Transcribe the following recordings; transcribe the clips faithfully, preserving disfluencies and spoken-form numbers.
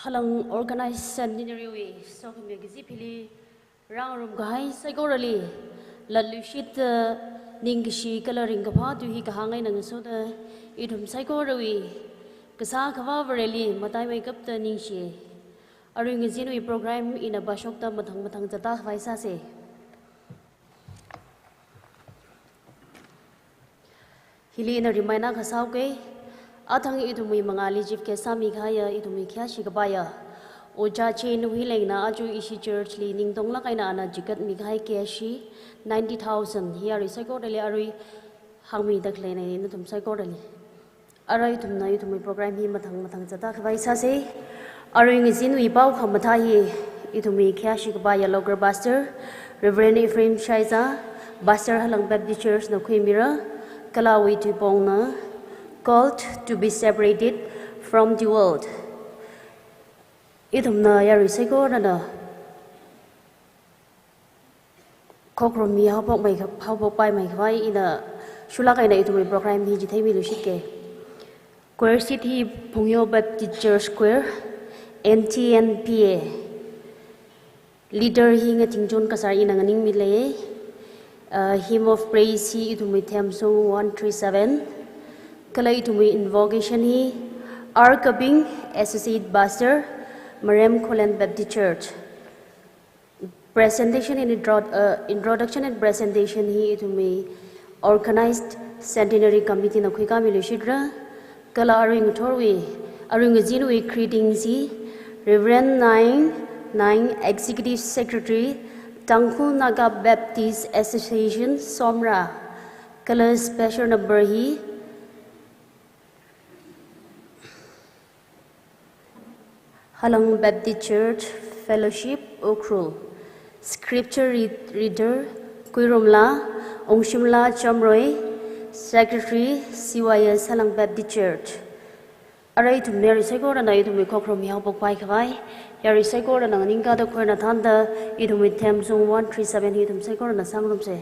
Khalang organized centenary wui sokhami kaji phili rāngarum kahai saikorali latluishit, uh, ningkashi kala ringkaphā tui hi kahāng eina ngasoda ithum saikorawui kasā Akhava Vareli mataimeikapta ningshi. Arui ngazinwui program ina pāshokta mathang mathang zatda khavai sāsa. Hili ina remind akha sāuka, athang ithumwui mangāli chief guest sāmi kahaiya ithumwui khayāshi kapaiya Ojā Chin Huilengna aja ishi church li ningtonglāk eina ana chikatmi kahai cash hi ninety thousand hi arui saikorali arui hāngmida khaleina nathum saikorali. Arui ithumna ithumwui program hi mathang mathang zatda khavai sāsa. Arui ngazinwui pao khamathā hi ithumwui khayāshi kapaiya local pastor, Reverend Ephraim Shaiza, Pastor Halang Baptist Church na khuimira, kala awui tuipongna Called to be Separated from the World. Ithumna yarui saikorana khokharum hi haophokmei kha-, haophokpaimei khavai ina shulāk eina ithumwui program hi chitheimiluishitka. Choir seat hi Phungyo Baptist Church Choir, N T N P A. Leader hi Ngathingchon Kasar ina nganingmilei. Uh, hymn of praise hi ithumwui theme song one three seven. Kala ithumwui invocation hi R Kaping, Associate Pastor, Marem Khullen Baptist Church. Presentation and intro-, uh, introduction and presentation hi ithumwui organized centenary committee na khuikāmiluishitra. Kala arui ngathorwui, arui ngazinwui greetings hi Reverend Naing, Naing, Executive Secretary, Tangkhul Naga Baptist Association, Somra. Kala special number hi Halang Baptist Church Fellowship, Ukhrul. Scripture read-, reader, Kuirumla Ungshimla Chamroi, Secretary, C Y S Halang Baptist Church. Arui ithum yarui saikorana ithumwui khokharum hi haophokpai khavai, yarui saikorana nganingkada choir na thānda ithumwui theme song one three seven hi ithum saikorana sāngarumsa.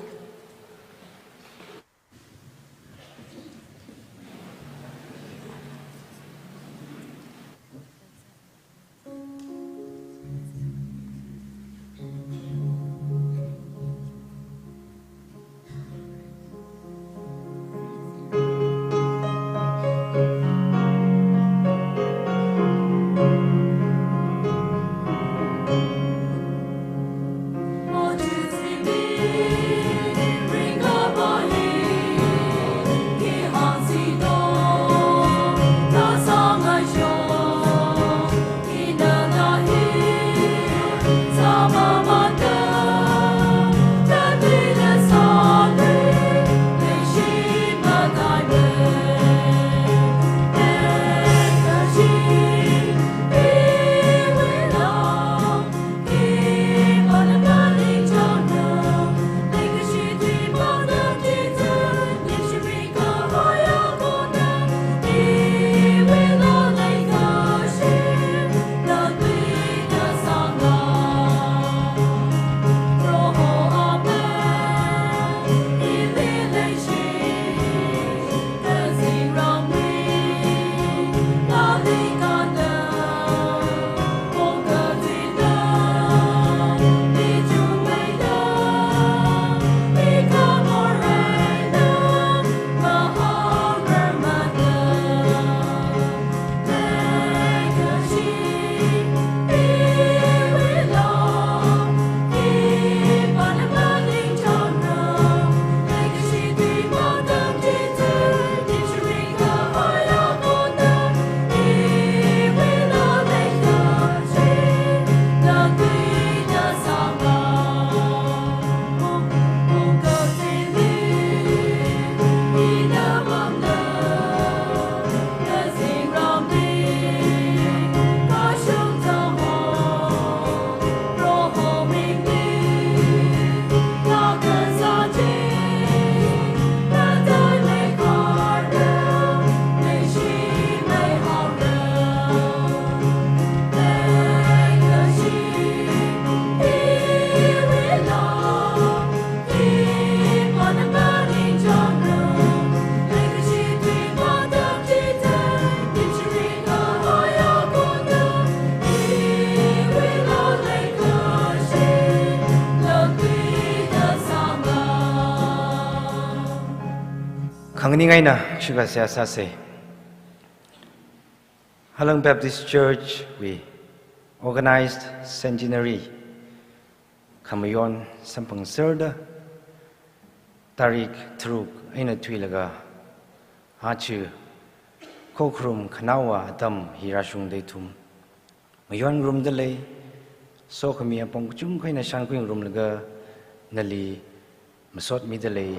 Ning eina shikha seihā sāsa. Halang Baptist Church wui organized centenary khamayon samphangsārda, tarik tharuk eina thuilaga aja khokharum khanaowa atam hi rāshungda ithum mayonngarumda lei. Sokhami apong kachungkha eina shānkhuingarumlaga nali masotmida lei.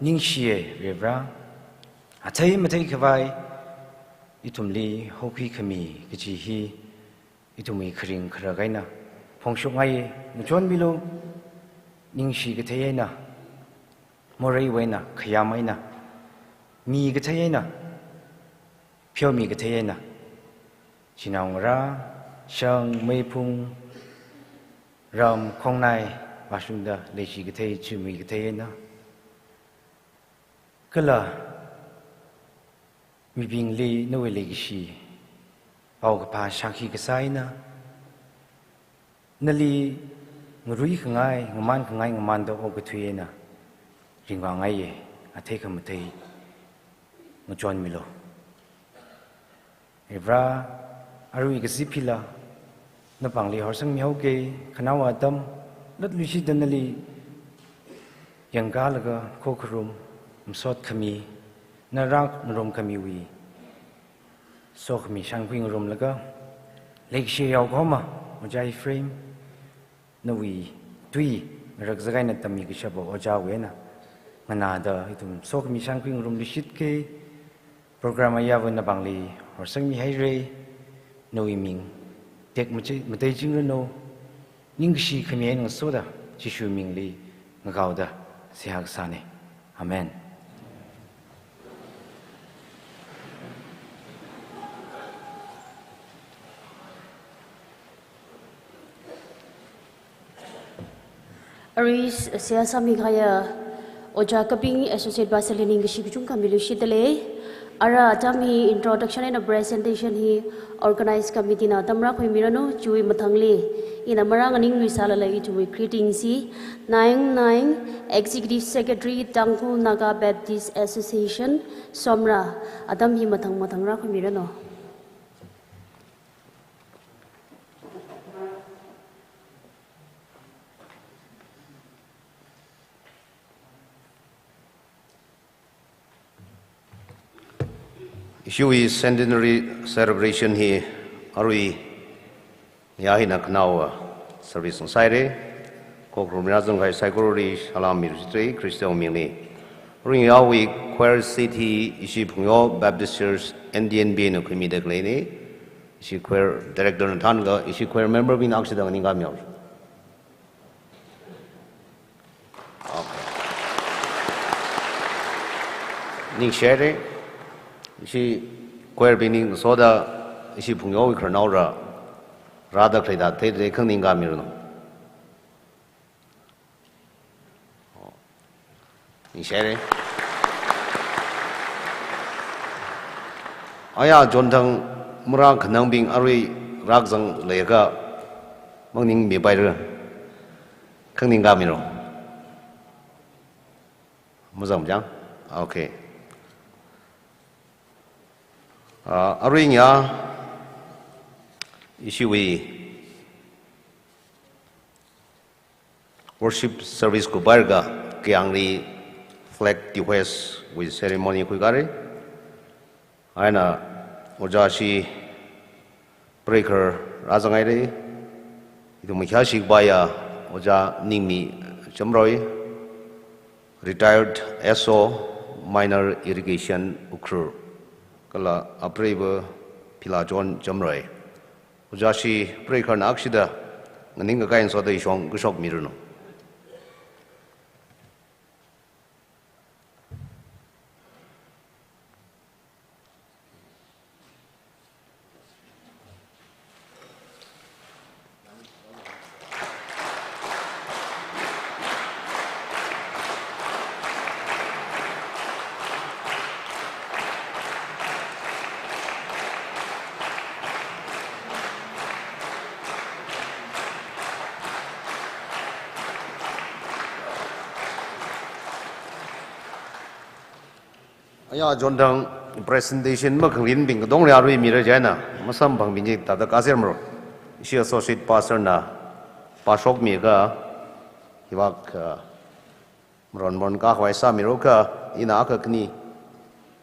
Ningshiya Reverend, athei matheikhavai ithumli hokhuikhami kaji hi ithumwui kharing kharak eina phongshokngaiya. Ngachonmilu, ningshi kathei eina, moreiwui eina, khayam eina, mi kathei eina, pheomi kathei eina, chinaongarā, shang, meiphung, ram, khongnai vāshungda leishi kathei, chimui kathei eina, kala mibingli nawui leikashi paokaphā shākhi kasā eina, nali ngaruikhangai, ngamankhangai ngamanda okathui eina ringvāngaiya, athei khamathei ngachonmilu. Reverend, arui kazip hila napāngli horsangmihaoki. Khanaowa atam latluishida nali yangkālaga khokharum masotkhami, na rāngarumkhamiwui sokhami shānkhuingarumlaga, leikashi yaokahoma Ojā Ephraim, nawui tui ngarakzak eina tammikashapa ojāwui eina nganāda ithum sokhami shānkhuingarumluishitki. Program ayāva napāngli horsangmihaira. Nawui ming tekmachei, mateichingranu. Ningkashi khami eina ngasoda Jishu mingli ngakaoda seihā kasāna. Amen. Arui seihā sāmikahaiya Ojā Kaping, Associate Pastor li ningkashi kachungkha miluishitda lei. Ara atam hi introduction eina presentation hi organize committee na atam rākhuimiranu. Chiwui mathangli ina marānganingluisālala ithumwui greetings hi Naing Naing, Executive Secretary, Tangkhul Naga Baptist Association, Somra, atam hi mathang mathang rākhuimiranu. Ishiwui centenary celebration hi arui ngayā hina khanaowa service ngasaira. Khokharum rāzangkahai saikorali salam miluishitra Khrista mingli. Arui ngayāwui choir seat hi ishi Phungyo Baptist Church N D N B na khuimida khaleina. Ishi choir director na thānlaga ishi choir member bingna akshida nganingkāmihaora. Okay. Ningshihaira. Ishi choir bingli ngasoda ishi Phungyowui khararnaora rāda khaleida theida khanganingkāmiranu. Ningshihaira. Aya chonthang marākhanangbing arui rākazang leiakha manganingmipaira. Khanganingkāmilu. Mazangmajang? Okay. Ah, arui ngayā ishiwui worship service kupailaga kayāngli flag dehoist wui ceremony khuikāra. Chieina Ojā Shi Preikar rāzanghaira. Ithum makhayāshi kapaiya Ojā Ningmi Chamroi, retired S O, Minor Irrigation, Ukhrul, kala apreiva Philachon Chamroi. Ojā Shi Preikarna akshida nganingkakai ngasoda ishong kashokmiranu. Aya, chonthang presentation makhangarinbing katongli arui mira chieina, masamphangmi chi thāda kazir maro. Ishi Associate Pastor na pāshokmiakha, hivak, uh, maron maron kahai sāmiakha, ina akha khani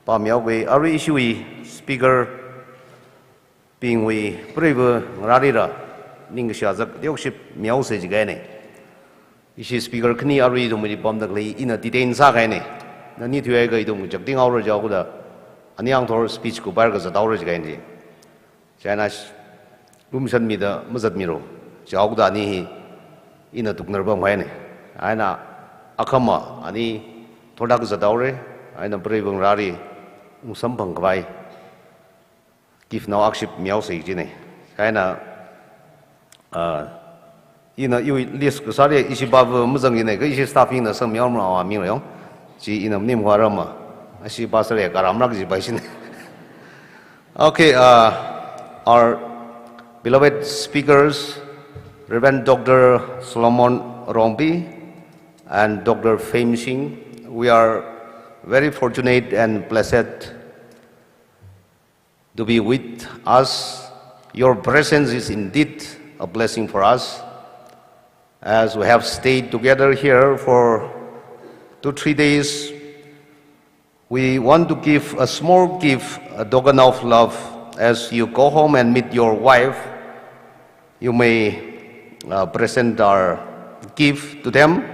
pāmihaoki, arui ishiwui speaker bingwui preiva ngarālila, ningkashi azak teokship mihaosa jikahaina. Ishi speaker khani arui ithumli pamda khalei ina detain sākahaina. Nani thuiakha ithum chakting haora jihaoda, ani angthor speech kupar kazat haora jikahaina. Chieina sh-, lumshanmida mazatmiro. Jihaoda ani hi ina tuknar pamhaina. Eina akhama ani thorda kazat haora, eina preiva ngarāli ungsamphang khavai gift nao akship mihaosa jina. Chieina, ah, ina iwui list kasāli ishi pāva mazangina, kha ishi staff bingna sangmihaomara, aming rayong. Chi ina manim khuirama. Ishi pastor ya karamrak jipaishina. Okay, uh, our beloved speakers, Reverend Doctor Solomon Rongpi and Doctor Fame Singh, we are very fortunate and blessed to be with us. Your presence is indeed a blessing for us. As we have stayed together here for two, three days, we want to give a small gift, a token of love. As you go home and meet your wife, you may, uh, present our gift to them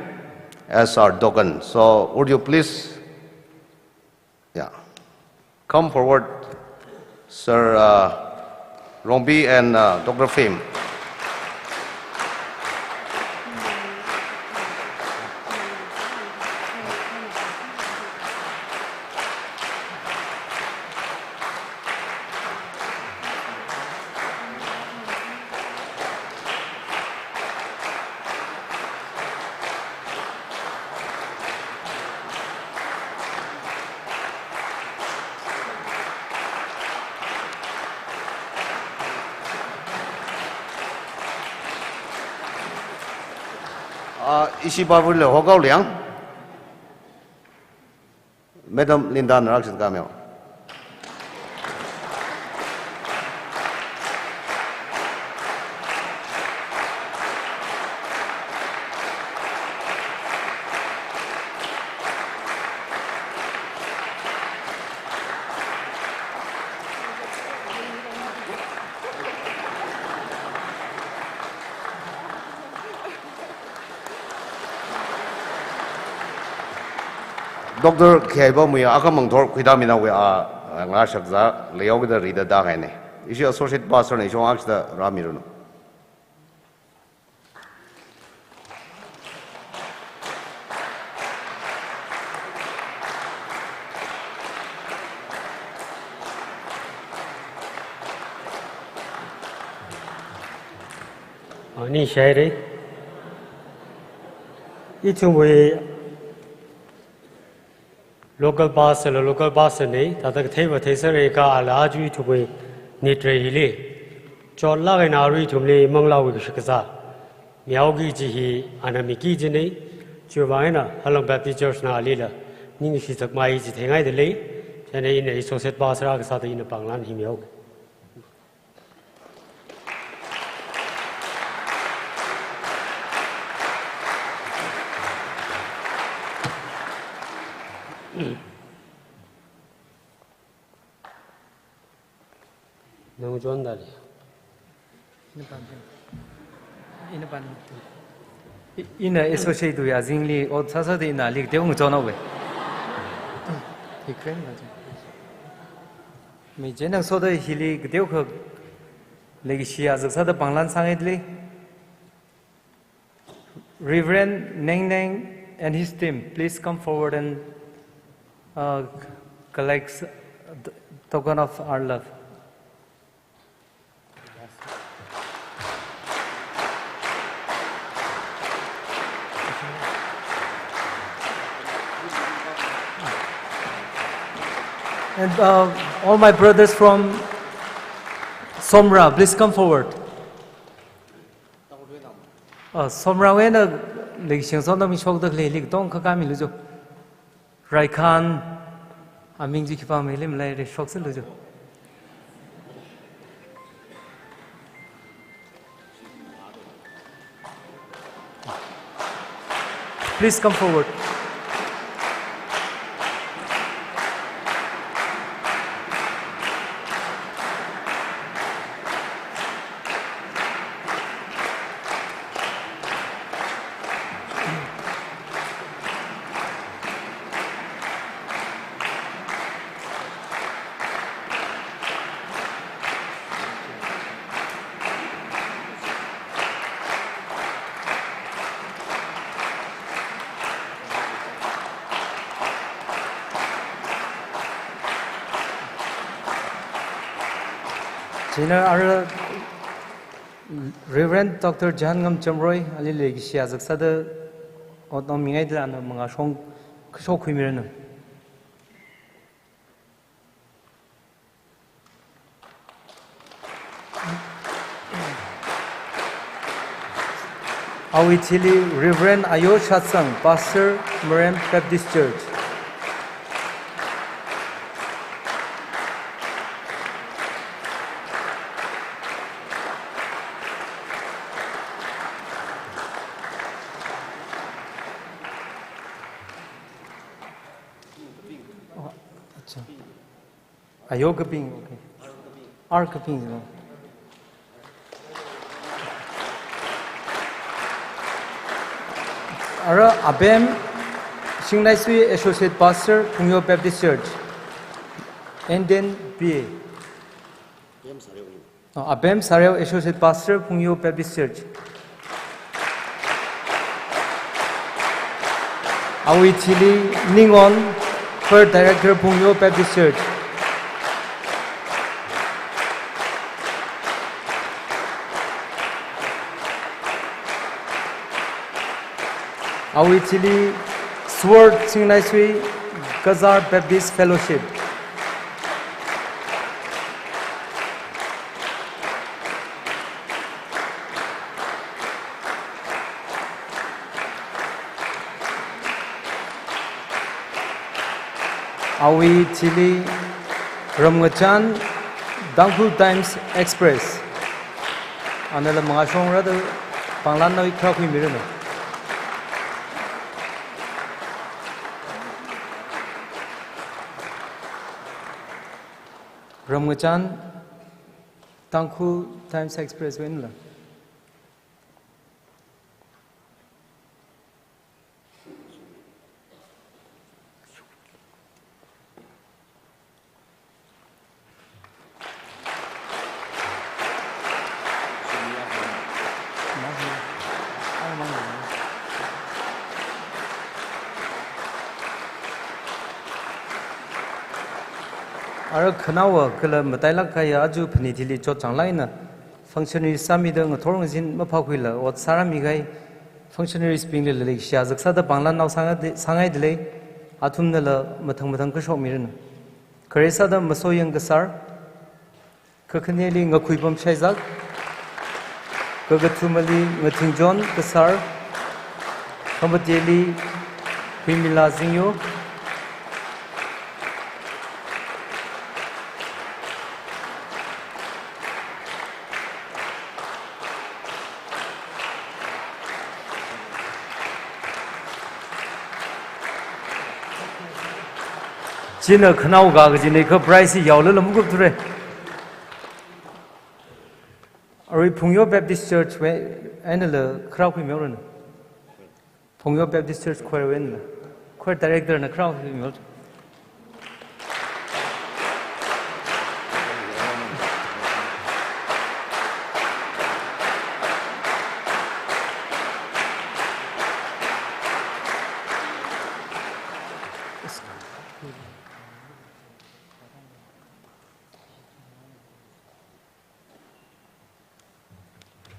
as our token. So, would you please Yeah. Come forward, Sir, uh, Rongpi and, uh, Doctor Fame. Ah, ishi pāvali hokao liang. Madam Linda Narak Singh Kameo. Doctor Khayabam Muya, akha mangthor khuida minaowui a, a, ngarāshakzā leihaokida rida tākahaina. Ishi Associate Pastor na ishong akshida rāmiranu. Ani shaire. Ithumwui local pastor la local pastor na, thāda katheiva theiserra kha ala aja ithumwui nitre hili chotlāk eina arui ithumli manglāwui kashakazā mihaoki kaji hi ana miki kajina. Chiwuivang eina Halong Baptist Church na alila ningkashi zakmai kaji theingaida lei. Chieina ina Associate Pastor akha sāda ina pānglan hi mihaoki. Nang chon dali. Ina pan. Ina pan. I-, ina associate wui azingli ot sāsāda ina ali kateokha chonhaowe. Hi kren na chon. Mi chieina soda hili kateokha leikashi azak sāda pānglan sāngaida lei. Reverend Neng Neng and his team, please come forward and, uh, collect the token of our love. And, uh, all my brothers from Somra, please come forward. Uh, Somrawui eina leikashiwui sāda mishokda khaleili katongkha kamilu jo. Raikhan, Aming chi khipā mili maleire, shoksalu jo. Please come forward. Chieina ara Reverend Doctor Jahangam Chamroi, ali leikashiya zaksāda ot nao mingaida ana mangāshong kashok khuimiranu. Awui thili Reverend Ayo Shatsang, Pastor, Marem Baptist Church. Oh, acha. Ayo Kaping, okay. R Kaping, oh. Ara Abem Shingnaisui, Associate Pastor, Phungyo Baptist Church. And then B A. Oh, Abem Sareo, Associate Pastor, Phungyo Baptist Church. Awui thili Ningon, Choir Director, Phungyo Baptist Church. Awui thili Sword Shingnaisui, Kazar Baptist Fellowship. Awui thili Ramngachan, Tangkhul Times Express. Anala mangāshongra da pānglan nawi khara khuimiranu. Ramngachan, Tangkhul Times Express wui einala. Ara khanaowa kala matailāk kahaiya aja phanit hili chotchānglāk eina functionaries sāmida ngathor ngazin maphākhuila ot sārāmi kahai functionaries bingli leikashiya zaksāda pānglan nao sāngai, sāngaidalei, athumnala mathang mathang kashokmiranu. Khare sāda Masoyang Kasar, kakhaneli Ngakhuipam Shaizak, kakathumali Ngathingjon Kasar, khamateli Huimila Zingyo. China khanao ga kajina kha prize hi yaolala makup thura. Arui Phungyo Baptist Church wui einala khara khuimiranu. Phungyo Baptist Church Choir wui einala. Choir Director na khara khuimiranu.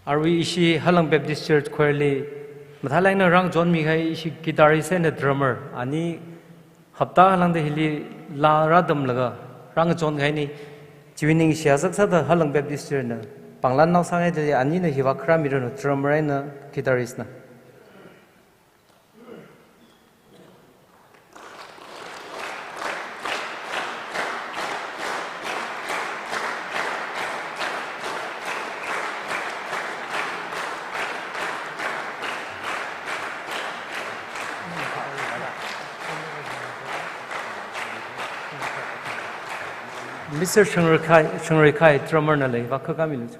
Arui ishi Halang Baptist Church Choir li mathālāk eina rāngachonmi kahai ishi guitarist eina drummer, ani hapta halangda hili laa rātamlaga rāngachon kahaina. Chiwui ningshiya zaksāda Halang Baptist Church na pānglan nao sāngaidalei, anina hiva kharāmiranu, drummer eina guitarist na. Mister Shangrekhai, Shangrekhai, drummer na lei, vākakāmilu.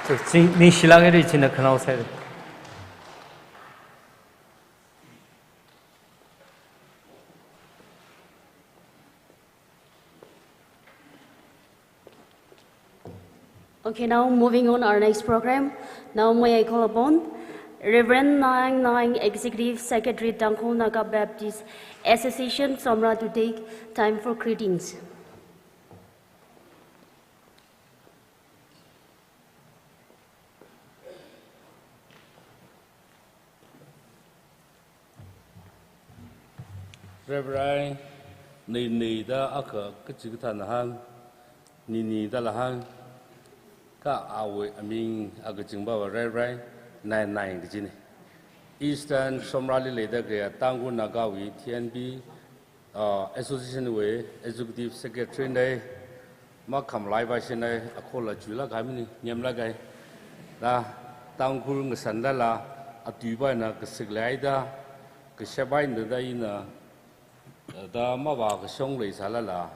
So, ching, ningshilāk haira, china khanaosa haira. Okay, now moving on our next program. Now may I call upon Reverend Naing Naing, Executive Secretary, Tangkhul Naga Baptist Association, Somra, to take time for greetings. Reverend Nei Nei da akha kachikathāna hāng, Nini dala hāng, kha awui aming akachingva Reverend Naing Naing kajina. Eastern Somrali leida khalei Tangkhul Nagawui T N B, ah, Association wui Executive Secretary na, makhamalai vāshina, akhola chuilāk haimana, nyamlāk hai. Da, Tangkhul ngasanlala, atuiva na kasiklei da, kashap eina da ina, da mavākashong leisālala,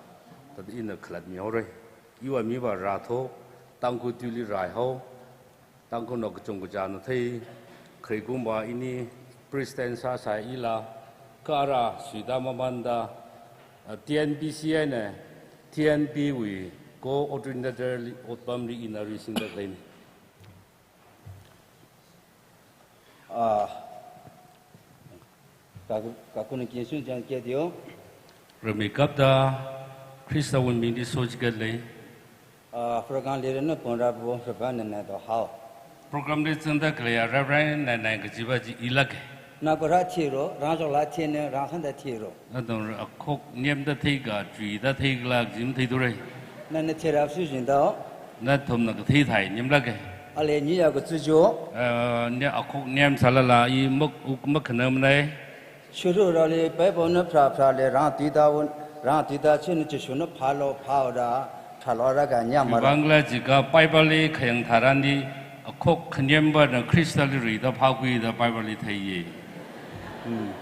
da ina khalatmihaora. Iwui miva rāthu, Tangkhul tuili rāhao, Tangkhulnao kachungkha chāna thei, kharei kumva ini President sāsai ila, kha ara suida mamānda, ah, T N B C eina T N B wui coordinator li otpamli ina risingda khaleina. Ah, Ka, kakuna kinsun chang kya diyo. Rami kapta Khristawui mingli sochikatli. Ah, program leader na pon rabu Reverend Naing Naing to hao. Program li zangda khalei Reverend Naing Naing kajiva chi ilāk hai. Na ko ra thiro, rang jok la thine, rang khanda thiro. Nathum akhok nyamda theika, chuida theikhala, jim theithura. Nana thira su jin dao. Nathumna kathei thai nyamlāk hai. Ale niya kachu jo. Eh, ni akhok nyamsālala, i mak uk makhanam nai. Shuru rali Bible na phra phra le rang tida un, rang tida china chishuna phalo phao da, phalo ra ga nyamara. Bangla jika Bible li khayang tharan di, akhok khanyamva na Khristali rida phākhuida Bible li theiya. Hmm.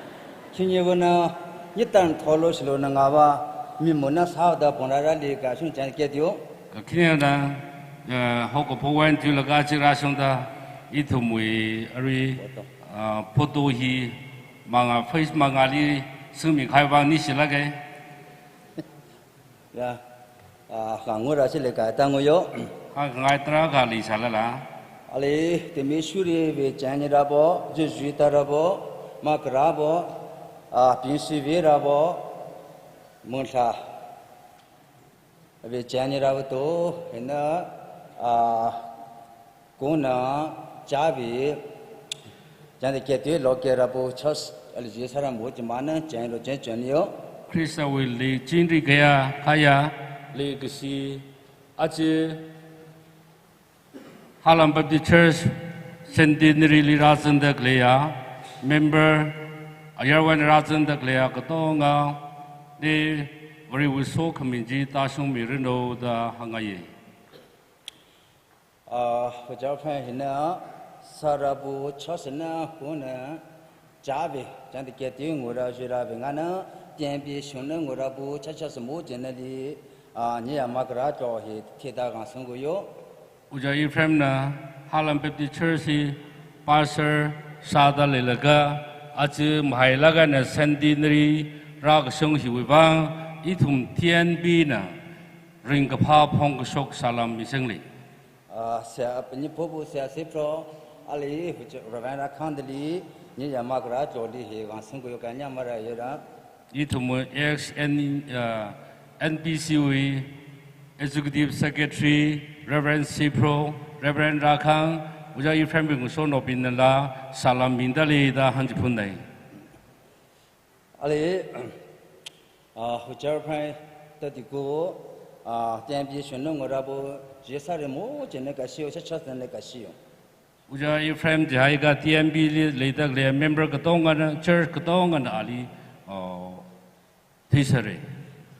Khinye vana, nitan tholo shilo na ngava, mi muna sao da pon rali kashun chang kya diyo. Ka khinye na, eh, hoko po wan tu la ka chi rashung da, ithumwui ari, ah, photo hi, manga, face mangali singmi khai vang nishilāk hai. Ya, ah, khangu ra chile ka tangu yo. Khangai tara kali sālala. Ali timi shuri ve chani rabo, juju tarabo, makrabo, ah, pinsi ve rabo, munla ve chani rabo to, hina, ah, Kuna chabi, chanda keti lo ke rabu church, ali ji sara mo ji mana, chen lo chen chen yo. Khristawui li chingri kaya, kaya, li kashi, achi, Halam Baptist Church, Centenary li rāzangda khaleiya, member, ayarwan rāzangda khaleiya, katonga, de, Varewui sokhami chi tāshungmiranu da hāngngaiya. Ah, Hojarphan hina, sarabu church na kuna chabi, chanda keti ngura jirabi ngana, T N B shungna ngurabu church church mo jenali, ah, niya makara to hi thida gang sunggu yo. Oja Ephraim na Halam Baptist Church hi pastor sāda leilaga, achi mahailaga na Centenary rākashung hiwui vang, ithum T N B na ringkaphā phongkashok salam misangli. Ah, sia, apni pobu sia sipro, ali, Reverend Rakhang dali, niya makara jodi hi, gang sunggu yo kanya mara yera. Ithum ex N, ah, N P C wui Executive Secretary, Reverend Sipro, Reverend Rakhang, Oja Ephraim bing so no bin la, salam mindali da hanji phun dai. Ali, ah, Hojarphan tadi ko, ah, T N B shungna ngurabu, jesare mo, jene kashiyo, church church ne kashiyo. Ojā Ephraim chihaiakha T N B li leidalei member katongana, church katongana ali, uh, theisāra.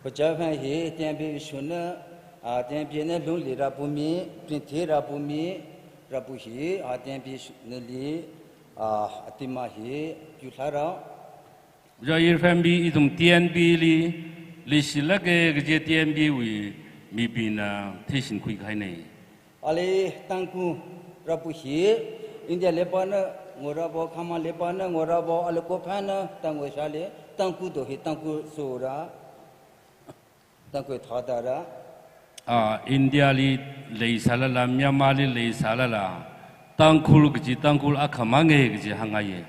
Ojā Ephraim hi T N B shunna, ah, T N B na lungli rāpami, pringthi rāpami, rāpa hi, ah, T N B shunna li, ah, athumwui hi, yutharā. Ojā Ephraim hi ithum T N B li leishilāka kaji T N B wui mibingna theishinkhui kahaina. Ali Tangkhul rāpa hi, India leipa na ngorāpa, Khammang leipa na ngorāpa, ali kophāna Tangkhul shāli, Tangkhul do hi Tangkhul sura, Tangkhul thādara. Ah, India li leisālala, Myanmar li leisālala, Tangkhul kaji, Tangkhul akhamang kaji hāngngaiya.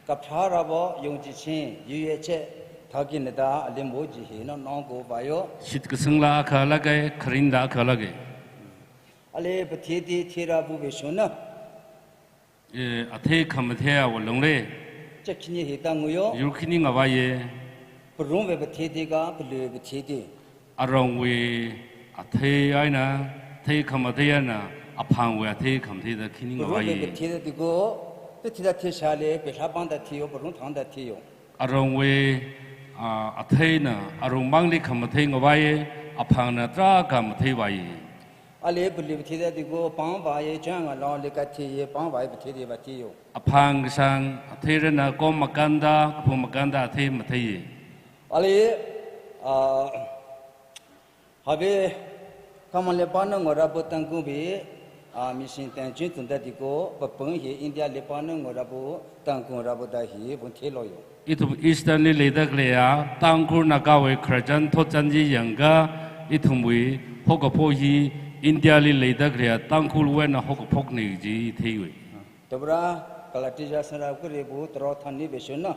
Kaphā rāpa, yongchiching, yuiye che, thākina da, ali mo chi hi, no, nong ko vayo. Shitkasangla akhalāka, kharinla akhalāka. Ali pathiti thirāpa vishuna. Eh, athei khamatheiya walungle. Chap khani hi tānguyo. Yur khani ngavaiya. Parungwui pathiti ka, paluiwui pathiti. Arongwui athei eina, athei khamathei eina, aphangwui athei khamathei da khani ngavaiya. Parungwui pathiti ko, pathida theishāli, pelā pāngda thiyo, parung thangda thiyo. Arongwui, ah, atheina, arongmangli khamathei ngavaiya, aphangna tarākha matheivaiya. Ali paluiwui pathiti ko pāngvaiya, chang along li katheiya, pāngvai pathiti va thiyo. Aphang kasāng atheirana kom makānda, kaphung makānda athei matheiya. Ali, ah, Habe, Khammang leipa na ngorāpa Tangkhulwui, ah, mission tangching tunda diko, papang hi India leipa na ngorāpa Tangkhul rāpa da hi, pung theiloyo. Ithum Eastern li leidaleiya, Tangkhul Nagawui khararchan thotchan chi yangakha, ithumwui haokaphok hi India li leidaleiya, Tangkhulwui eina haokaphokna kaji theiya. Tupra, Galatia sangrā khuirepa, tharuk thang ni vishuna.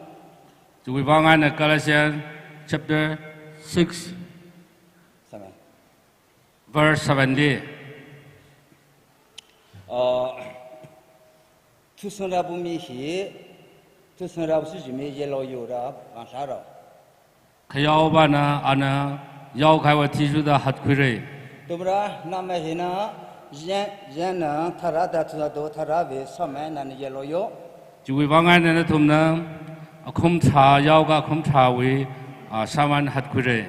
Chiwui vang eina Galatians chapter six, Seven. Verse seven li. Ah, thusangrāpa mi hi, thusangrāpa suji mi yellow yura, vang sāra. Khayaopana, ana yaokahaiwui athishurda hatkhuira. Tupra, nama hina, yan, yanna, tharāda thusangrā do, tharāwui sāmai nana yellow yo. Chiwui vang eina nathumna, akhum tharā yaokha akhum tharāwui, ah, sāmai eina hatkhuira.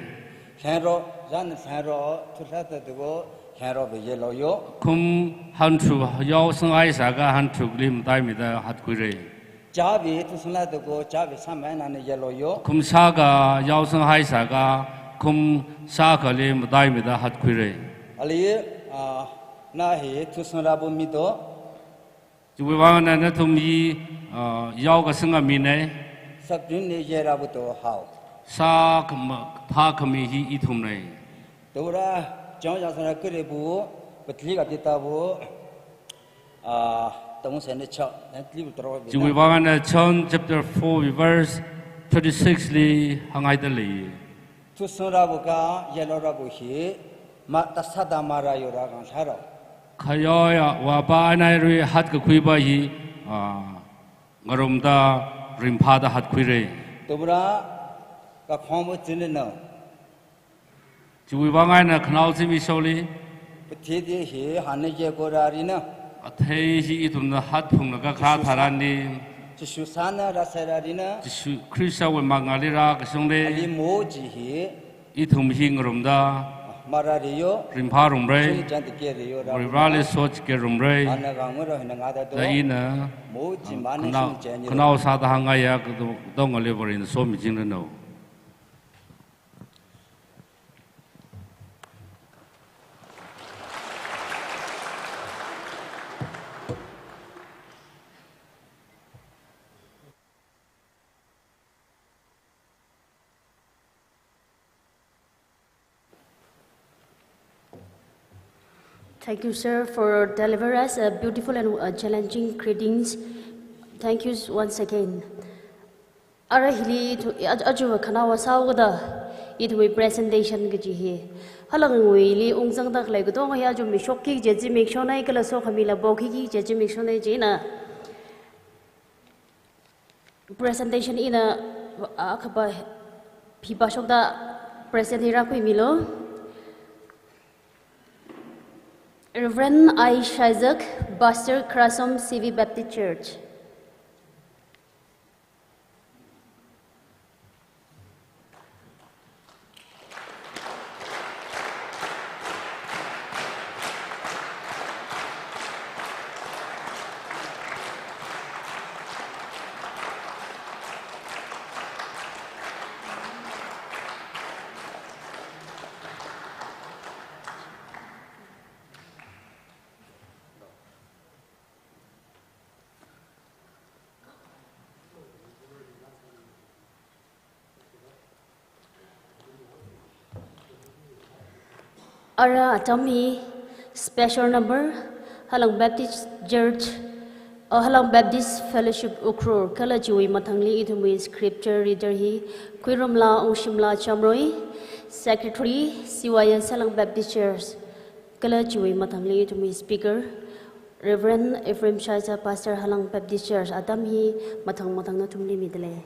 Lhenro, yan lhenro, thusangrāda ko, lhenrowui yellow yo. Akhum hangtharuk yaosanghaisākha hangtharukli mataimida hatkhuira. Chāwui, thusangrāda ko, chāwui sāmai nana yellow yo. Akhum shākha yaosanghaisākha, akhum shākhali mataimida hatkhuira. Ali, ah, na hi thusangrāpa mi do. Chiwui vang eina nathum hi, ah, yaokasanga mina. Saptun ni yerāpa do hao. Sākhama, thākhami hi ithumna. Tupra, John yasangrā khuirepa, pathli kathita pa, ah, tong sene cha, nan tli tharuk. Chiwui vang eina John chapter four, verse thirty-six li hānghaidalei. Thusangrāpa ka, yellow rāpa hi, ma, tasada marā yura kang sāra. Khayaoya, wapa eina ri hatkakhuipa hi, ah, ngarumda ringphāda hatkhuira. Tupra, kakhongpa zimina. Chiwui vang eina khanao zimisholi. Pathiti hi hāngna yekora rina. Athei hi ithumna hatphunglaga kha Jishu sā-, tharanli. Jishu sāna rāsāra rina. Jishu Khristawui mangāli rākashungli. Ali mo chi hi. Ithum hi ngarumda. Marāriyo. Ringphārumra. Chungchang tekeriyo rā. Varivarāli sochike rumra. Ana kangura hina ngada do. Da ina, mo chi ah, mana khanao, shungchang ni khanao sāda hāngngaiya kato, katongali Varena somichingranu. Thank you, sir, for deliver us a beautiful and, uh, challenging greetings. Thank you s-, once again. Ara hili thu-, aj-, aja khanaowa sāhaoda, ithumwui presentation kaji hi. Halangwuili ungzangda khalei katonga hi aja mishokki kaji zimikshonai kala sokhamila pokiki kaji zimikshonai china. Presentation ina, ah, khapa phipā shokda presentation hi rākhuimilu. Reverend I Shaisak, Pastor, Kharasum C V Baptist Church. Ara atam hi special number, Halang Baptist Church, uh, Halang Baptist Fellowship Ukhrul, kala chiwui mathangli ithumwui scripture reader hi Khuirumla Ungshimla Chamroi, Secretary, C Y S Halang Baptist Church, kala chiwui mathangli ithumwui speaker, Reverend Ephraim Shaisak, Pastor Halang Baptist Church, atam hi mathang mathang nathumli midalei.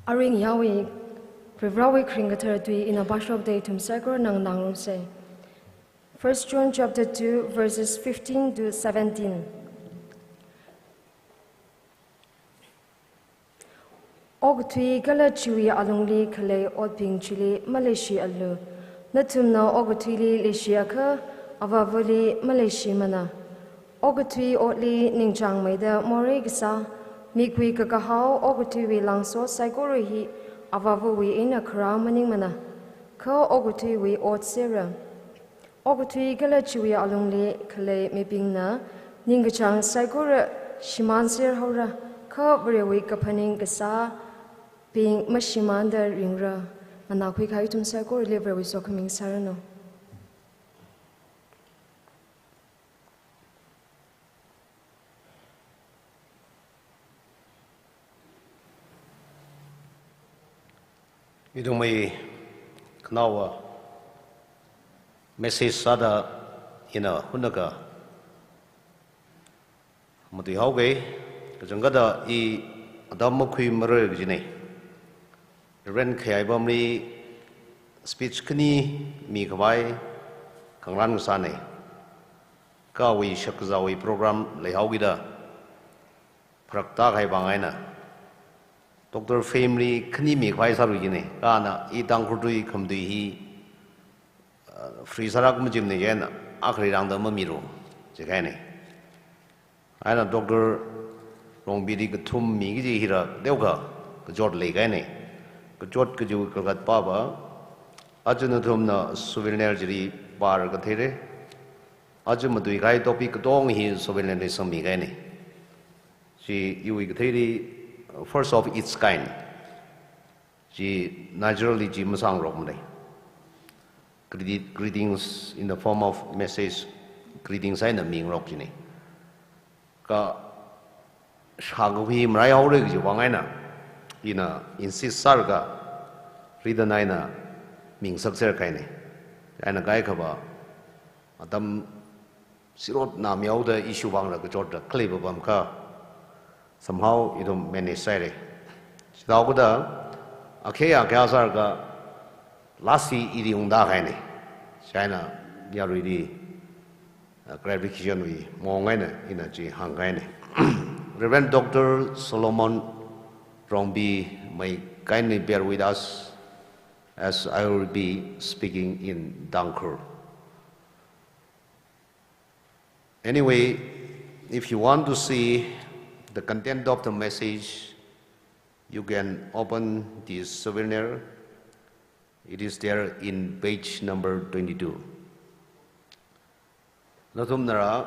Aring yawi, Varivarāwui kharing kathara tui ina pāshokda ithum saikora nganāngarumsa. First John chapter two, verses fifteen to seventeen. Okathui kala chiwui alungli khalei otbing chili maleishi alu. Nathumna okathuili leishi akha, avāvali maleishimana. Okathui otli ningchāngmeida morei kasā, mikwui kakahao okathuiwui langsot saikora hi avāvawui eina kharā maningmana, kha okathuiwui ot sera. Okathui kala chiwui alungli khalei mibingna ningkachāng saikora shimānser haora, kha Varewui kaphaning kasābing mashimānda ringra. Nganākhui kahai ithum saikorali Varewui sokhami sāranu. Ithumwui khanaowa message sāda ina hunaka matuihaoga, kachangkhatta i atam makhuimarei kajina. Reverend Khayai Bamli speech khani mikhavai khangarān kasāna. Kha awui shakkazāwui program leihaokida pharakta kahai vang eina, Doctor Phemli khani mikhavai sārui kajina. Kha ana i Tangkhul tui khamatui hi, uh, free sālāk machimna chieina, akhali rāngda mamilu, jikahaina. Eina Doctor Rongbili kathum mi kaji hila teokha kachot leikahaina. Kachot kaji khalakhat pāva, aja nathumna souvenir chili pālaga theira. Aja matuikahai topic katonga hi souvenir li sangmikahaina. Chi iwui katheili first of its kind. Chi naturally chi masāngarokmana. Greeti-, greetings in the form of message, greetings eina mingarok kajina. Kha shākhui maraihaora kaji vang eina, ina insist sālaga written eina mingasakser kahaina. Eina kaikhava atam sirot namihaoda issue vangla kachotda khalei papam kha somehow ithum manage sāhaira. Chithāhaokida akhei akhei sālaga last hi ili ungda kahaina. Chieina yaruili, uh, clarification wui maong eina ina chi hāngkahaina. Reverend Doctor Solomon Rongbi may kindly bear with us as I will be speaking in Tangkhul. Anyway, if you want to see the content of the message, you can open this souvenir. It is there in page number twenty-two. Nathumnala,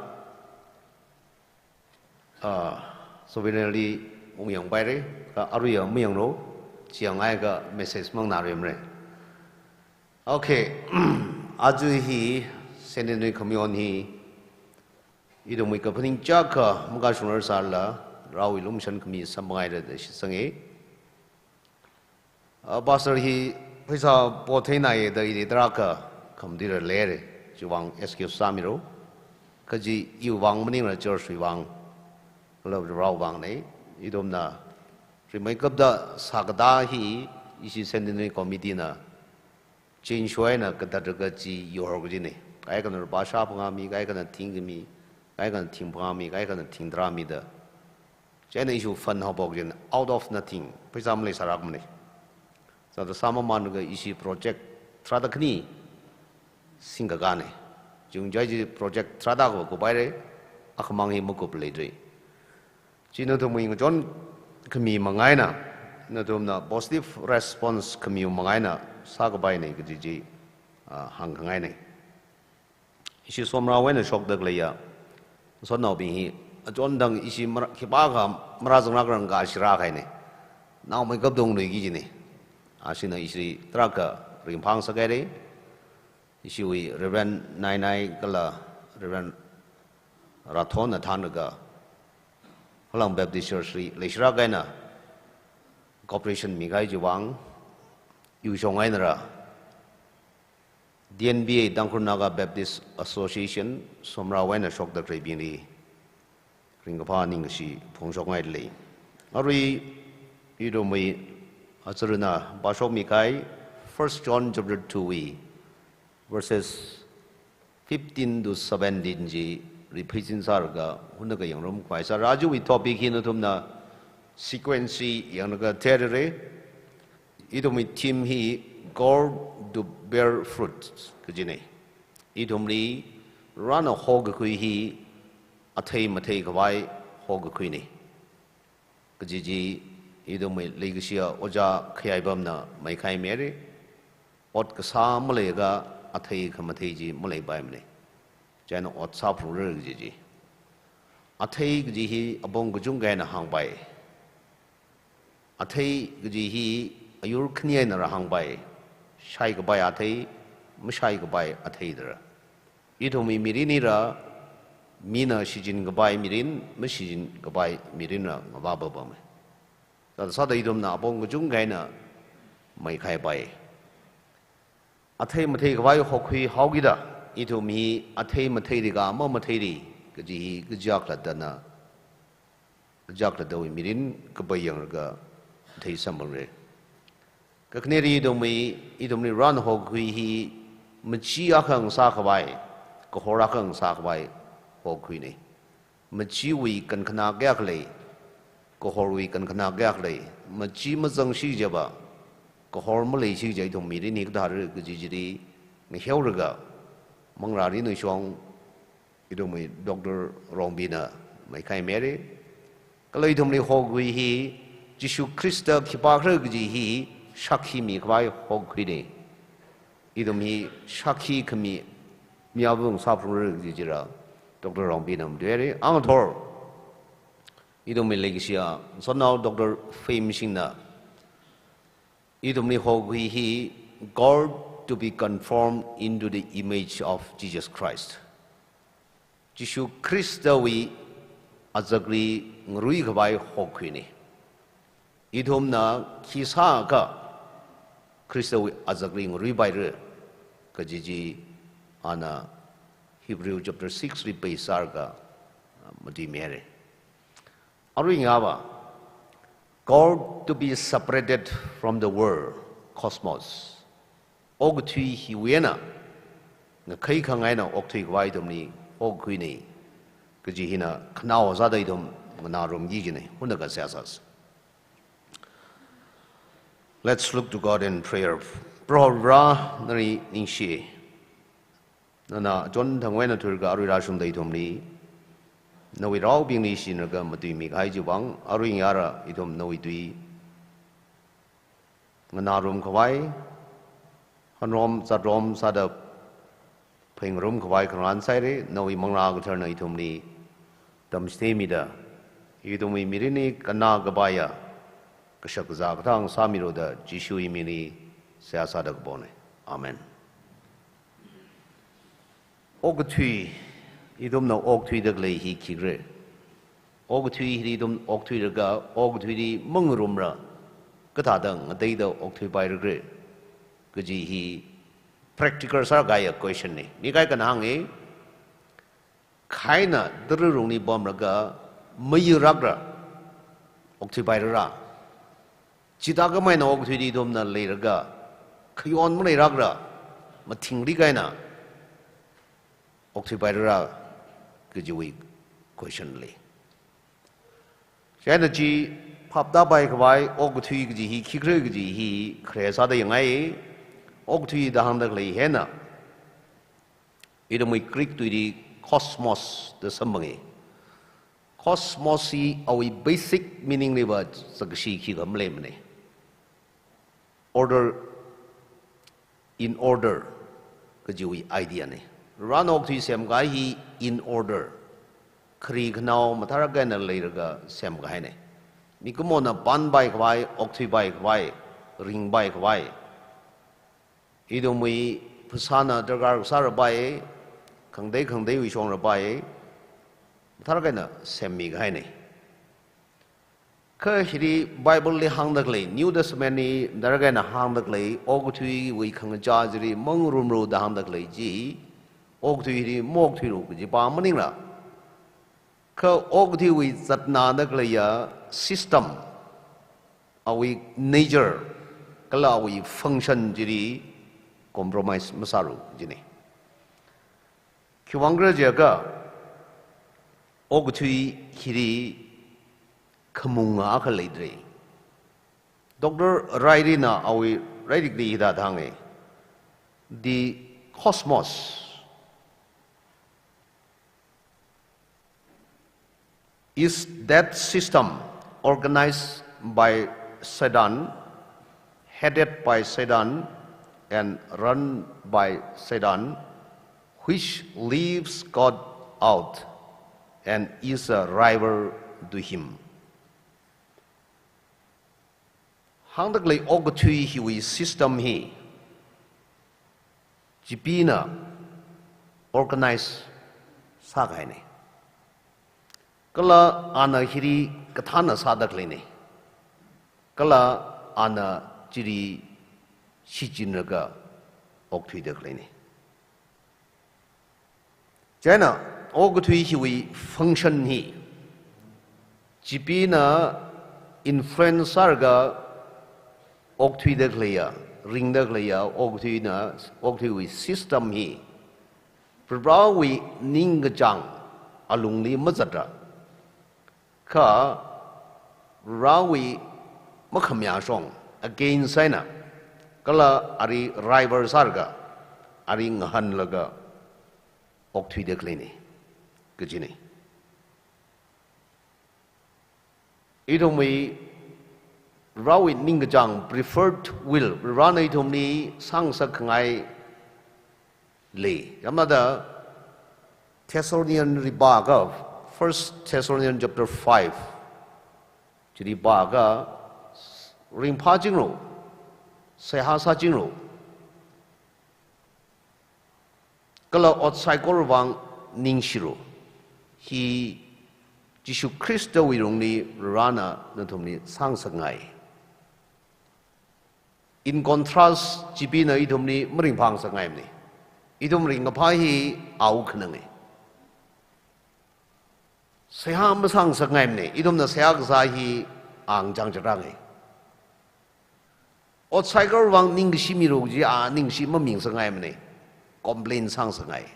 ah, souvenir li ungyangpaira, kha aruiya mayanglu, chiyangai kha message mang ngarumra. Okay, aja hi centenary khamayon hi ithumwui kaphaning chiyākha makashungrar sālala, Varewui lumashan khami samphangngaira da shitsanga. Ah, pastor hi pheisā potheinaye da ili tarākha khamdira leira, chiwui vang excuse sāmilu. Kaji iwui vang maningla church wui vang, kala Varewui vangna. Ithumna rimeikapta sākatā hi ishi centenary committee na change eina kathāda kachi yorhok kajina. Kaikhana lupā shāphangā mi, kaikhana thingkha mi, kaikhana thingphangā mi, kaikhana thingtharā mida. Chieina issue fund haophok kajina, out of nothing, pheisā maleisālākmana. Sāda sāmamānlaga ishi project tharāda khani singkakāna. Chungchai chi project tharāda kha kupaira, akhamang hi makup leidalei. Chi nathumwui ngachon khami manga eina, nathumna positive response khamiwui manga eina sākapaina kaji chi, ah, hāngkhangaina. Ishi Somrawui eina shokda khaleiya ngasotnaobing hi, achon thang ishi mara-, khipākha marāzanglākrang kha ishi rākahaina. Naomeikapta ungluiki kajina. Ashina ishi tarākha ringphāngasakhaira. Ishiwui Reverend Nainai kala Reverend Rathonna thānlaga Halang Baptist Church li leishilāk eina cooperation mikahai chiwui vang, iwui shong einala D N B A, Tangkhul Naga Baptist Association, Somrawui eina shokda khaleibingli ringkaphā ningkashi phongshokngailei. Arui ithumwui, Aja ina pāshokmi kahai First John chapter two wui verses fifteen to seventeen chi repeat sālaga hunakha yangngarumkhavai sāra. Ajawui topic hi nathumna sequence yanglaga theirei. Ithumwui theme hi called to bear fruit kajina. Ithumli rāna hokakhui hi athei matheikhavai hokakhuina. Kaji chi ithumwui leikashiya ojā Khayaipamna maikahai mira. Ot kasā maleiakha athei khamathei chi maleipaimana. Chieina ot sāphalungra kaji chi. Athei kaji hi apong kachungkha eina hāngpai. Athei kaji hi ayur khani eina rāhāngpai. Shaikapai athei, mashaikapai athei da rā. Ithumwui mirin hira mina shichinkapai mirin, mashichinkapai mirinla ngavāpapama. Sāda sāda ithumna apong kachungkha eina maikahaipai. Athei matheikhavai hokhui haokida, ithum hi athei matheira kha mamatheira kaji hi kajiakha dana, kajiakha dawui mirin kapai yanglaga theisamphangra. Kakhaneli ithumwui, ithumli rāna hokhui hi machi akha ngasākhavai, kahor akha ngasākhavai hokhuina. Machiwui kankhana kayākha lei, kahorwui kankhana kayākha lei, machi mazangsi chiakha, kahor maleisi chiakha ithum mirin hi kathāra kaji chili ngaheolaga, manglāli nuishong ithumwui Doctor Rongbina maikahai mira. Kala ithumli hokhui hi Jishu Khrista khipākhala kaji hi shākhi mikhavai hokhuina. Ithum hi shākhi khami miyavung sāphalungra kaji chila Doctor Rongbina matuira. Angathor ithumwui leikashiya Sonao Doctor Phemshingna ithumli hokhui hi called to be conformed into the image of Jesus Christ. Jishu Khristawui azakli ngaruikhavai hokhuina. Ithumna khi sākha Khristawui azakli ngaruipaira kaji chi ana Hebrew chapter six li pāsālaga, ah, matuimira. Arui ngava, called to be separated from the world, cosmos. Okathui hiwui eina ngakhai khangaina okthuikhavai ithumli hokhuina kaji hina khanaowa sāda ithum nganārumki kajina. Hunakha seihā sāsa. Let's look to God in prayer. Proho Vare, nali ningshi. Nana chonthangwui eina thuilaga arui rāshungda ithumli nawui raobingli shinlaga matuimi kahai chiwui vang, arui ngara ithum nawui tui nganārumkhavai, hanrom zatrom sāda phāngarumkhavai khangarān sāhaira. Nawui Manglā Katharana ithumli tamchitheimida, ithumwui mirinli kannā kapaiya kashak kazā kathang sāmilu da Jishuwui mingli seihā sāda kapona. Amen. Okathui, ithumna okthuida khalei hi khikhala? Okathui hili ithum okthuilaga, okathuili mangarumla kathāda ngateida okthuipailakhala kaji hi practical sākahaiya question na. Mi kaikhana hānga, khaina tara rungli pamlaga mayarlākla okthuipailala? Chithākhameina okathuili ithumna leilaga khayon maleilākla mathingrik eina okthuipailala kajiwui question lei. Chieina chi phaptāpaikhavai okathui kaji hi khikhala kaji hi khare sāda yangngai. Okathui da hāngda khalei hina ithumwui Greek tuili cosmos da samphanga. Cosmos hi awui basic meaning liva zakkashi khikha maleimana. Order, in order kajiwui idea na. Varena okathui semkahai hi in order, khari khanao mathālāk eina leilaga semkahaina. Mikumona pānpaikhavai, okthuipaikhavai, ringpaikhavai, ithumwui phasāna darkar kasā rāpai, khangatei khangateiwui shong rāpai, mathālāk eina semmikahaina. Kha hili Bible li hāngda khalei, New Testament li mathālāk eina hāngda khalei okathuiwui khangachā chili mangarumlu da hāngda khalei chi, okathui hili maokthuilu kajipa maningla, kha okathuiwui zatnāda khaleiya system, awui nature, Kala awui function chili compromise masāra kajina. Khiwuivang khala jiakha, okathui hili khamunga akha leidalei. Doctor Ryrie na awui lairikli hithāda hānga, "The cosmos is that system organized by Satan, headed by Satan, and run by Satan, which leaves God out and is a rival to him." Hāngdakhalei okathui hiwui system hi Chipee na organize sākahaina. Kala ana hili kathāna sādakhaleina. Kala ana chili shichinlaga okthuidakhaleina. Chieina, okathui hiwui function hi Chipee na influence sālaga okthuidakhaleiya, ringdakhaleiya, okathuina, okathuiwui system hi Prohowui ningkachāng alungli mazatra, kha Varewui makhamayāshong against eina, kala ali rival sālaga, ali ngahānlaga okthuidakhaleina kajina. Ithumwui Varewui ningkachāng, preferred will, Varena ithumli sāngasakkhangai lei. Yamada Thessalonian li pākha, First Thessalonian chapter five chili pākha, ringphāchingra, seihā sāchingra, kala ot saikorawui vang ningshira. Hi Jishu Khristawui lungli Varena nathumli sāngasakngai. In contrast, Chipee na ithumli maringphāngasakngaimana. Ithum ringkaphā hi awui khananga. Seihā masāngasakngaimana, ithumna seihā kasā hi a ngachang chatranga. Ot saikorawui vang ningkashi mira kaji a ningshi mamingasakngaimana, complain sāngasakngai.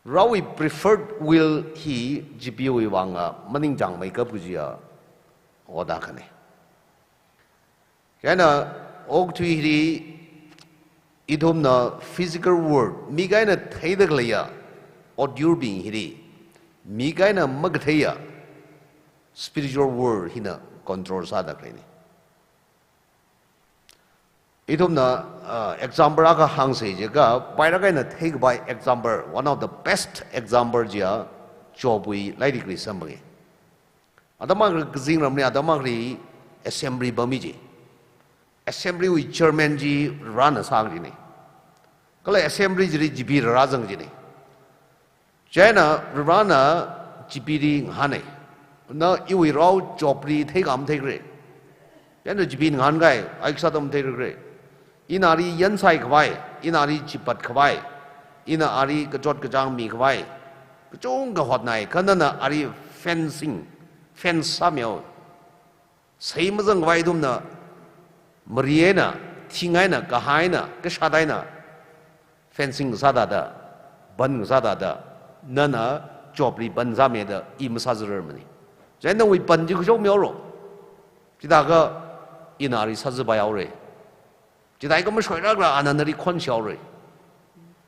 Varewui preferred will hi Chipee wui vanga maningchāngmeikap kajiya ot akhana. Chieina okathui hili ithumna physical world, mik eina theidakhaleiya otyurbing hili, mik eina makatheiya spiritual world hina control sādakhaleina. Ithumna, uh, example akha hāngsa jiakha, pairak eina theikapai example, one of the best example chiya Jobwui lairikli samphanga. Atam akhali kazingramli, atam akhali assembly pammi ji. Assembly wui chairman chi Varena sākajina. Kala assembly chili Chipee rāzang kajina. Chieina Varena Chipeeli ngahāna. Na iwui rao Jobli theikha matheikhala? Chieina Chipeena ngahānkai, ai kasā atam matheikhala. Ina ali yansai khavai, ina ali chipat khavai, ina ali kachot kachāng mi khavai, kachungkha hotnai, kha nana ali fencing, fence sāmihaowa. Sei mazang khavai ithumna, mari eina, thing eina, kahai eina, kashat eina, fencing sāda da, ban sāda da, nana Jobli ban sāmida i masāzararmana. Chieina nawui ban chi kashok mihaora. Chithākha ina ali sāzarpai haora. Chithākha mashoirakla ana nali khonshihaora.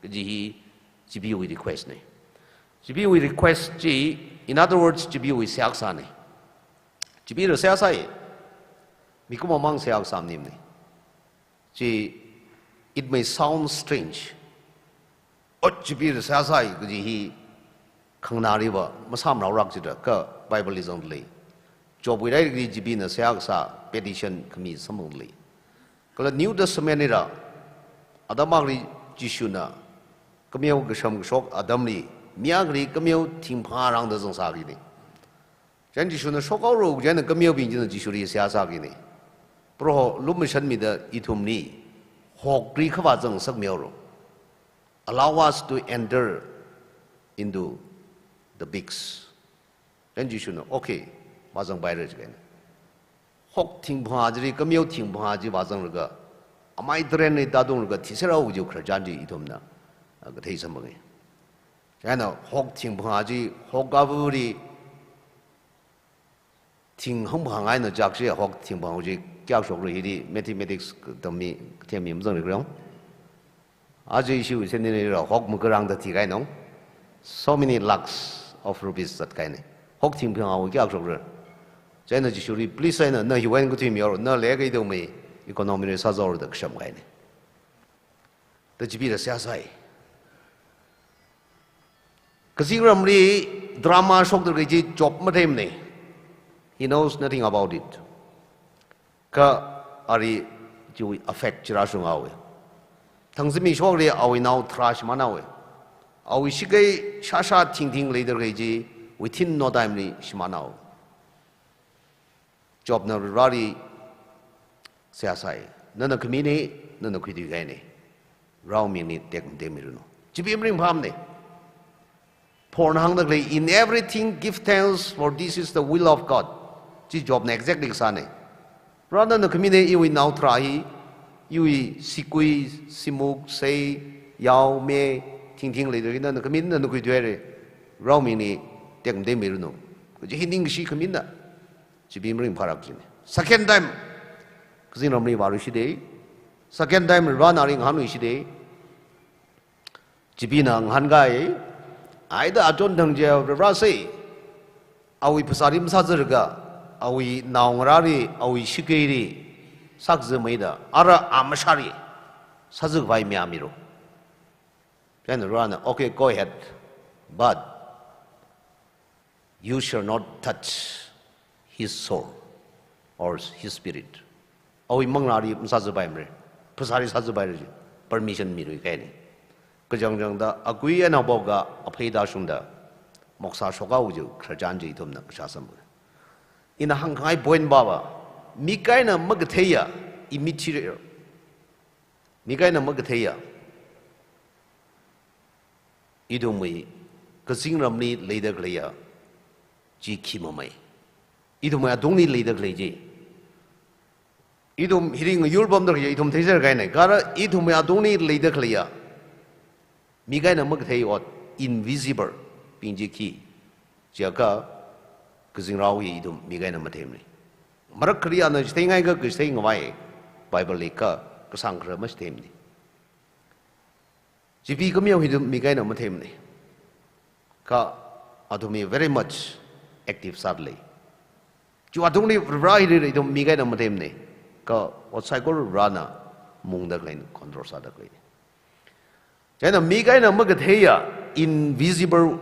Kaji hi Chipeewui request na. Chipeewui request chi, in other words, Chipeewui seihā kasāna. Chipeela seihā sai. Mikumo mang seihā kasā maningmana. Chi, it may sound strange. Ot, Chipeela seihā sai kaji hi khanganāliva masāmrāra jida, kha Bible li zangda lei. Jobwui lairikli Chipeena seihā kasā petition khami samphangda lei. Kala New Testament lila, atam akhali Jishuna kameo kasham kashok atamli, mi akhali kameo thingphā rāngda zangsā kajina. Chieina Jishuna shokhaora, chieina kameobing china Jishuli seihā sā kajina. Proho lumashanmida ithumli hokli khavā zangsakmihaora. Allow us to enter into the pigs. Chieina Jishuna, okay, vāzangpaira jikajina. Hok thingphang chili, kameo thingphang chi vāzanglaga, amai taren li tātunglaga thiserhao kaji khararchan chi ithumna, ah, kathei samphanga. Chieina hok thingphang chi, hok avali thing hangphang eina chakshi, hok thingphang chi kayākha shokra hili, mathematics tammi, themmi mazangli kayong. Aja issue sending ra hok makarang da thikahainao. So many lakhs of rupees zatkahaina. Hok thingphang kayākha shokra. Chieina Jishuli, "Please," eina, "na hiwui eina kathui mihaora, nali kaidao mai economy li sāzaora" da kashamkahaina. Da chipee da seihā sāi. Kazingramli drama shokda khalei chi Job matheimana. He knows nothing about it. Kha ali chiwui effect chi rāshunghaowa. Thangzimi shokli awui nao tharā shimānhaowa. Awui shakei shāshā thingthing leida khalei chi within no time li shimānhaowa. Jobna Vareli seihā sāi. "Nana khamina, nana khuithuikahaina. Varewui mingli tekmatei miranu." Chipee maringphāmana. Paulna hāngda khalei, "In everything give thanks, for this is the will of God." Chi Jobna exactly kasāna. "Vare, nana khamina, iwui nao tharā hi, iwui sigui, simuk, sei, yao, me, thingthing leida khalei hi nana khamina, nana khuithuihaira. Varewui mingli tekmatei miranu." Kaji hi ningkashi khamina. Chipee maringphālāk kajina. Second time, kazingramli vāluishita. Second time, Varena ali ngahānluishita. Chipeena ngahānkahai, "Aida achon thang chiya Vare sāi, awui phasāli masāzalaga, awui naongarāli, awui shakeili sākazā maida, ara amashāli sāzakhavai mayāmilu." Then Varena, "Okay, go ahead. But you shall not touch his soul or his spirit." Awui manglāli masāzapaimara. Phasāli sāzapaira chi. Permission miluikahaina. Kachangchangda akui eina apoka aphei tāshungda moksha shokhaowa kaji khararchan chi ithumna kashā samphanga. Ina hāngkhangai point pava, mik eina makatheiya, immaterial. Mik eina makatheiya, ithumwui kazingramli leida khaleiya chi khi mamai. Ithumwui atungli leida khalei chi. Ithum hili ngayur pamda khalei ithum theiserkahaina. Kha ara ithumwui atungli leida khaleiya, mik eina makathei ot, invisible bing chi khi jiakha, kazingrao hi ithum mik eina matheimana. Marak khali ana chitheingaikha kachithei ngavai, Bible li kha kasāng kharā machitheimana. Chipee kameo hi ithum mik eina matheimana. Kha athum hi very much active sāda lei. Chiwui atungli Vare hili ithum mik eina matheimana. Kha ot saikora Varena mungda khaleina, control sāda khaleina. Chieina mik eina makatheiya, invisible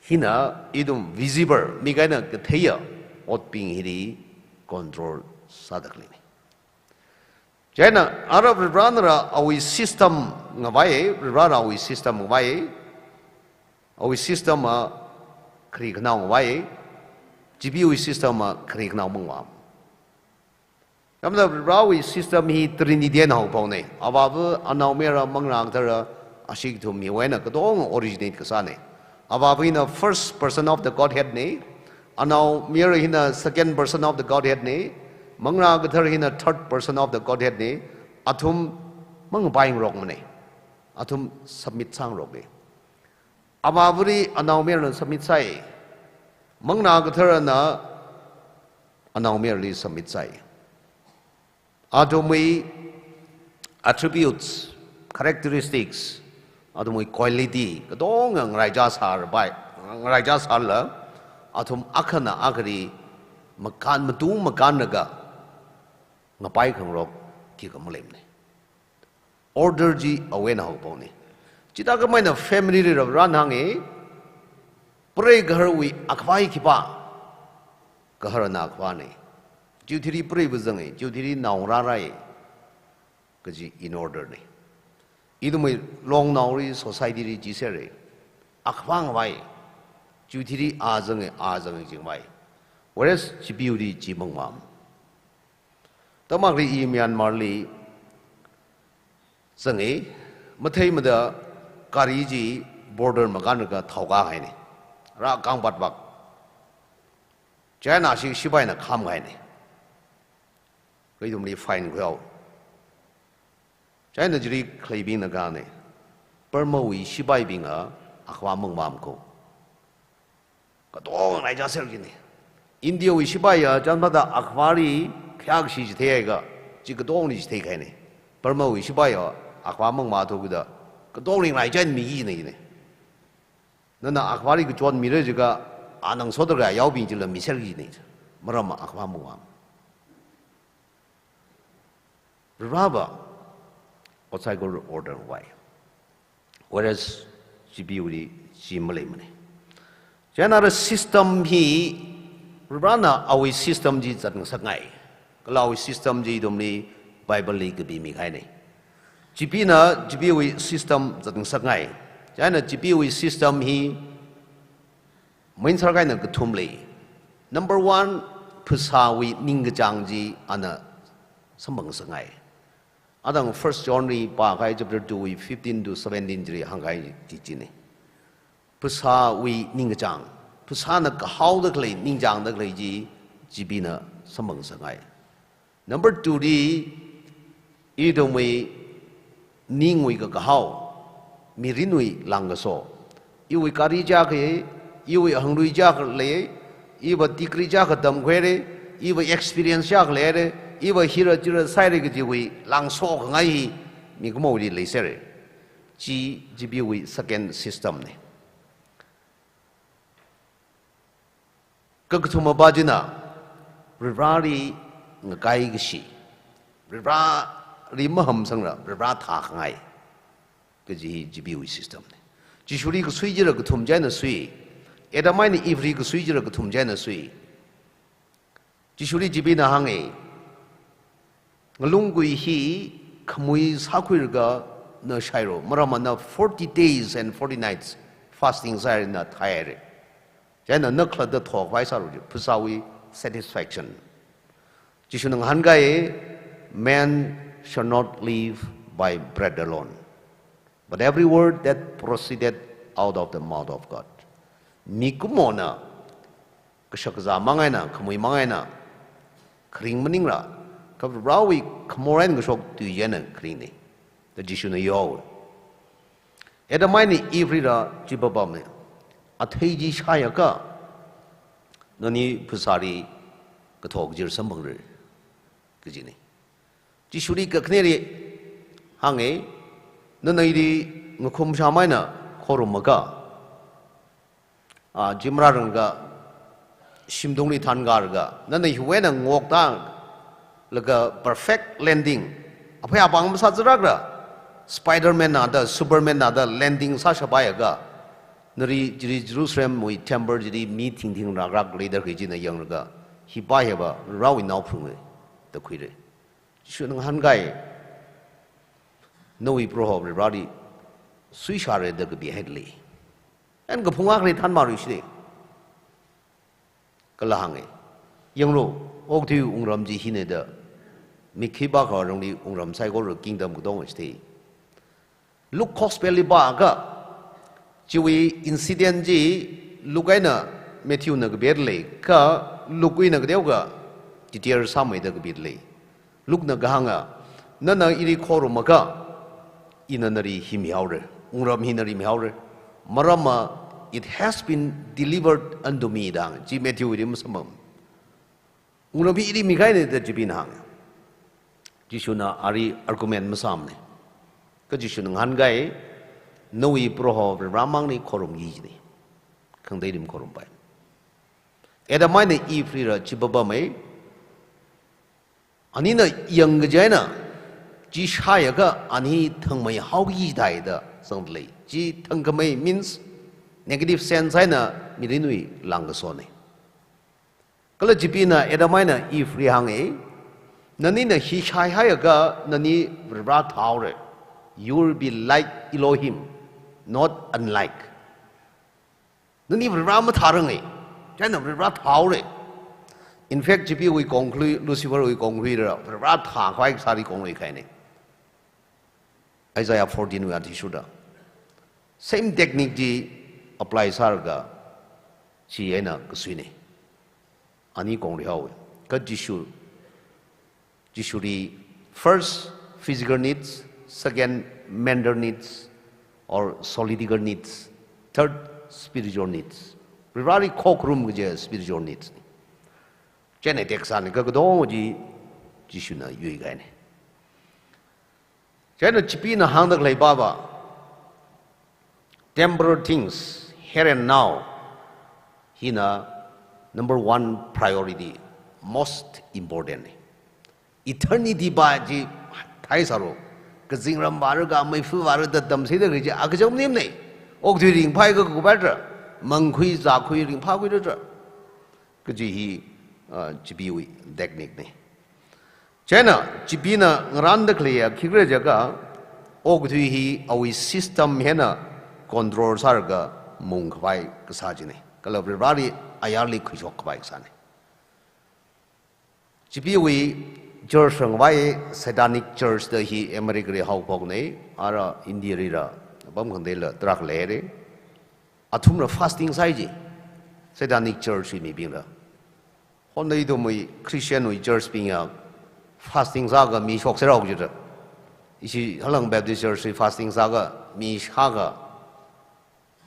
hina ithum visible, mik eina katheiya otbing hili control sāda khaleina. Chieina ara Varena awui system ngavai, Varena awui system ngavai, awui system a khari khanao ngavai, chipeewui system a khari khanao mangvam. Tamda Varewui system hi Trinity eina haophokna. Avāva, Anaomayara, Manglā Kathara, ashi kathum hiwui eina katonga originate kasāna. Avāva hina first person of the Godhead na. Anaomayara hina second person of the Godhead na. Manglā Kathara hina third person of the Godhead na. Athum mangapaingarokmana. Athum submit sāngarokna. Avāvali Anaomayarana submit sāi. Manglā Katharana Anaomayarali submit sāi. Athumwui attributes, characteristics, athumwui quality, katonga ngaraichā sārpai, ngaraichā sālala, athum akhana akhali makān, matung makānlaga, ngapai khangarok khikha maleimana. Order chi awui eina haophokna. Chithākhameina family li rāranhānga, prei gaharwui akhavai khipā, gaharana akhavana. Chiwui thili preiva zanga, chiwui thili naongarā rāi, kaji in order na. Ithumwui longnaoli society li chi sera, akhavā ngavai, chiwui thili a zanga, a zanga jingvai. Whereas chipeewuili chi mangmam. Tamakli i Myanmar li zanga, matheimada gari chi border makānlaga thaokā haina. Rā kangpat vak. China shi shipaina kham haina. Kha ithumli fine khuihao. China chili khaleibingna kahāngna, Burmawui sipaibingna Akhavā mangavāmana ko. Katonga nai chāser kajina. Indiawui sipaiya chānphāda Akhavāli khayākashi chitheiakha, chi katongli chitheikahaina. Burmawui sipaiya Akhavā mangavāthu kida, katongli nai chānmiki kajina. Nana Akhavāli kachon mira jiakha, ana ngasoda khalei yaobing chila miser kajina. Maramva Akhavā mangavāmana. Varivarava outside God order vai. Whereas G B Uli chi maleimana. China ara system hi, Varivarana awui system chi zatngasakngai. Kala awui system chi ithumli Bible li kapimikahaina. G B na G B wui system zatngasakngai. China G B wui system hi main sārkahaina kathum lei. Number one, phasāwui ningkachāng chi ana samphangngasakngai. Athang First John li pākahai chapter two wui fifteen to seventeen chili hāngkahai chi china. Phasāwui ningkachāng, phasāna kahaoda khalei, ningchāngda khalei chi, G B na samphangngasakngai. Number two li, ithumwui ningwui kakahao, mirinwui langkaso. Iwui gari chiyākha lei, iwui hanglui chiyākha lei, iva degree chiyākha tamkhuira, iva experience chiyākha leira, iva hira chira sāhaira kajiwui langso khangai hi mikumoli leisera. Chi G B wui second system na. Kakathuma pa china, Varivarali ngakaikashi, Varivarali mahamsangra, Varivara thākhangai kaji hi G B wui system na. Jishuli kasui chila kathum china sui. Adam eina Eve li kasui chila kathum china sui. Jishuli G B na hānga, ngalunggui hi khamui sākhuilaga na shairo, maramva na forty days and forty nights fasting sāhaira, na thaihaira. China na khalatta thokhavai sālu ji, phasāwui satisfaction. Jishuna ngahānkai, "Man shall not live by bread alone, but every word that proceeded out of the mouth of God." Mikumona kashak kazā mang eina, khamui mang eina kharing maningra, kha Varivarawui khamor eina kashok tui china kharingna, da Jishuna yao. Adam eina Eve lila chi papamna. Athei chi shāakha, nani phasāli kathok jir samphangra kajina. Jishuli kakhaneli hānga, nana ili ngakhum sham eina khorumakha, ah, gym rāranglaga, shimtungli thankarlaga, nana hiwui eina ngokta laga perfect landing, aphei apāng masāzārakla, Spider-Man na da, Superman na da landing sāshapaiakha, nali chili Jerusalemwui temple chili mi thingthing rakrak leida khalei china yanglaga, hi pa hiva Varivarawui naopharuna da khuira. Jishuna ngahānkai, nawui Proho Varivarali suishāra da kapihaida lei. Eina kaphung akhali thanmāluishita. Kala hānga, yanglu, okathuiwui wungram chi hina da, mik khi pākha rongli wungram saikora kingdom katonga chithei. Luke Gospel li pāakha, chiwui incident chi Luke eina Matthew na kapida lei, kha Luke wuina kateokha detail sāmeida kapida lei. Luke na kahānga, nana ili khorumakha, ina nali hi mihaora, wungram hi nali mihaora. Maramva, "It has been delivered unto me," da hānga, chi Matthew wuili masamphang. Wungram hi ili mikahaina da G B na hānga. Jishuna ali argument masāmana. Kha Jishuna ngahānkai, nawui Proho Varivaramangli khorumki jina. Khangatei rim khorumpai. Adam eina Eve lila chi papamma. Anina yangkaji eina, chi shāakha ani thangmei haoki thai da zangda lei. Chi thangkhamei means negative sense eina mirinwui langkasona. Kala G B na Adam eina Eve li hānga, nanina hi shāhaiakha nani Varivara thāhaora. You will be like Elohim, not unlike. Nani Varivara mathāranga. China Varivara thāhaora. In fact, G B wui kongkhui, Lucifer wui kongkhuila Varivara thākhavai kasāli konglui kahaina. Isaiah fourteen wui athishurda. Same technique chi apply sālaga, chi eina kasuina. Ani konglui haowa. Kha Jishu, Jishuli first physical needs, second mental needs or solidical needs, third spiritual needs. Varivarali khokharum kaje spiritual needs ni. Chieina text sāni kakatonga chi Jishuna yuikahaina. Chieina Chipina hāngda khalei pāva, temporal things, here and now, hina number one priority, most important ni. Eternity pā chi theisālu. Kazingram vāra ka, meifa vāra da tamsida kaji chi akachang maningmana. Okathui ringphai kakupaira, mangkhui zākhui ringphākhuira. Kaji hi, ah, Chipiwui technique ni. Chieina Chipina ngarānda khaleiya khikhala jiakha, okathui hi awui system hina control sālaga mungkhavai kasā china. Kala Varivarali ayarli khuishokkhavai kasāna. Chipiwui church rāngavai Satanic Church da hi America li haophokna, ara India lila pamkhangateila tarākha leira. Athumla fasting sāi ji, Satanic Church wui mibingla. Hon ithumwui Christian wui church bingna fasting sālaga mi shokserhao jida. Ishi Halang Baptist Church li fasting sālaga mi shālaga,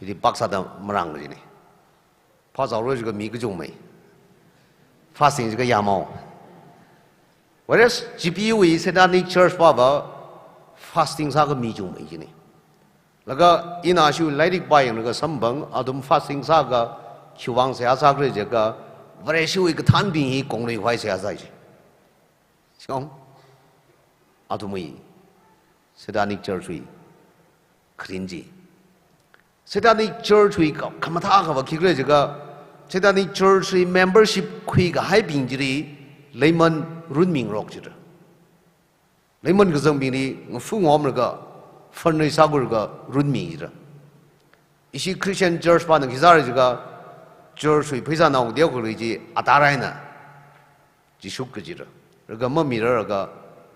hili pāksāda marāng kajina. Phāzāora jiakha mi kachungmei, fasting jiakha yāmao. Whereas Chipiwui Satanic Church pāva fasting sālaga mi chungmei jina. Laga ina ashiwui lairik pāyanglaga samphang, athum fasting sālaga khiwuivang seihā sākhala jiakha, Vareshiwui kathānbing hi kongluikhavai seihā sāi ji. Chong, athumwui Satanic Church wui kharing chi. Satanic Church wui ka, khamathā akhava khikhala jiakha, Satanic Church wui membership khuikahaibing chili leiman runmingarok jida. Leiman kazangbingli ngafu ngomlaga, fundraise sākhuilaga runmi jida. Ishi Christian church pāna khi sāra jiakha, church wui pheisānao teokha khalei chi atar eina chishuk kajira. Laga mamirarlaga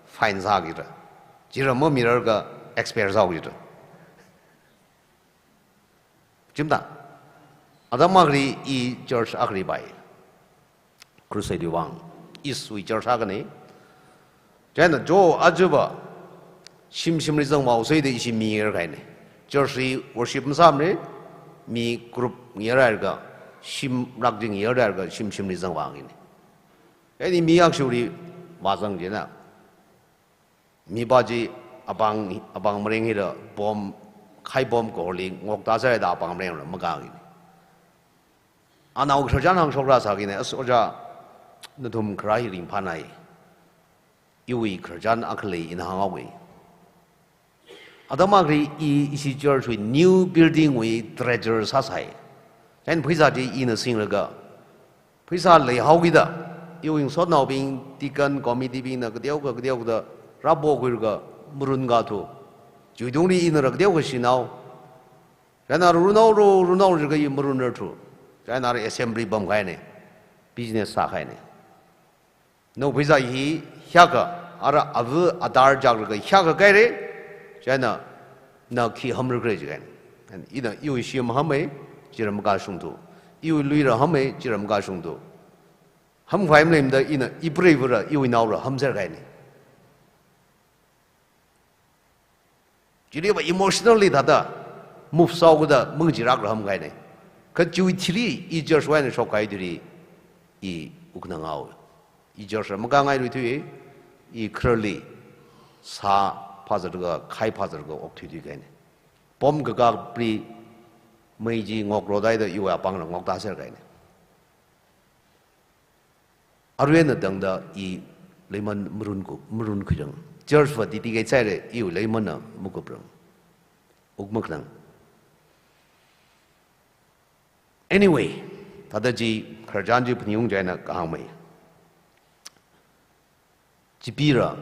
fine sākira. Chila mamirarlaga expel sākira. Chimda. Atam akhali i church akhali pāi. Crusade wui vang. East wui church akhana. Chieina jo ajava shim shimli zangvāhaosa da ishi mi ngarkahaina. Church li worship masāmara, mi group ngarailaga, shim lāk chi ngarailaga shim shimli zangvāngaina. Chieina mi akshuli vāzang chieina, mipā chi apāng, apāng mareng hila bomb, khai bomb kahorli ngokta sāda apāng marengla makāngaina. Anao khararchan hāngshokra sākina, as ojā, nathum kharā hi ringphānai. Iwui khararchan akha lei ina hānghaowa. Atam akhali i ishi church wui new building wui treasurer sāsai. Chieina pheisā chi ina singlaga, pheisā leihaokida, iwui ngasotnaobing, deacon committee bingna kateokha kateokha da rāpokhuilaga marunkathu. Chiwuitungli inala kateokha shinao. Chieina runhaora, runhaora jiakha i marunrarthu. Chieina ara assembly pamkahaina. Business sākahaina. Nawui pheisā hi hiyākha, ara ava atar chaklaga hiyākha kahaira, chieina na khi hamrakhala jikahaina. Ina iwui shim hamhai, chila makashungthu. Iwui luila hamhai, chila makashungthu. Hamkhavai maleimada ina ipreivala, iwui naola hamserkahaina. Chiliva emotionally thāda move sāhaokida mangachee lākla hamkahaina. Kha chiwui thili i church wui eina shokkahai thili i wukkhanang haowa. I church la makāngailui thuiya, i khararli sā phāzatlaga, khai phāzatlaga okthui thuikahaina. Bomb kakāpli mei chi ngokrodaida iwui apāngla ngokta serkahaina. Arui eina tangda i leiman marunku, marunkhuirang. Church va dedicate sāhaira, iwui leimanna makuprang. Wuk makhanang. Anyway, thāda chi khararchan chi phaningungchai eina kahāngmei. Chipira,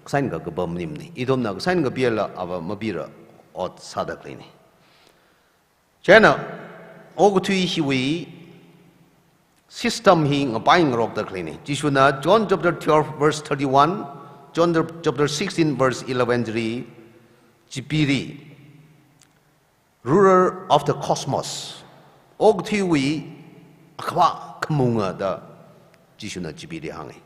kasāngkha kapam maningmana. Ithumna kasāngkha pila ava mapira ot sāda khaleina. Chieina, okathui hiwui system hi ngapai ngarokda khaleina. Jishuna John chapter twelve verse thirty-one, John chapter sixteen verse eleven chili, Chipili, ruler of the cosmos, okathuiwui akhava khamunga da Jishuna Chipili hānga.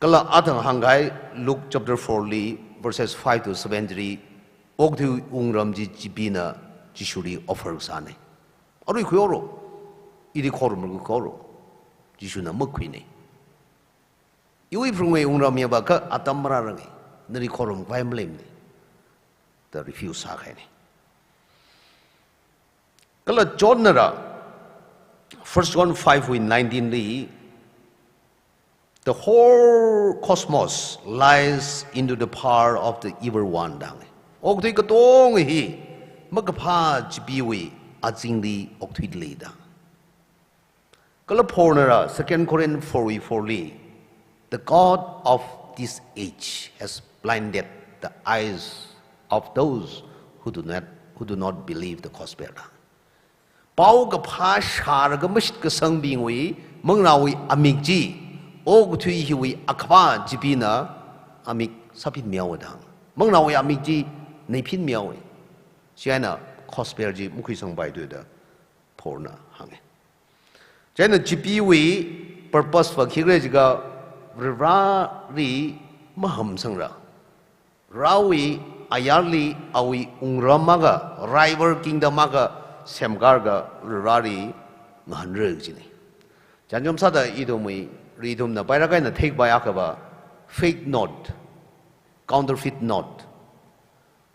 Kala athang hāngkahai Luke chapter four li verses five to seven li, okathui wungram chi Chipina Jishuli offer sāna. Arui khuihaora, ili khorumra khuihaora. Jishuna makhuina. Iwui phrungwui wungram hiva kha atam marāranga, nali khorumkhavai maleimana, da refuse sākahaina. Kala John nara, First John five wui nineteen li, "The whole cosmos lies into the power of the evil one," da hānga. Okathui katonga hi makaphā Chipiwui azingli okthuida lei da. Kala Paul nara Second Corinth four wui four li, "The god of this age has blinded the eyes of those who do not, who do not believe the gospel," da. Paokaphā shālaga mashitkasangbingwui mangnaowui amik chi, okathui hiwui akaphā Chipina amik sāphinmihaowa da. Mangnaowui amik chi neiphinmihaowa. Chieina gospel chi makhuisangpaithuda Paul na hānga. Chieina Chipiwui purpose va khikhala jiakha, Vareli mahamsangra. Varewui ayarli awui wungram akha, rival kingdom akha semkālaga Vareli ngahānra kajina. Chānjam sāda ithumwui, ithumna pailāk eina theikapai akhava fake note, counterfeit note.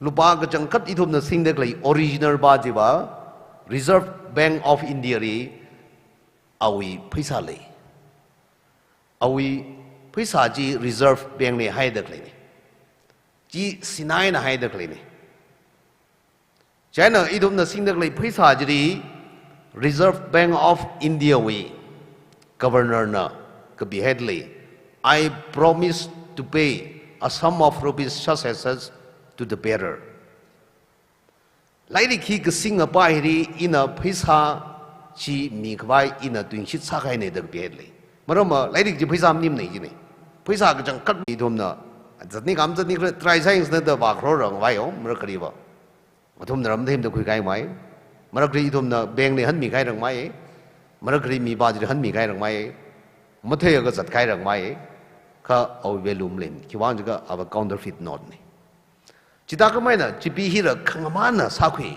Lupā kachangkhat ithumna singda khalei original pā chiva Reserve Bank of India li awui pheisā lei. Awui pheisā chi Reserve Bank li haida khaleina. Chi sinaina haida khaleina. Chieina ithumna singda khalei pheisā chili Reserve Bank of India wui Governor na kapihaida lei, "I promise to pay a sum of rupees such and such to the bearer." Lairik hi kasingapā hili ina pheisā chi mikhavai ina tuingashit sākahaina da kapihaida lei. Maramva lairik chi pheisā maningmana jina. Pheisā kachangkhat ithumna zatni kha mazatni khala, try sāyangsa da vākharorra ngavaiya, marakhaliva. Athumna ram themda khuikahai mai. Marakhali ithumna bank li hanmikahai rangmai. Marakhali mipā chili hanmikahai rangmai. Matheiakha zatkahai rangmai. Kha awui value maleimana. Khiwuivang jiakha ava counterfeit note na. Chithākhameina Chipi hila khangamānna sākhui.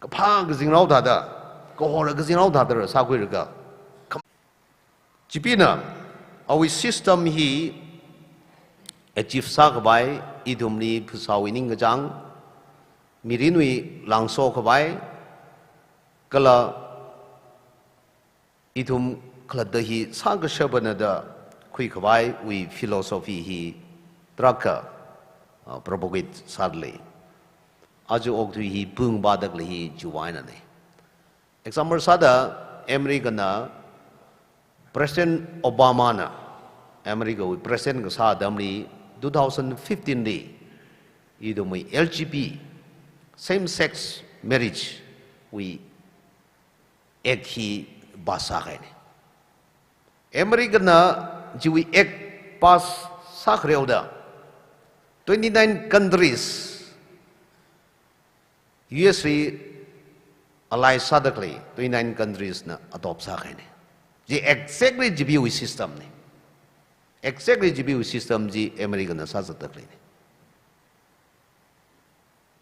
Kaphā kazingrao thāda, kahorla kazingrao thāda sākhuilaga, Chipina awui system hi achieve sākhavai, ithumli phasāwui ningkachāng, mirinwui lāngsokhavai, kala ithum khalatta hi sākashapana da khuikhavaiwui philosophy hi tarākha, uh, propagate sāda lei. Aja okathui hi pung vāda khalei hi chiwui einana. Example sāda, America na, President Obama na, America wui President kasā atamli two thousand fifteen li, ithumwui L G B, same sex marriage wui act hi pass sākahaina. America na chiwui act pass sākhareoda, twenty-nine countries, U S li allied sāda khalei twenty-nine countries na adopt sākahaina. Chi exactly Chipiwui system na. Exactly Chipiwui system chi America na sāzatda khaleina.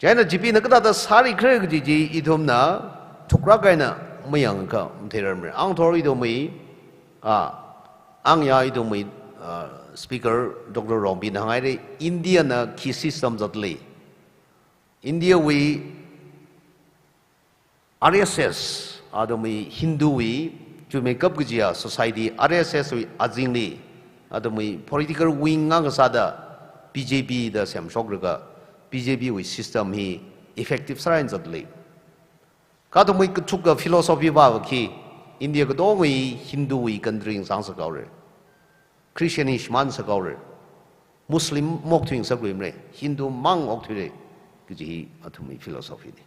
Chieina Chipina kathāda sālikhala kaji chi ithumna thuklāk eina mayangakha matheirarmara. Angthor ithumwui, a, angya ithumwui, a, speaker Doctor Rongpi na hānghaira, India na khi system zat lei. India wui R S S, athumwui Hindu wui chuimeikap kajiya society R S S wui azingli, athumwui political wing akha sāda B J P da semshoklaga, B J P wui system hi effective sāra eina zat lei. Kha athumwui kathuk ka philosophy va khi, India katongwui Hindu wui country ngasāngasakhaora. Christian hi shimānsakhaora. Muslim maokthuingasakluimara. Hindu mang okthuira. Kaji hi athumwui philosophy na.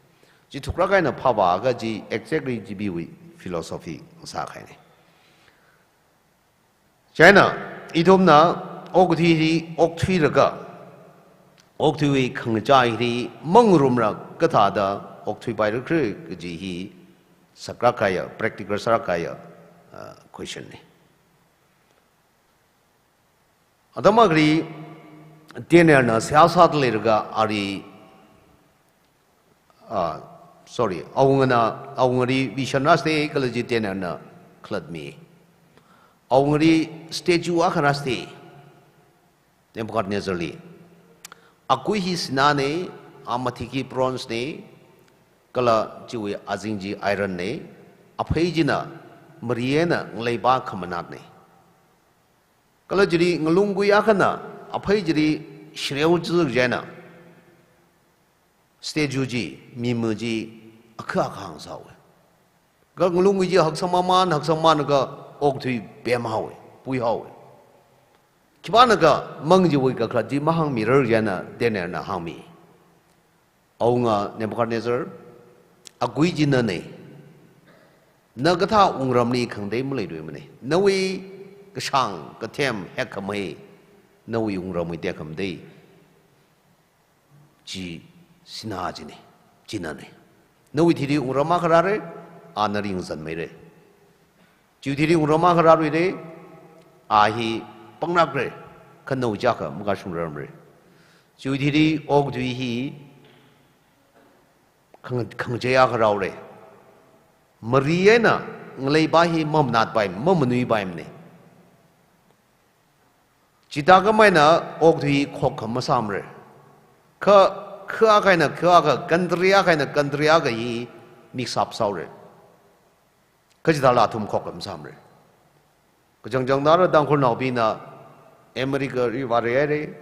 Chi thuklāk eina phāvāakha chi exactly Chipiwui philosophy sākahaina. Chieina, ithumna okathui hi okthuilaga, okathuiwui khangachā hi mangarumlaga kathāda okthuipailākhala kaji hi saklāk kahaiya, practical sālāk kahaiya, uh, question na. Atam akhali Danielna seihā sāda leilaga ali, ah, sorry, awungana, awungali vision rāsei kala chi Danielna khalatmi. Awungali statue akha rāsei Nebuchadnezzarli. Akui hi sinānei, amathik hi bronzenei, kala chiwui azing chi ironnei, aphei china mari eina ngaleipa khamanatnei. Kala chili ngalunggui akhana aphei chili shareo chizuk chieina statue chi, mima chi akha akha hāngsāhaowa. Kha ngalunggui chi haksangmaman, haksangmalaga okathui pemhaowa, puihaowa. Khipānakha mang chiwui kakhalat chi mahāngmirar chieina Danielna hāngmi. Awunga Nebuchadnezzar, akui chi nanei. Na kathā wungramli khangatei maleiluimanei. Nawui kashāng, kathem, hekkhamei, nawui wungramwui tekhamatei chi sinā chinei, chi nanei. Nawui thili wungram akha rāra, a nali ngazanmeira. Chiwui thili wungram akha rāluira, a hi panglākra, kha nawui chi akha makashungrarmara. Chiwui thili okathui hi khang-, khangachei akha rāhaora. Mari eina ngaleipa hi mamanatpai, mamanuipaimanei. Chithākhameina okathui hi khokkha masāmara. Kha, kha akha eina kha akha, country akha eina country akha hi mix up sāhaora. Kha chithāla athum khokkha masāmara. Kachangchang tharan Tangkhulnaobingna Americali vāreira,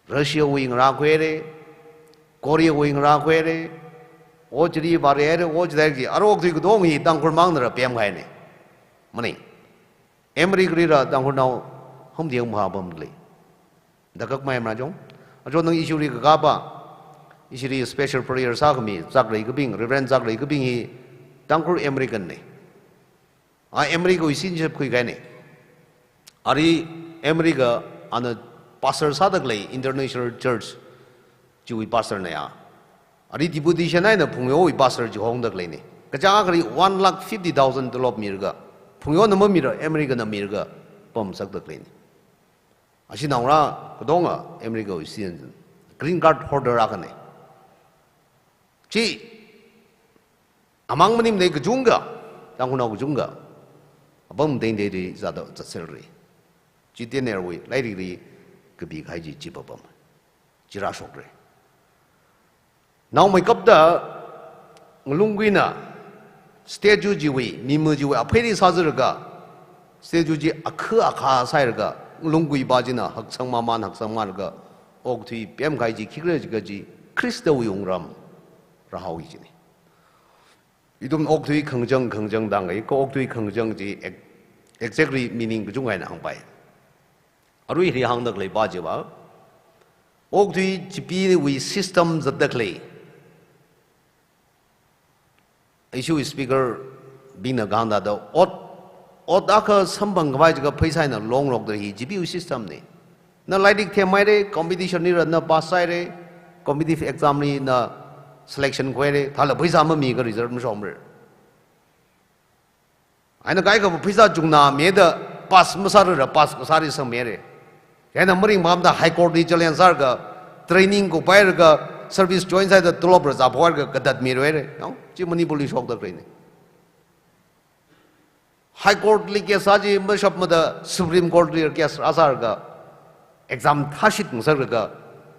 Russiawui ngarā khuihaira, Koreawui ngarā khuihaira, o chili vāreira, o chithāki, aro okathui katonga hi Tangkhulmangna rāpemkahainei. Manei. Americalila Tangkhulnao hangdi hangmahā pamlei. Dakak mai mara jong. Ajo nang ishili kakapa, ishili special prayer sākhami, Zaklei Kaping, Reverend Zaklei Kaping hi Tangkhul American nei. A Americawui citizenship khuikahainei. Ali America ana pastor sādalei International Church chiwui pastor nei a. Ali deputation eina Phungyowui pastor chi hongdaleinei. Kachāng akhali one lakh fifty thousand tolop milaga, Phungyona mamila Americana milaga pamsakdaleinei. Ashi naongarā katonga Americawui citizen, green card holder akhanei. Chi amang maningmanei kachungkha, Tangkhulnao kachungkha apam tengtengli zāda zatserra. Chi Danielwui lairikli kapikahai chi chi papam. Chi rāshokra. Naomeikapta ngalungguina statue chiwui, mima chiwui apheili sāzālaga, statue chi akha akha sāhailaga, ngalungguipa china haksangmaman haksangmalaga okathui pemkahai chi khikhala jiakha chi Khristawui wungram rāhaowa jinei. Ithum okathui khangachang khangachang tāngai, kha okathui khangachang chi ex-, exactly meaning kachungkha eina hāngpai. Aruili hāngdakhaleipa chiva, okathui chipeewui system zatdakhalei. Aja speaker bingna kahāng thāda ot, ot akha samphangkhavai jiakha pheisā eina longrokda hi chipeewui system nei. Na lairik themhaira, competition lila na pass sāhaira, competitive exam li na selection khuihaira, thāla pheisā mamikha result mashokmara. Eina kaikhava pheisā chungna mida pass masārarla pass kasāli sangmira. Chieina maringmamda High Court li challenge sālaga, training kupailaga, service join sāda tolop rāzāphok hailaga katatmiluira. Nao, chi Manipurli shokdakhaleina. High Court li case sā chi mashapmada Supreme Court li case rāsālaga, exam thāshit ngasakda,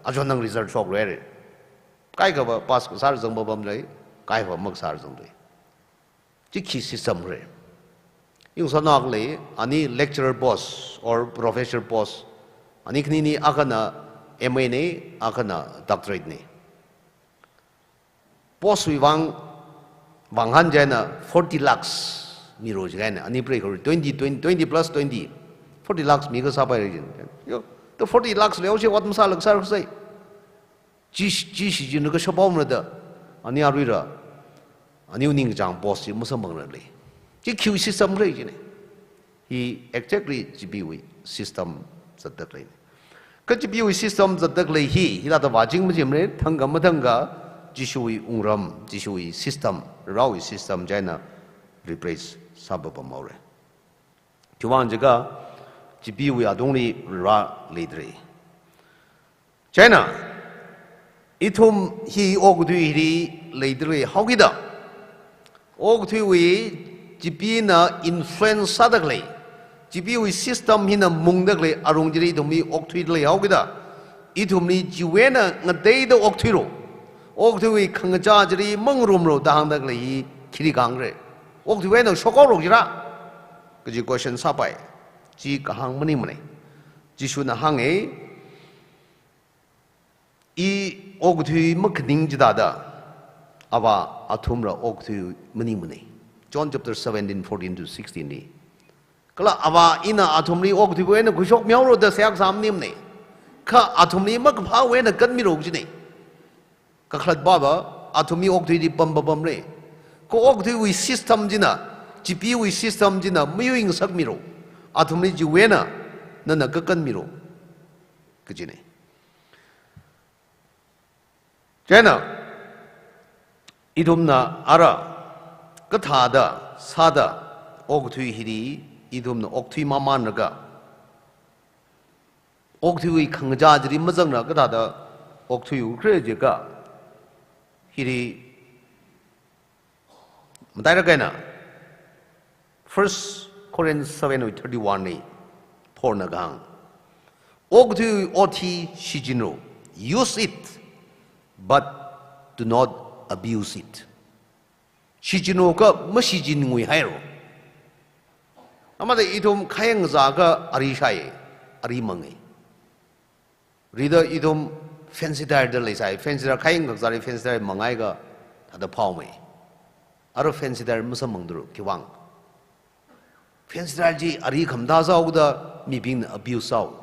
aja nang result shokluira. Kaikhava pass kasāla zang papamlei, kaikhava makasāla zanglei. Chi khi system khala. Yungsānao akha lei, ani lecturer post or professor post. Ani khanini akhana M A nei, akhana doctorate nei. Post wui vang, vānghan chieina forty lakhs mira chieina, ani preikhor twenty, twenty, twenty plus twenty, forty lakhs mikha sāpaira jin. Yo, to forty lakhs leihaosa ot masālāk sāra kasai. Chi, chi shichinlaga shaphaomara da, ani aruila, aniwui ningkachāng post chi masamphangrarlei. Chi khiwui system khala jinei. Hi exactly chipeewui system zatdakhalei. Kha chipeewui system zatdakhalei hi, hithāda vāching machimra, thangkha mathangkha, Jishuwui wungram, Jishuwui system, Varewui system chieina replace sāpapamhaora. Khiwuivang jiakha, Chipeewui atungli rāleidalei. Chieina, ithum hi okathui hili leidalei haokida, okathuiwui chipeena influence sādalei, chipeewui system hina mungdalei arung chili ithum hi okthuidalei haokida, ithumli chiwui eina ngateida okthuilu, okathuiwui khangachā chili mangarumlu da hāngdalei hi khili kahāngra? Okathuiwui eina shokhaolu jira kaji question sāpai. Chi kahāng maningmana. Jishuna hānga, I okathui makhaning chithāda, Avā athumla okathui maningmana. John chapter seventeen, fourteen to sixteen li. Kala Avā ina athumli okathuiwui eina khuishokmihaolu da seihā kasā maningmana. Kha athumli makaphāwui eina kanmilu kajina. Kakhalatva va, athumwui okathuili pam papamra. Kha okathuiwui system china, chipeewui system china mayuingasakmilu. Athumli chiwui eina nana kakanmilu kajina. Chieina, ithumna ara kathāda sāda okathui hili ithumna okthui mamānlaga, okathuiwui khangachā chili mazangla kathāda okthuiukhala jiakha, hili matailāk eina First Corinthians seven wui thirty-one li Paulna kahāng, okathuiwui ot hi shichinlu, use it, but do not abuse it. Shichinlu kha mashichinnguihaialu. Amada ithum khayang kazā kha ari shai, ari manga. Rida ithum fancy tyre da leisai, fancy tyre khayang kakazāli fancy tyre mangaiakha thāda phaomei. Ara fancy tyre masamphangdalu, khiwuivang? Fancy tyre chi ari khamathā sāhaoda mibingna abuse sāhao.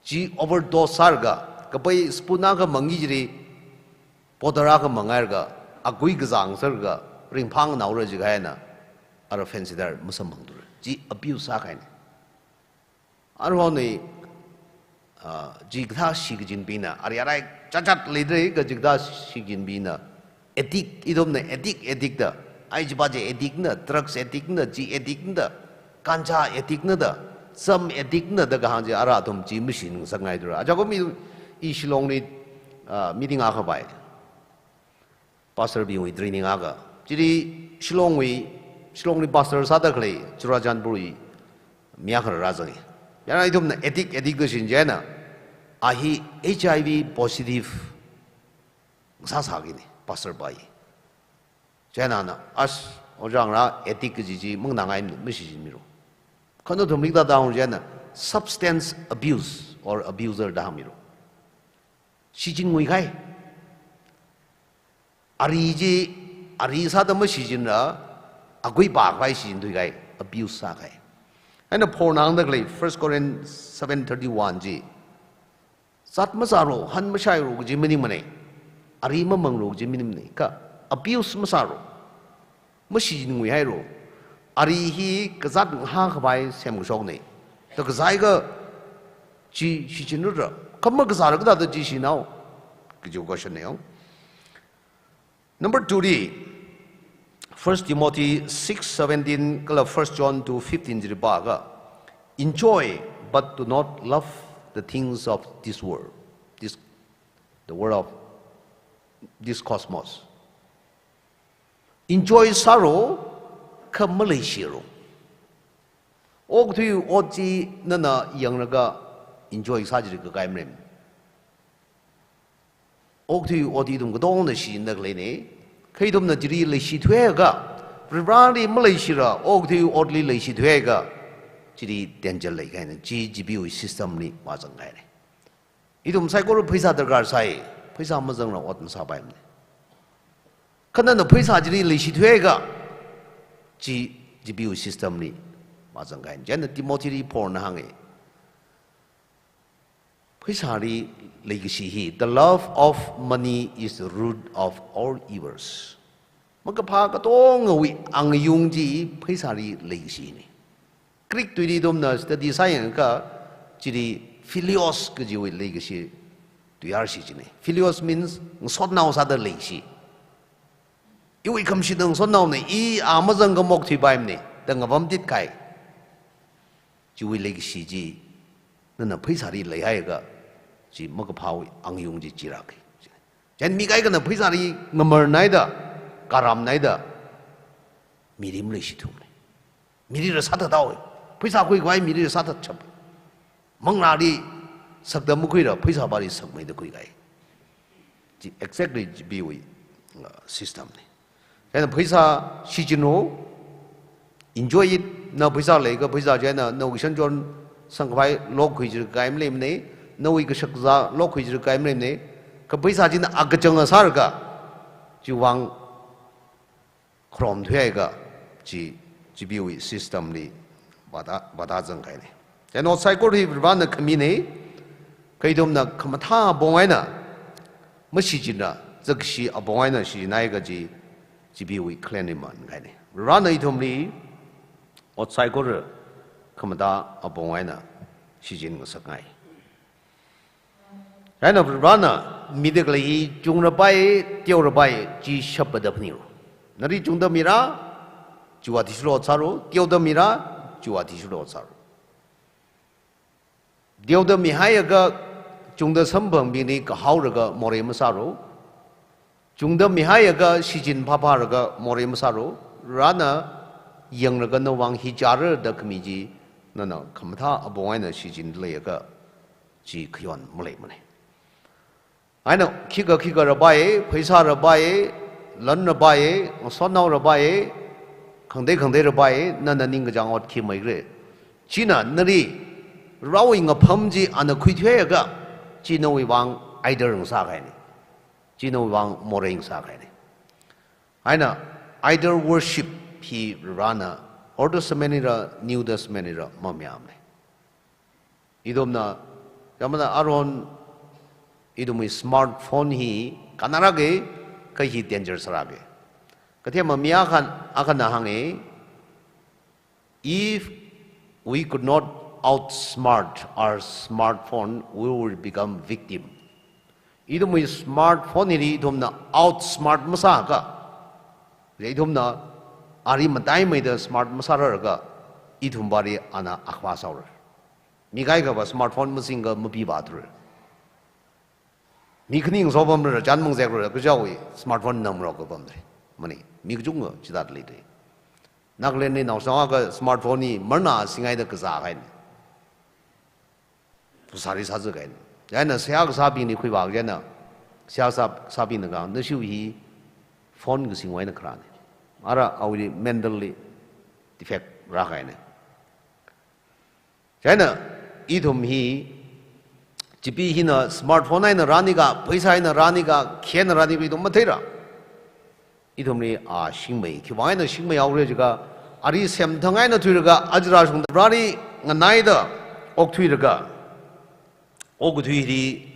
Chi overdose sālaga, kapai spoon akha mangki chili bottle akha mangailaga, akui kazang sālaga, ringphāngnaola jikha eina, ara fancy tyre masamphangdalu. Chi abuse sākahaina. Aruihon, ah, chikathā shikachinbingna, ari arai chatchat leidalei kha chikathā shikachinbingna, addict, ithumna addict, addict da, ai chiva chi addict na, drugs addict na, chi addict na da, ganja addict na da, zam addict na da kahāng chi ara athum chi mashinngasakngaidalei. Ajakum i, i Shillong li, ah, meeting akha vai. Pastor bingwui training akha. Chili Shillong wui, Shillong li pastor sāda khalei, Churachandpur wui mi akha rāzanga. Chieina ithumna addict, addict da shin chieina, a hi H I V positive ngasāsā kajina, pastor pa hi. Chieina ana, as, ojā ngarā addict kaji chi manganāngaimana, mashichinmilu. Kha nathumli kathāda hāng chieina, substance abuse or abuser da hāngmilu. Shichinnguikahai. Ari chi, ari sāda mashichinla, akui pākhavai shichinthuikahai, abuse sākahai. Eina Paulna hāngda khalei First Corinthians seven thirty-one chi, zat mazālu, han mashailu kaji maningmana. Ari mamanglu kaji maningmana. Kha abuse masālu, mashichinnguihailu. Ari hi kazāt ngahākhavai semkashokna. Da kazāakha chi shichinlura. Kha makazāla kathāda chi shinao kaji question na yong. Number two li, First Timothy six seventeen kala First John two fifteen chili pāakha, enjoy, but do not love the things of this world, this, the world of this cosmos. Enjoy sālu, kha maleishilu. Okathui ot chi nana yanglaga enjoy sā chili kakahai maram. Okathui ot hi ithum katongana shichinda khaleina. Kha ithumna chili leishithuiakha, Varivarāli maleishila, okathui otli leishithuiakha, chili danger leikahaina, chi chipeewui system li vāzangkahaina. Ithum saikora pheisā darkar sai, pheisā mazangla ot masāpaimana. Kha nana pheisā chili leishithuiakha, chi chipeewui system li vāzangkahaina. Chieina Timothy li Paulna hānga, pheisāli leikashi hi, the love of money is the root of all evils. Makaphā katongawui angayung chi pheisāli leikashina. Greek tuili ithumna study sāyangakha, chili philios kajiwui leikashi tuiyār shichinna. Philios means ngasotnao sāda leikashi. Iwui khamashitna ngasotnaona, i a mazangakha maokthuipaimana da ngapam titkahai. chiwui leikashi chi, nana pheisāli leihaiakha, chi makaphāwui angayung chi chirākei. Chieina mi kaikhana pheisāli ngamarnaida, karamnaida, mili maleishithumana. Milila sāthathaowa. Pheisā khuikhavai milila sāthatshapa. Manglāli sakda makhuila, pheisāpāli sakmeida khuikahai. Chi exactly chipeewui, uh, system na. Chieina pheisā shichinlu, enjoy it, na pheisā leiakha pheisā chieina nawui kashonchon sangkhavai lokkhui chirkahai maleimana, nawui kashakazā lokkhui chirkahai maleimana, kha pheisā china akachanga sālaga, chiwui vang kharom thuihaiakha, chi, chipeewui system li vāda, vāda zangkahaina. Chieina ot saikora hi Varivarana khamina, kha ithumna khamathā apong eina mashichinla, zakkashi apong eina shichinhaiakha chi, chipeewui khalenli mankahaina. Varivarana ithumli ot saikora khamathā apong eina shichin ngasakngai. Chieina Varivarana mida khalei hi chungra pai, teora pai, chi shapda phaninglu. Nali chungda mira, chiwui athishurda ot sālu, teoda mira, chiwui athishurda ot sālu. Teoda mihaiakha chungda samphangbingli kahaolaga morei masālu. Chungda mihaiakha shichin phāphālaga morei masālu. Varivarana yanglaga nawui vang hi chāra da khami chi, nana khamathā apong eina shichinda leiakha, chi khayon maleimana. Chieina khikha khikhala pai, pheisāla pai, lanla pai, ngasotnaola pai, khangatei khangateila pai, nana ningkachāng ot khi maikhala, china nali Varewui ngapham chi ana khuithuiakha, chi nawui vang idol ngasākahaina. Chi nawui vang morei ngasākahaina. Chieina idol worship hi Varivarana Old Testament lila New Testament lila mamayāmana. Ithumna, yamana aron, ithumwui smartphone hi kannarake, kha hi danger sārake. Kathema mi akhan, akhana hānga, "If we could not outsmart our smartphone, we will become victim." Ithumwui smartphone hili ithumna outsmart masāakha, ithumna ali mataimeida smart masālaga, ithumpāli ana akhava sāhaora. Mi kaikhava smartphone masingakha mapipā thura. Mi khani ngasopamra, chān mangzekra, kajiwui smartphone namro kapamda. Mani, mi kachungkha chithāda leida. Nagalandli naoshinaowui akha smartphone hi marna singhaida kazākahaina. Phasāli sāzākahaina. Chieina seihā kasābingli khuivā chieina, seihā kasā, kasābingna kahāng, "Nashiwui hi phone kasingwui eina kharāna. Ara awuili mentally defect rākahaina." Chieina ithum hi, chipee hina smartphone eina rānika, pheisā eina rānika, khi eina rānika ithum matheira. Ithumli a shingmei, khiwui vang eina shingmeihaora jiakha, ali semthang eina thuilaga, aja rāshungda rāli nganaida okthuilaga, okathuili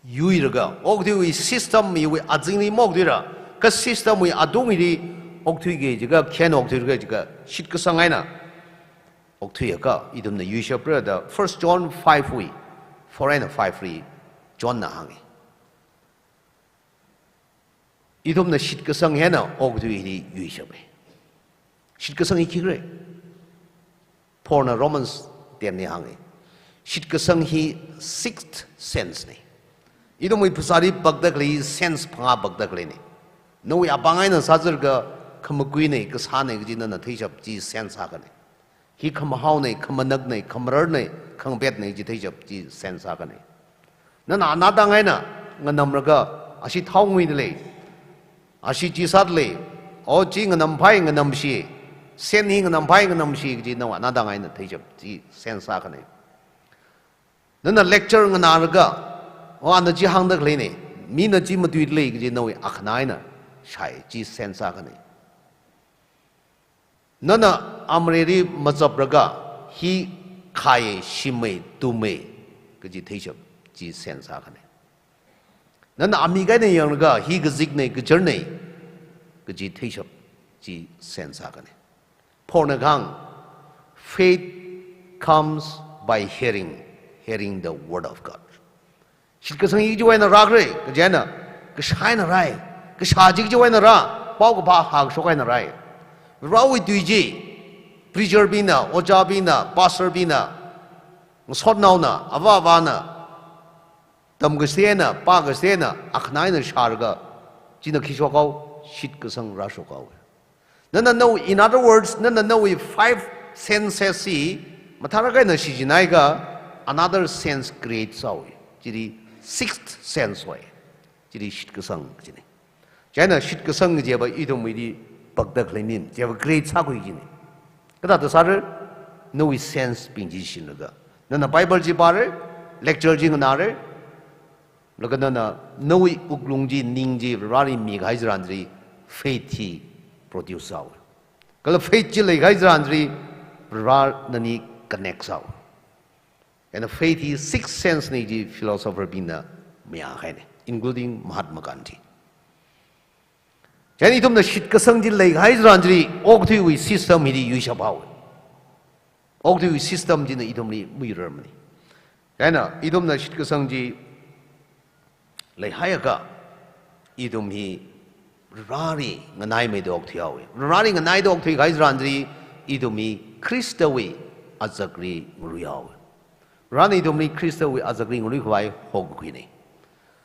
yuilaga, okathuiwui system hiwui azingli maokthuila, kha system wui atungli okthuiki jiakha, khi eina okthuiki jiakha, shitkasang eina okthuiakha, ithumna yuishapra da First John five wui, four and five li Johnna hānga. Ithumna shitkasang eina okathuili yuishapa. Shitkasang hi khikhala? Paulna Romans ten li hānga. Shitkasang hi sixth sense na. Ithumwui phasāli pakda khalei sense phangā pakda khaleina. Nawui apāng eina sāzālaga khamakuina, kasāna kaji nana theishap chi sense akhana. Hi khamahaona, khamanakna, khamararna, khangapetna chi theishap chi sense akhana. Nana anatang eina nganamlaga, ashi thao nguida lei, ashi chi sāda lei, o chi nganamphai nganamshi, sen hi nganamphai nganamshi kaji nana anatang eina theishap chi sense akhana. Nana lecture nganālaga, o ana chi hāngda khaleina, mina chi matuida lei kaji nawui akhana eina shāi chi sense akhana. Nana amareili machaplaga, hi khai, shimei, tumei kaji theishap chi sense akhana. Nana amik eina yanglaga, hi kazikna, kacharna kaji theishap chi sense akhana. Paulna kahāng, "Faith comes by hearing, hearing the word of God." Shitkasang hi chiwui eina rākhala, kaji eina, kashā eina rāi, kashā chi chiwui eina rā, paokaphā hākashok eina rāi. Varewui tui chi, Preacher bingna, ojā bingna, pastor bingna, ngasotnaona, avā avāna, tamkasena, pākasena, akhanaina shālaga, china khi shokhao, shitkasang rāshokhao. Nana nawui, in other words, nana nawui five senses hi mathālāk eina shichinhaiakha, another sense create sāhaowa. Chili sixth sense hoi. Chili shitkasang kajina. Chieina shitkasang kajiva ithumwuili pakda khalei nim, chiva create sākhui kajina. Kathāda sāra, nawui sense bing chi shinlaga. Nana Bible chi pāra, lecture chi nganāra, laga nana nawui wuklung chi, ning chi, Vareli mikahai tharan chili faith hi produce sāhaowa. Kala faith chi leikahai tharan chili Vare nani connect sāhaowa. And faith hi sixth sense na chi philosopher bingna mayākahaina, including Mahatma Gandhi. Chieina ithumna shitkasang chi leikahai tharan chili okathuiwui system hili yuishaphaowa. Okathuiwui system china ithumli muirarmana. Chieina ithumna shitkasang chi leihaiakha, ithum hi Vareli nganaimeida okthuihaowa. Vareli nganaimeida okthuikahai tharan chili ithum hi Khristawui azakli ngaruihaowa. Varena ithumli Khristawui azakli ngaruikhavai hokhuina.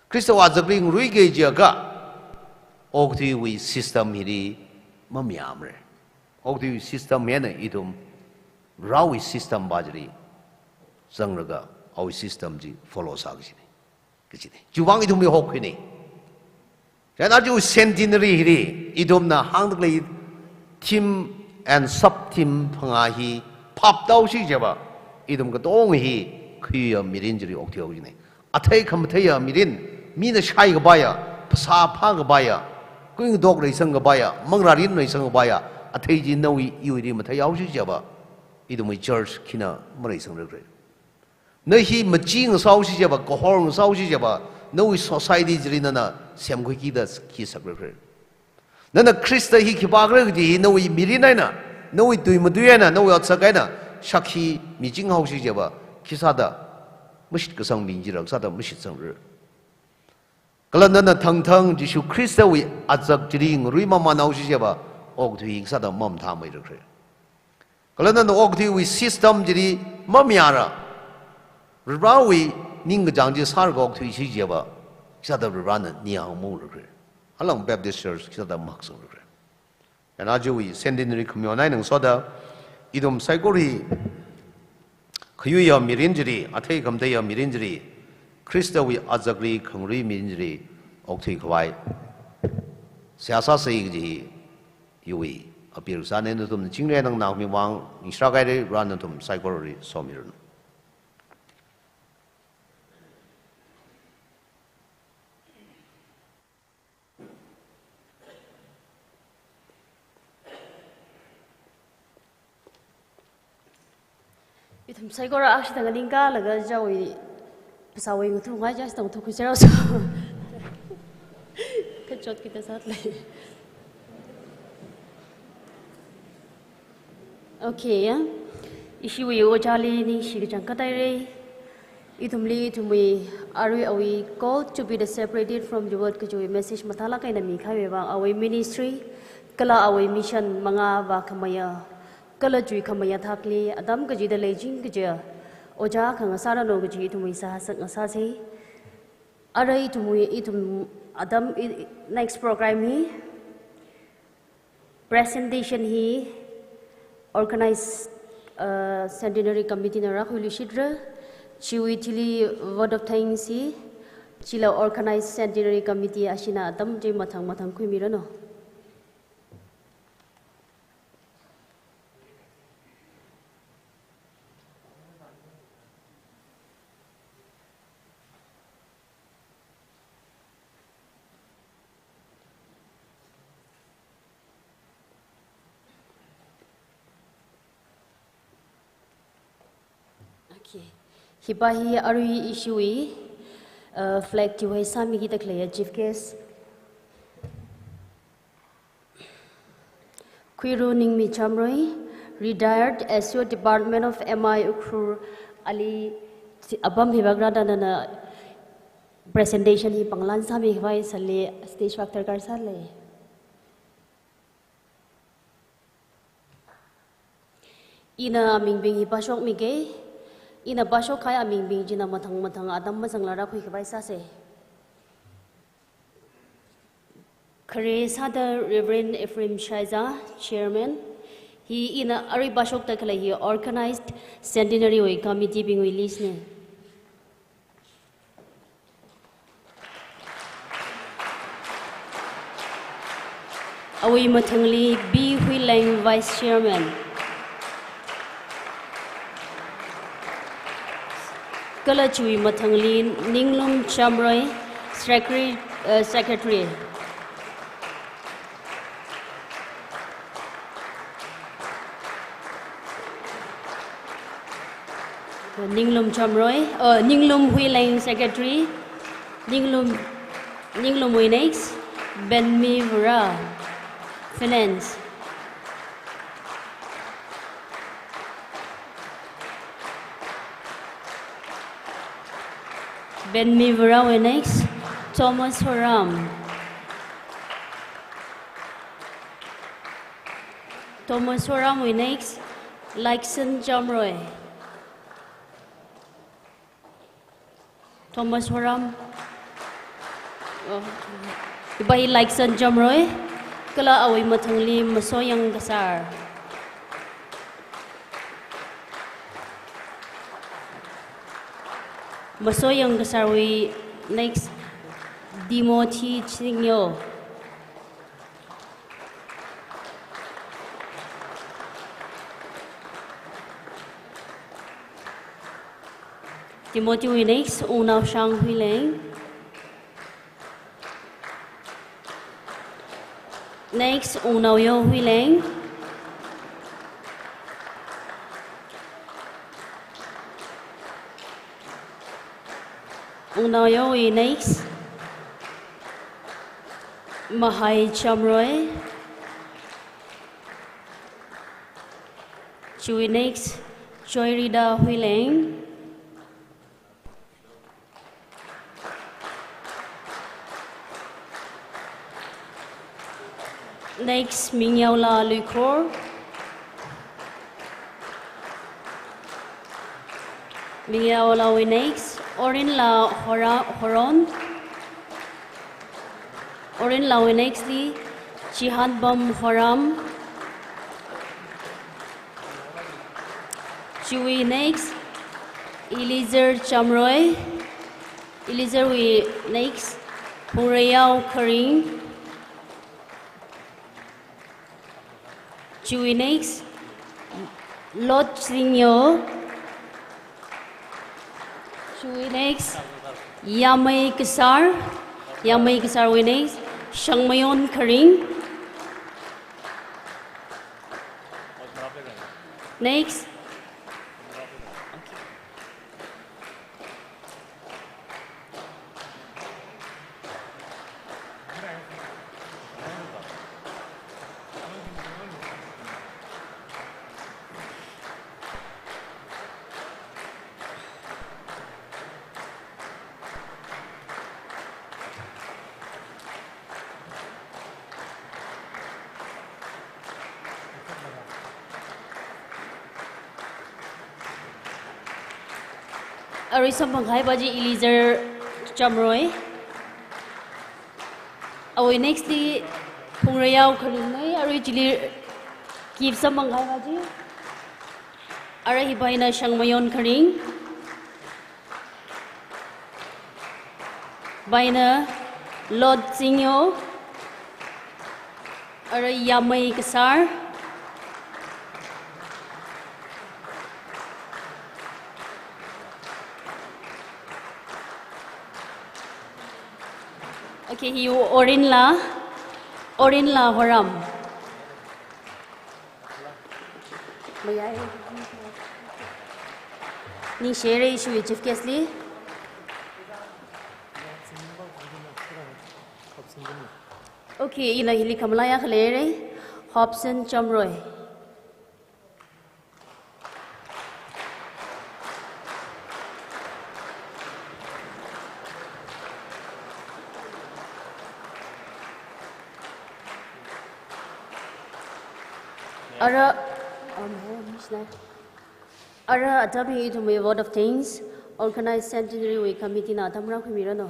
Khristawui azakli ngaruiki jiakha, okathuiwui system hili mamayāmara. Okathuiwui system eina ithum Varewui system pa chili zanglaga, awui system chi follow sā kajina. Kajina. Chiwuivang ithumli hokhuina. Chieina aja centenary hili, ithumna hāngda khalei theme and sub-theme phangā hi phaptāhaosi jiakha, ithum katonga hi khuiya mirin chili okthuihaowa kajina. Athei khamatheiya mirin, mina shaikapaiya, phasā phākapaiya, kuingatok leisangkapaiya, manglārin leisangkapaiya, athei chi nawui iwuili matheihaosi jiakha, ithumwui church khina maleisangrakra. Na hi maching sāhaosi jiakha, kahor sāhaosi jiakha, nawui society chili nana semkhuiki da khi sakrakra. Nana Khrista hi khipākhala kaji hi nawui mirin eina, nawui tui matui eina, nawui otsak eina, shākhi michinghaosi jiakha, khisāda mashitkasang mi chila sāda mashitsangra. Kala nana thangthang Jishu Khristawui azak chili ngarui mamānhaosi jiakha, okathui sāda mamathāmeirakra. Kala nana okathuiwui system chili mamayāla, Varewui ningkachāng chi sālaga okthuisi jiakha, sāda Varena ninghāngmeirakra. Alang Baptist Church sāda mahaksanglakra. Chieina ajawui centenary khamayon eina ngasoda, ithum saikora hi khuiya mirin chili, athei khamatheiya mirin chili, Khristawui azakli khangarui mirin chili okthuikhavai seihā sāsa kaji hi iwui appeal sāna. Nathum chingri eina nganākhami vang ningshilāk haira. Varena nathum saikorali somiranu. Ithum saikora akshida nganingkalaga ajawui phasāwui ngathungai ajida ngathukhui serao so. Kachot kita sālei. Okay, ya. Ishiwui ojāli ningshi kachangkhat haira. Ithumli, ithumwui, arui awui called to be the separated from the world kajiwui message mathālāk eina mikahaiwui vang awui ministry, kala awui mission mangā vākhameiya, kala chuikhameiya thakli, atam kachida leiching kajiya ojā akha ngasāranu kaji ithumwui sāhā sak ngasāsa. Arui ithumwui, ithum atam i, next program hi, presentation hi organize, uh, centenary committee na rākhuiluishitra. Chiwui thili vote of thanks hi, chila organize centenary committee ashina atam chi mathang mathang khuimiranu. Okay. Hipa hi arui ishiwui, uh, flag chiwui sāmiki da khalei chief guest. Khuiru Ningmi Chamroi, retired S O Department of M I Ukhrul, ali apam hi background da nana presentation hi panglan sāmikhavai sāli stage vak darkar sālei. Ina amingbing hi pāshokmige. Ina pāshok kahai amingbing china mathang mathang atam mazangla rākhui khavai sāse. Khare sāda Reverend Ephraim Shaiza, Chairman. Hi ina arui pāshokda khalei hi organized centenary wui committee bingwui list ne. Awui mathangli B Huileng, Vice Chairman. Kala chiwui mathangli Ninglum Chamroi, Secretary, eh, Secretary. Ninglum Chamroi, oh, Ninglum Huileng, Secretary. Ninglum, Ninglumwui next, Benmi Vura, Finance. Benmi Vurawui next, Thomas Horam. Thomas Horamwui next, Laikson Chamroi. Thomas Horam. Oh. Hipa hi Laikson Chamroi. Kala awui mathangli Masoyang Kasar. Masoyang Kasarwui next, Timothy Chingyo. Timothywui next, Wungnaoshang Huileng. Next, Wungnaoyo Huileng. Wungnaoyowui next, Mahai Chamroi. Chiwui next, Joyrida Huileng. Next, Mingyaola Luikhor. Mingyaolawui next, Orinla Hora-, Horon. Orinlawui next li, Chihanbam Horam. Chiwui next, Eliezer Chamroi. Eliezerwui next, Phungrayao Kharing. Chiwui next, Lord Chingyo. Chiwui next, Yamei Kasar. Yamei Kasarwui next, Shangmayon Kharing. Next. Arui samphang kahai pa chi Eliezer Chamroi. Awui next li Phungrayao Kharing nei, arui chili kip samphang kahai pa chi. Arui hipa hina Shangmayon Kharing. Hipa hina Lord Chingyo. Arui Yamei Kasar. Okay, hi Orinla. Orinla Horam. Mayai. Ningshire ishiwui chief guest li. Okay, ina hili khamalaiya khalei re. Hobson Chamroi. Ara Ara atam hi ithumwui vote of thanks, organize centenary wui committee na atam rākhuimiranu.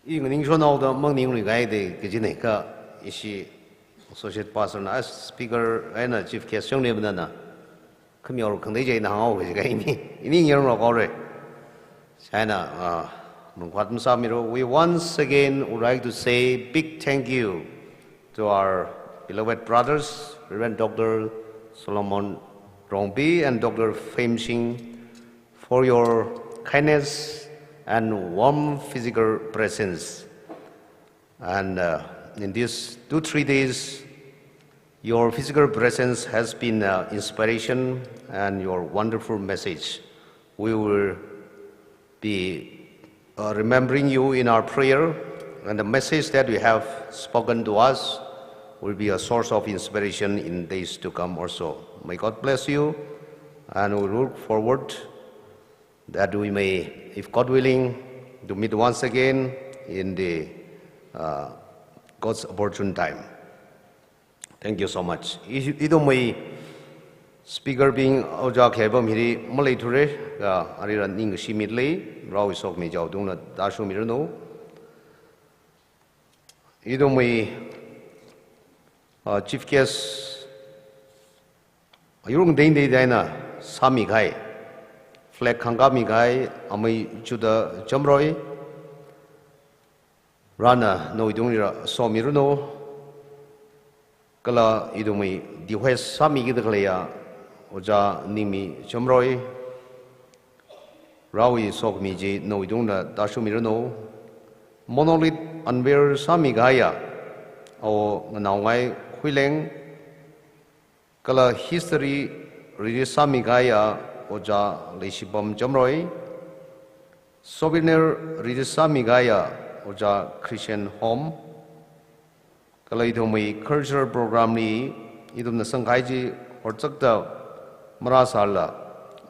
I nganingshon haoda maningluikahai de kajinei kha ishi Associate Pastor na as speaker eina chief guest shang ne banana khamior khangatei chieina hānghao kaji kha ini, ini ngyarong rao kaore. Chieina, ah, mungkwat masāmilu. We once again would like to say big thank you to our beloved brothers, Reverend Doctor Solomon Rongpi and Doctor Phemsing, for your kindness and warm physical presence. And, uh, in these two, three days, your physical presence has been, uh, inspiration and your wonderful message. We will be, uh, remembering you in our prayer, and the message that you have spoken to us will be a source of inspiration in days to come also. May God bless you, and we look forward that we may, if God willing, to meet once again in the, uh, God's opportune time. Thank you so much. I, ithumwui speaker bing Ojā Khebam hili maleithura, ya, arila ningshimit lei, rao sokhami jaotungna tāshungmiranu. Ithumwui, uh, chief guest, ayur ngatei ngatei eina sāmikahai, flag khangkāmikahai, amei Juda Chamroi, rāna nawuitungli rāsomiranu, kala ithumwui request sāmikida khaleiya Ojā Ningmi Chamroi, rao sokhami chi nawuitungna tāshungmiranu, monolith unveil sāmikahaiya Awo Nganaongai Khuileng, kala history release sāmikahaiya Ojā Leishipam Chamroi, souvenir release sāmikahaiya Ojā Christian Home, kala ithumwui cultural program li ithumna sangkahai chi horzakta marāsālala,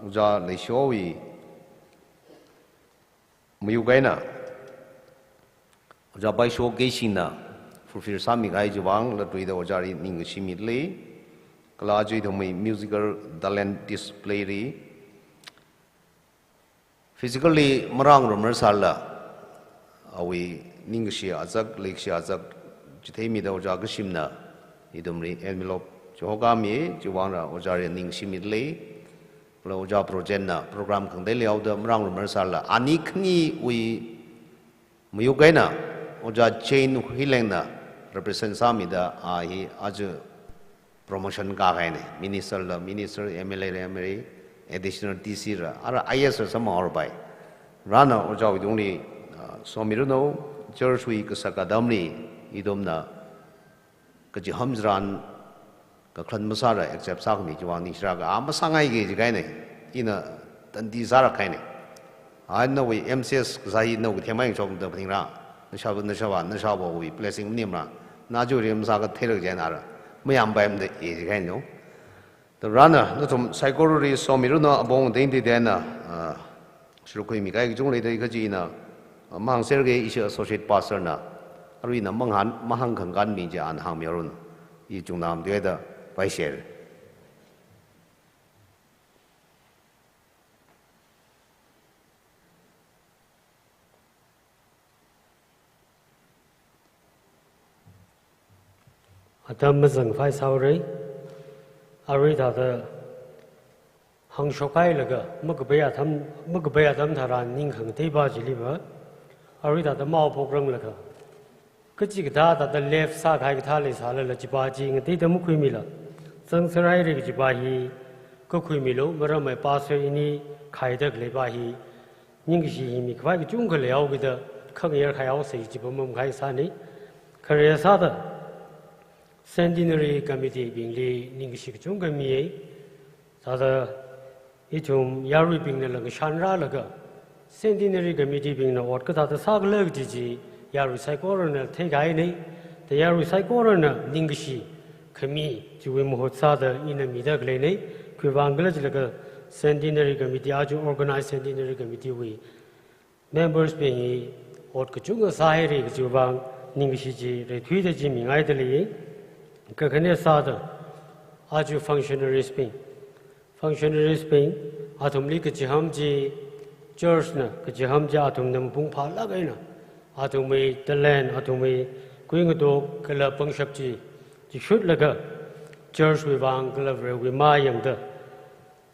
Ojā Leishowui mayuk eina Ojā Baisho Keishingna fulfill sāmikahai chiwui vang latluida Ojāli ningshimit lei. Kala aja ithumwui musical talent display li physically marāngarumrar sālala, awui ningkashi azak, leikashi azak chitheimida Ojā Kashimna ithumli envelope chi hokāmi, chiwui vang rā Ojāli ningshimit lei. Kala Ojā Projenna program khangatei leihaoda marāngarumrar sālala, ani khaniwui mayuk eina Ojā Jane Huilengna represent sāmida a hi aja promotion kākahaina. Minister la minister, M L A la M L A, additional D C la, ara I A S la samphanghaopai. Rāna Ojāwuitungli, ah, somiranu, church wui kasak atamli ithumna kachiham tharan kakhalan masāla accept sākhami chiwui vang ningshilāka, a masāngaiki jikahaina, ina tandi sālāk kahaina. A nawui M C S kasā hi nawui kathemai shokda phaningra, nashava, nashava, nashava wui blessing maningmara, na aja rim sākathei lāk jina ara, mayāmpaimada e jikahaina. Thāda rāna nathum saikorali somiranu, apong ngatei ngatei eina, ah, sharuk khuimikahai kachungkha leida kajina, ah, mahāngserke, ishi associate pastor na, aruina mahāng, mahāngkhangakan mi chi ana hāngmihaoranu. I chungna matuida vaisher. Atam mazangkhavai sāhaora, arui thāda hāngshok hailaga, makapai atam, makapai atam tharan ning khangateipa chiliva, arui thāda maophokranglaga, kachikathā thāda left sākahai kathā leisālala chipa chi ngateida makhuimila, zangserhaira kajipa hi kakhuimilu, maramva pastor ini khaida khaleipa hi, ningkashi hi mikhavai kachungkha leihaokida khangayar khaihaosa chipa mamahai sāna. Khare sāda Centenary Committee bingli ningkashi kachungkha miya. Thāda ithum yaruibingna langkashan rālaga, Centenary Committee bingna ot kathāda sākhala kaji chi yarui saikorana theikahaina. Thāda yarui saikorana ningkashi khami chiwui mahut sāda ina mida khaleina. Khiwuivang khala jilaga Centenary Committee, aja organize Centenary Committee wui members bing hi ot kachungkha sāhaira kajiwui vang ningkashi chi reithuida chi mingaida lei. Kakhane sāda aja functionaries bing, functionaries bing, athumli kachiham chi, church na kachiham chi athumna mapung phālāk eina athumwui talent, athumwui kuingatok kala pangshap chi, chi shutlaga church wui vang kala Varewui mayangda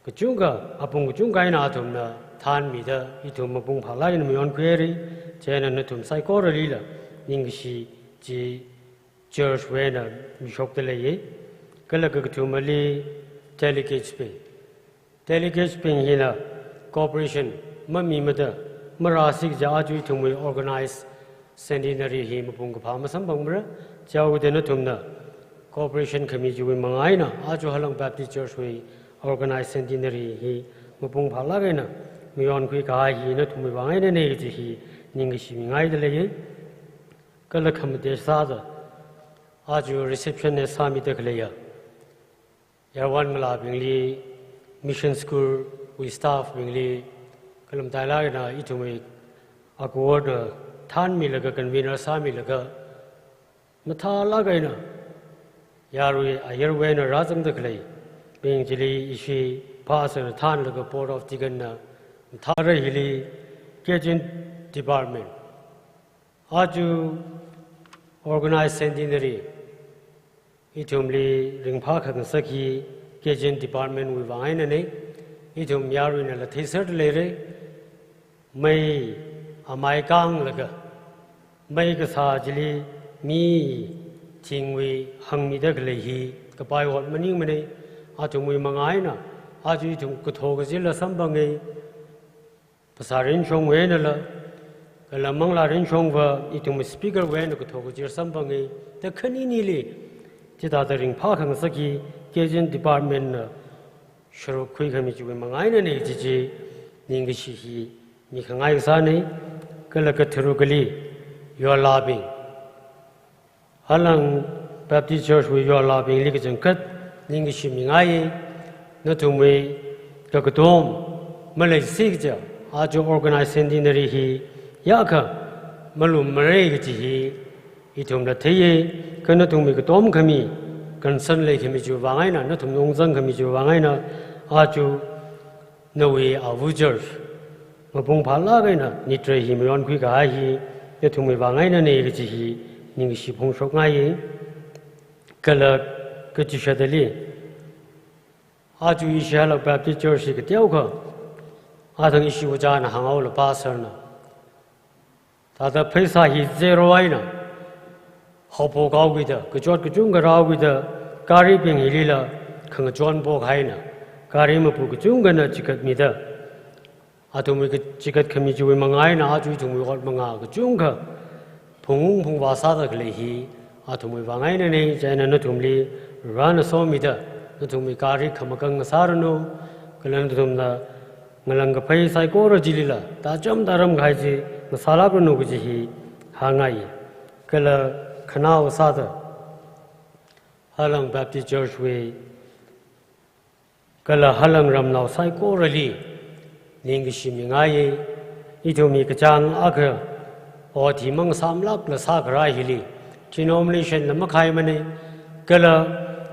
kachungkha, apong kachungkha eina athumna thanmida ithum mapung phālāk eina mayonkhuihaira. Chieina nathum saikoralila ningkashi chi church wui eina mishokda lei. Kala kakathumali delegates bing. Delegates bing hina cooperation mamimada marāsi kaja aja ithumwui organize Centenary hi mapung kaphā masamphangmara. Chihaoda nathumna cooperation khami chiwui manga eina aja Halang Baptist Church wui organize Centenary hi mapung phālāk eina mayonkhui kahai hi nathumwui vang einana kaji hi ningkashi mingaida lei. Kala khamatei sāda aja reception na sāmida khaleiya yarwan ngalābingli, mission school wui staff bingli, kala matailāk eina ithumwui akhawui thanmilaga, convener sāmilaga, mathālāk eina yarui ayarwui eina rāzangda khaleibing chili ishi pastor na thanlaga Board of Deacon na mathāra. Hili Cajun Department, aja organize Centenary ithumli ringphākhangasak hi Cajun Department wui vang einana. Ithum yaruinala theiserda leira. Mei amai kānglaga mei kasā chili mi thingwui hāngmida khalei hi kapai ot maningmana. Athumwui manga eina aja ithum kathokazila samphanga. Phasā rinshongwui einala, kala manglā rinshongva ithum speaker wui eina kathokazir samphanga. Da khaninili chithāda ringphākhangasak hi Cajun Department na sharuk khuikhami chiwui manga einana kaji chi ningkashi hi mikhangai kasāna. Kala katharukali yorlābing, Halang Baptist Church wui yorlābingli kachangkhat ningkashi mingaiya. Nathumwui kakatom maleisi kaja aja organize Centenary hi yākha malummara kaji hi ithumla theiya. Kha nathumwui katom khami, concern leikhami chiwui vang eina, nathumna ungzang khami chiwui vang eina aja nawui avu church mapung phālāk eina nitra hi mayonkhui kahai hi nathumwui vang einana kaji hi ningkashi phongshokngaiya. Kala kachishātali aja ishi Halang Baptist Church hi kateokha, athang ishi ojāna hānghaola, pastor na thāda pheisā hi zero eina haophok haokida, kachot kachungkha rāhaokida, garibing hilila khangachon phok haina, gari mapu kachungkhana chikatmida, athumwui ka-, chikatkhami chiwui manga eina aja ithumwui ot manga kachungkha phungung phungvā sāda khalei hi athumwui vang einana. Chieina nathumli Varena somida, nathumwui gari khamakang ngasāranu, kala nathumna ngalang kaphei saikora chilila tacham taram kahai chi ngasālākranu kaji hi hāngngai. Kala khanao sāda Halang Baptist Church wui kala Halang ramnao saikorali ningkashi mingaiya. Ithum hi kachāng akha ot hi mangasāmlākla sākharā hili, denomination la makhaimana, kala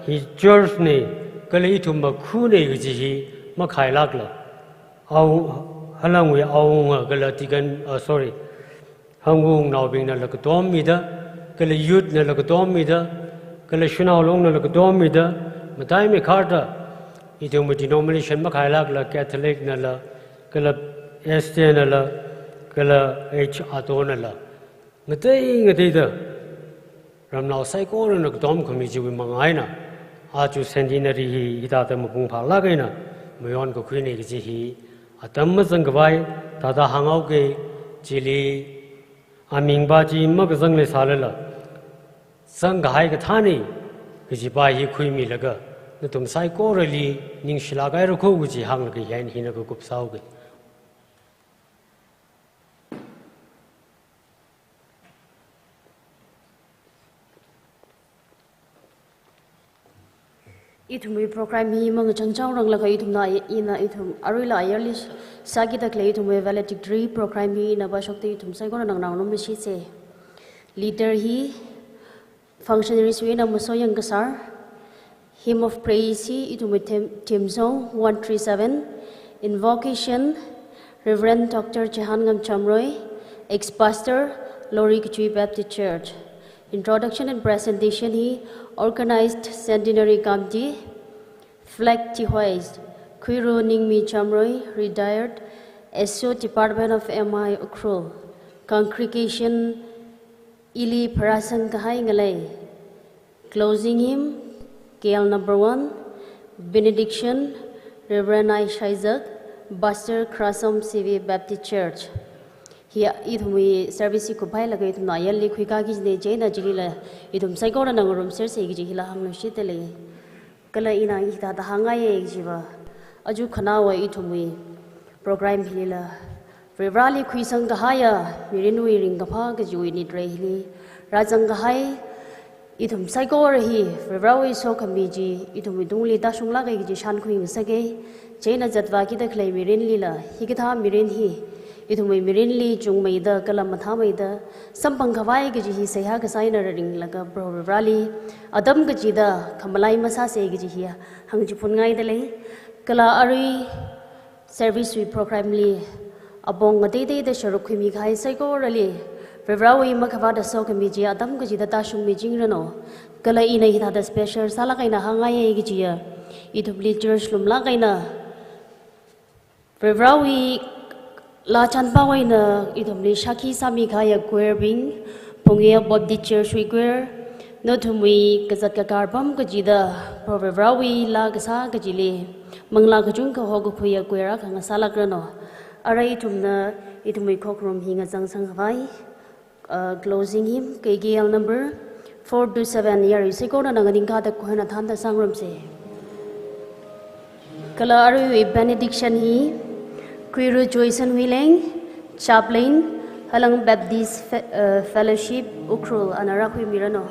hi church na, kala ithum makhuna kaji hi makhailākla, Ao, Halangwui Aonga kala deacon, ah, sorry, Hangwungnaobingnala katom mida, kala youth nala katom mida, kala Shanao Long nala katom mida, mataimeikharda ithumwui denomination makhailākla Catholic nala, kala S J nala, kala H Ato nala, ngatei ngateida ramnao saikorana katom khami chiwui manga eina aja Centenary hi hithāda mapung phālāk eina mayonkakhuina kaji hi atam mazangkhavai thāda hānghaoki. Chili aming pa chi makazang leisālala, zangkahai kathāna kaji pa hi khuimilaga, nathum saikorali ningshilāk haira kho kaji hānglaga yan hina kakup sāhaoki. Ithumwui program hi mangachang chang rang laga ithumna ina ithum aruila ayarli sākida khalei ithumwui valedictory program hi ina vāshokta ithum saikorana nganāngarumluishitse. Leader hi functionaries wui eina masoyang kasār. Hymn of praise hi ithumwui theme, theme song one three seven, Invocation, Reverend Doctor Chihangam Chamroy, ex-pastor, Lori Kachui Baptist Church. Introduction and presentation hi organized centenary committee, flag hoist, Khuiru Ningmi Chamroy, retired, S O Department of M I Ukhrul. Congregation ili pharāsang kahai ngalei. Closing hymn, K L number one, Benediction, Reverend I Shaizak, Pastor Khrasam C V Baptist Church. Hi ithumwui service hi kuphailaga ithumna ayarli khuikāki kajina, chieina chilila ithum saikorana ngarumserse kaji hila hāngluishitdalei. Kala ina hithāda hāngngaiya kajiva, aja khanaowa ithumwui program hilila Varivarali khuisang kahaiya mirinwui ringkaphā kajiwui nitrei hili rāzang kahai ithum saikora hi Varivarawui sokhami chi ithumwui tungli tāshunglāka kaji shānkhui ngasaka. Chieina zatvākida khalei mirinlila hikathā mirin hi ithumwui mirinli chungmeida kala mathāmeida samphang khavai kaji hi seihā kasā eina rāringlaga Proho Varivarali atam kachida khamalai masāse kaji hi hāngchiphunngaidalei. Kala arui service wui program li apong ngateitheida sharuk khuimi kahai saikorali Varivarawui makhavāta sokhami chi atam kachida tāshungmichingranu. Kala ina hithāda special sālāk eina hāngngaiya kajiya, ithumli church lumlāk eina Varivarawui laa chānpao eina ithumli shākhi sāmi kahaiya choir bing, Phungye Baptist Church wui choir, nathumwui kazat kakar apam kachida Proho Varivarawui laa kasā kachili manglā kachungkha hokakhuiya choir akha ngasālākranu. Arui ithumna ithumwui khokharum hi ngazangsang khavai. Uh, closing hymn, K K L number four two seven, yarui saikorana nganingkāda khuina thānda sāngarumse. Kala aruiwui benediction hi Khuiru Joyson Huileng, Chaplain, Halang Baptist Fe-, uh, Fellowship, Ukhrul, ana rākhuimiranu.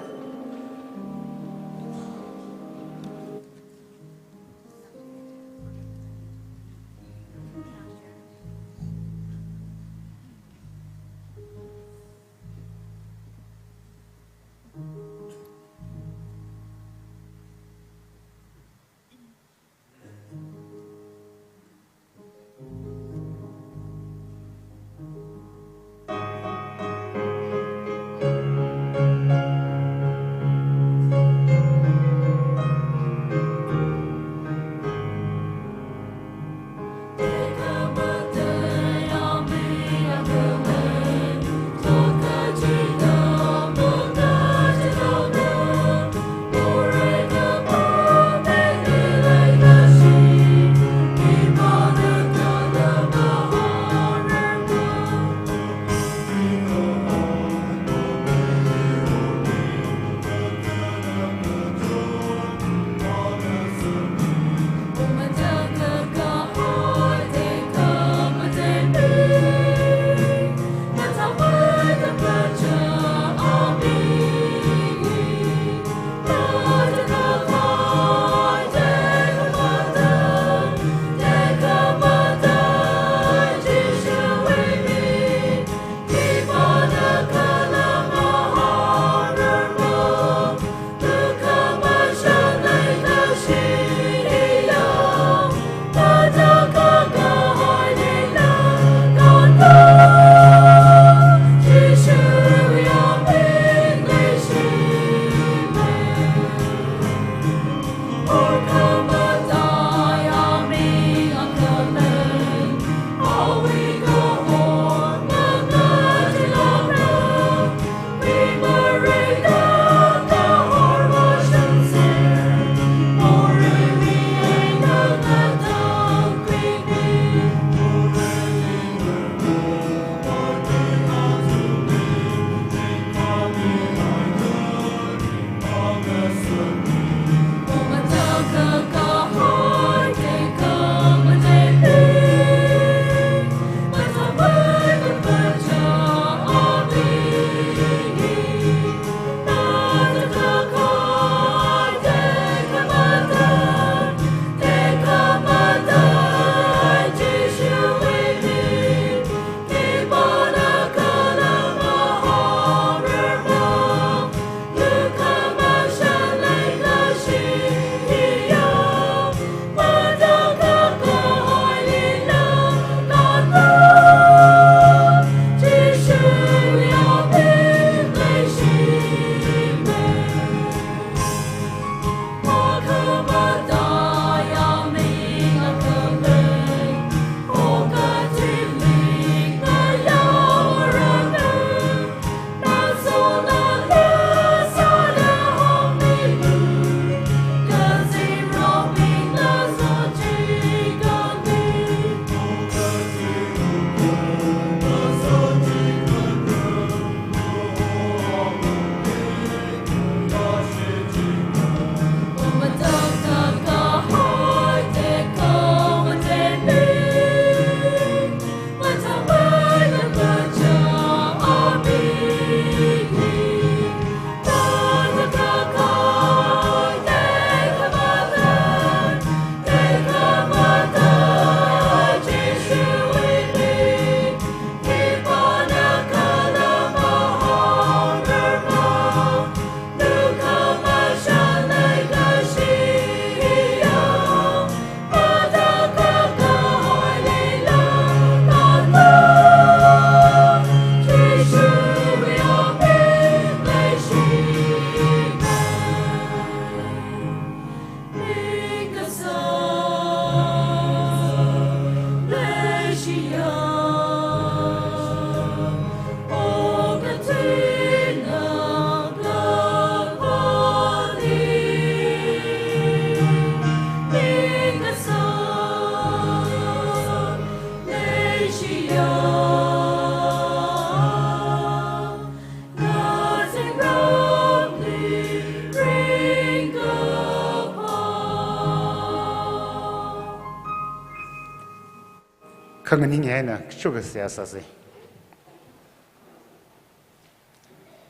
Khanganing eina kachuk kasā sāsa.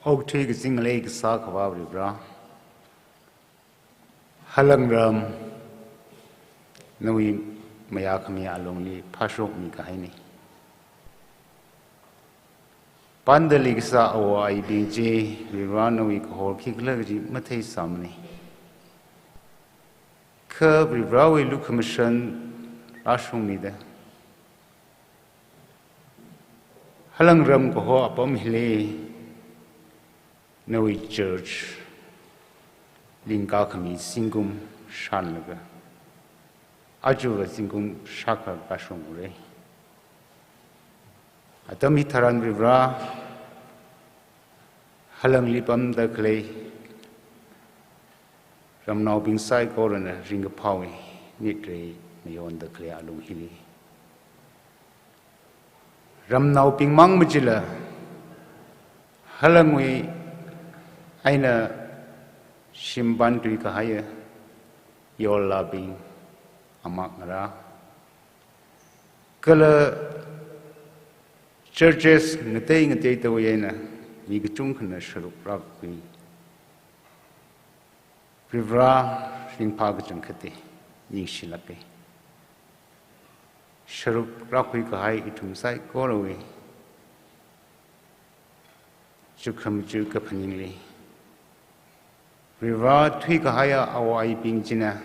Okathui kazing ngalei kasā Akhava Varivara, Halang ram nawui mayākhami alungli phāshokmi kahaina. Pāngda leikasā āwo āyibing chi, Varivara nawui kahor khikhala kaji matheisāmana. Kha Varivarawui lukhamashan rāshungmida, Halang ram kaho apam hili nawui church lingkā khami zingkum shānlaga, aja zingkum shākha kashung ura. Atam hitharan Varivara, Halangli pamda khalei ramnaobing saikorana ringkaphāwui nitrei mayonda khalei alung hili, ramnaobing mang machila, Halangwui eina shimpān tui kahaiya yollābing amak ngarā, kala churches ngatei ngateidawui eina mi kachungkhana sharuk rākhui, Varivara ringphā kachangkhata ningshilāka. Sharuk rākhui kahai ithum saikorawui chukhamchu kaphaningli, Varivara thuikahaiya āwo āyibing china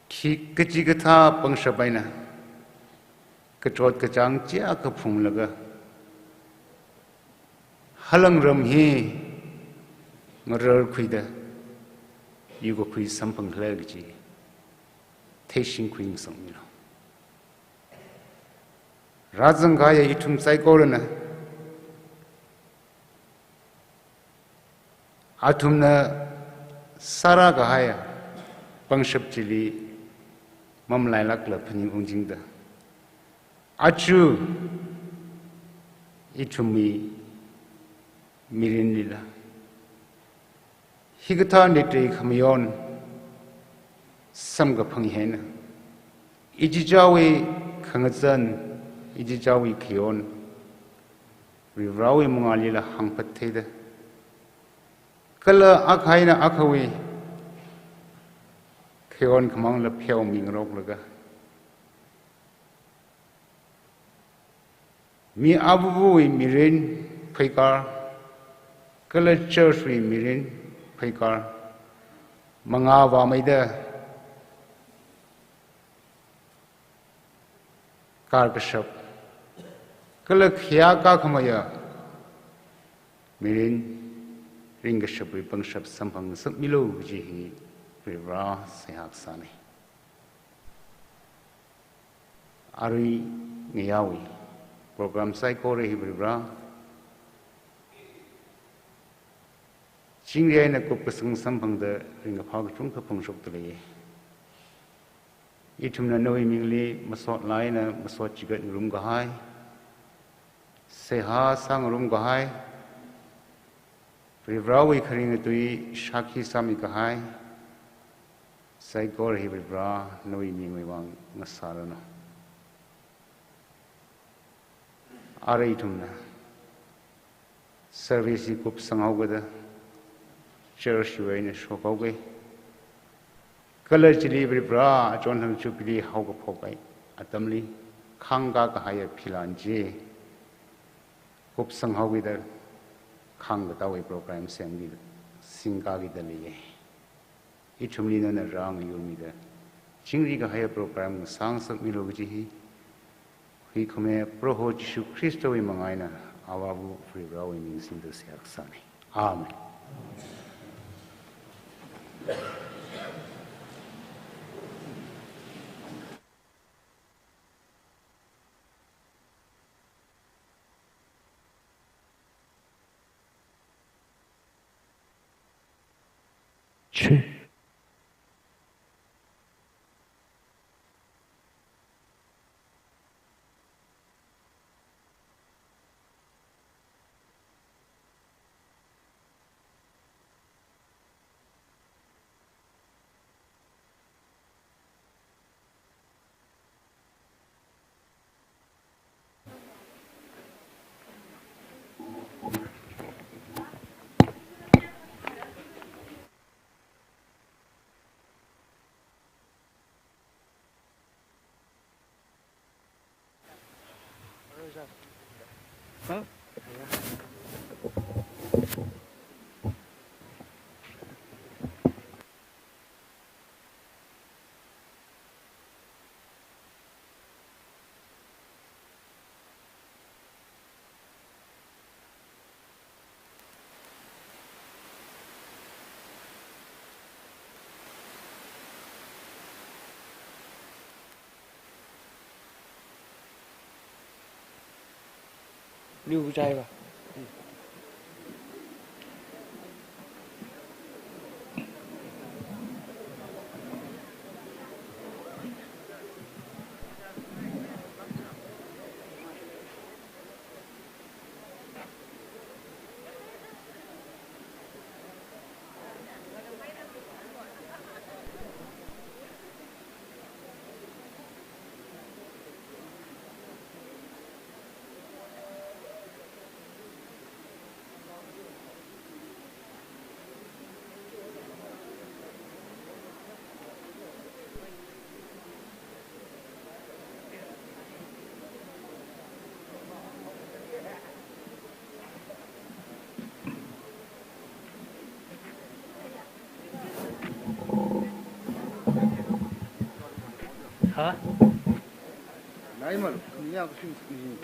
khi kachikathā pangshap eina kachot kachāng chiakha phunglaga, Halang ram hi ngararkhuida yukakhui samphanglei kaji theishingkhui ngasakmilu. Rāzangkahaiya ithum saikorana athumna sārākahaiya pangshap chili mamalailākla phaning ungchingda, aja ithumwui mirinlila hikathā nitrei khamayon samkaphang eina, ichichāwui khangazan, ichichāwui khayon Varivarawui mangālila hāngphat theida, kala akha eina akhawui khayon khamāngla pheomingaroklaga, mi avuvuwui mirin pheikar, kala church wui mirin pheikar, mangā vāmeida karkashap kala khayākā khamayā mirin ringkashapwui pangshap samphangngasakmilu kaji hi Varivara seihā kasāna. Arui ngayāwui program saikora hi Varivara, chingri eina kupkasang samphangda ringkaphā kachungkha phongshokda lei. Ithumna nawui mingli masot laa eina masot chigat ngarumkahai, seihā sāngarumkahai, Varivarawui kharing atui shākhi sāmikahai saikora hi Varivara nawui mingwui vang ngasāranu. Arui ithumna service hi kupsanghaokida church wui eina shokhaoga, kala chili Varivara achonthang jubilee haokaphok kahai atamli khāngkā kahaiya philan chi kupsanghaokida khāngkatāwui program semkida, singkākida leiya. Ithumli nana rāngayurmida, chingri kahaiya program ngasāngasakmilu kaji hi, huikhame Proho Jishu Khristawui mangā eina Avāva Varivarawui ming singda seihā kasāna. Amen. Yu jai ba. Ha? Lai malu, ni ya kusin ni.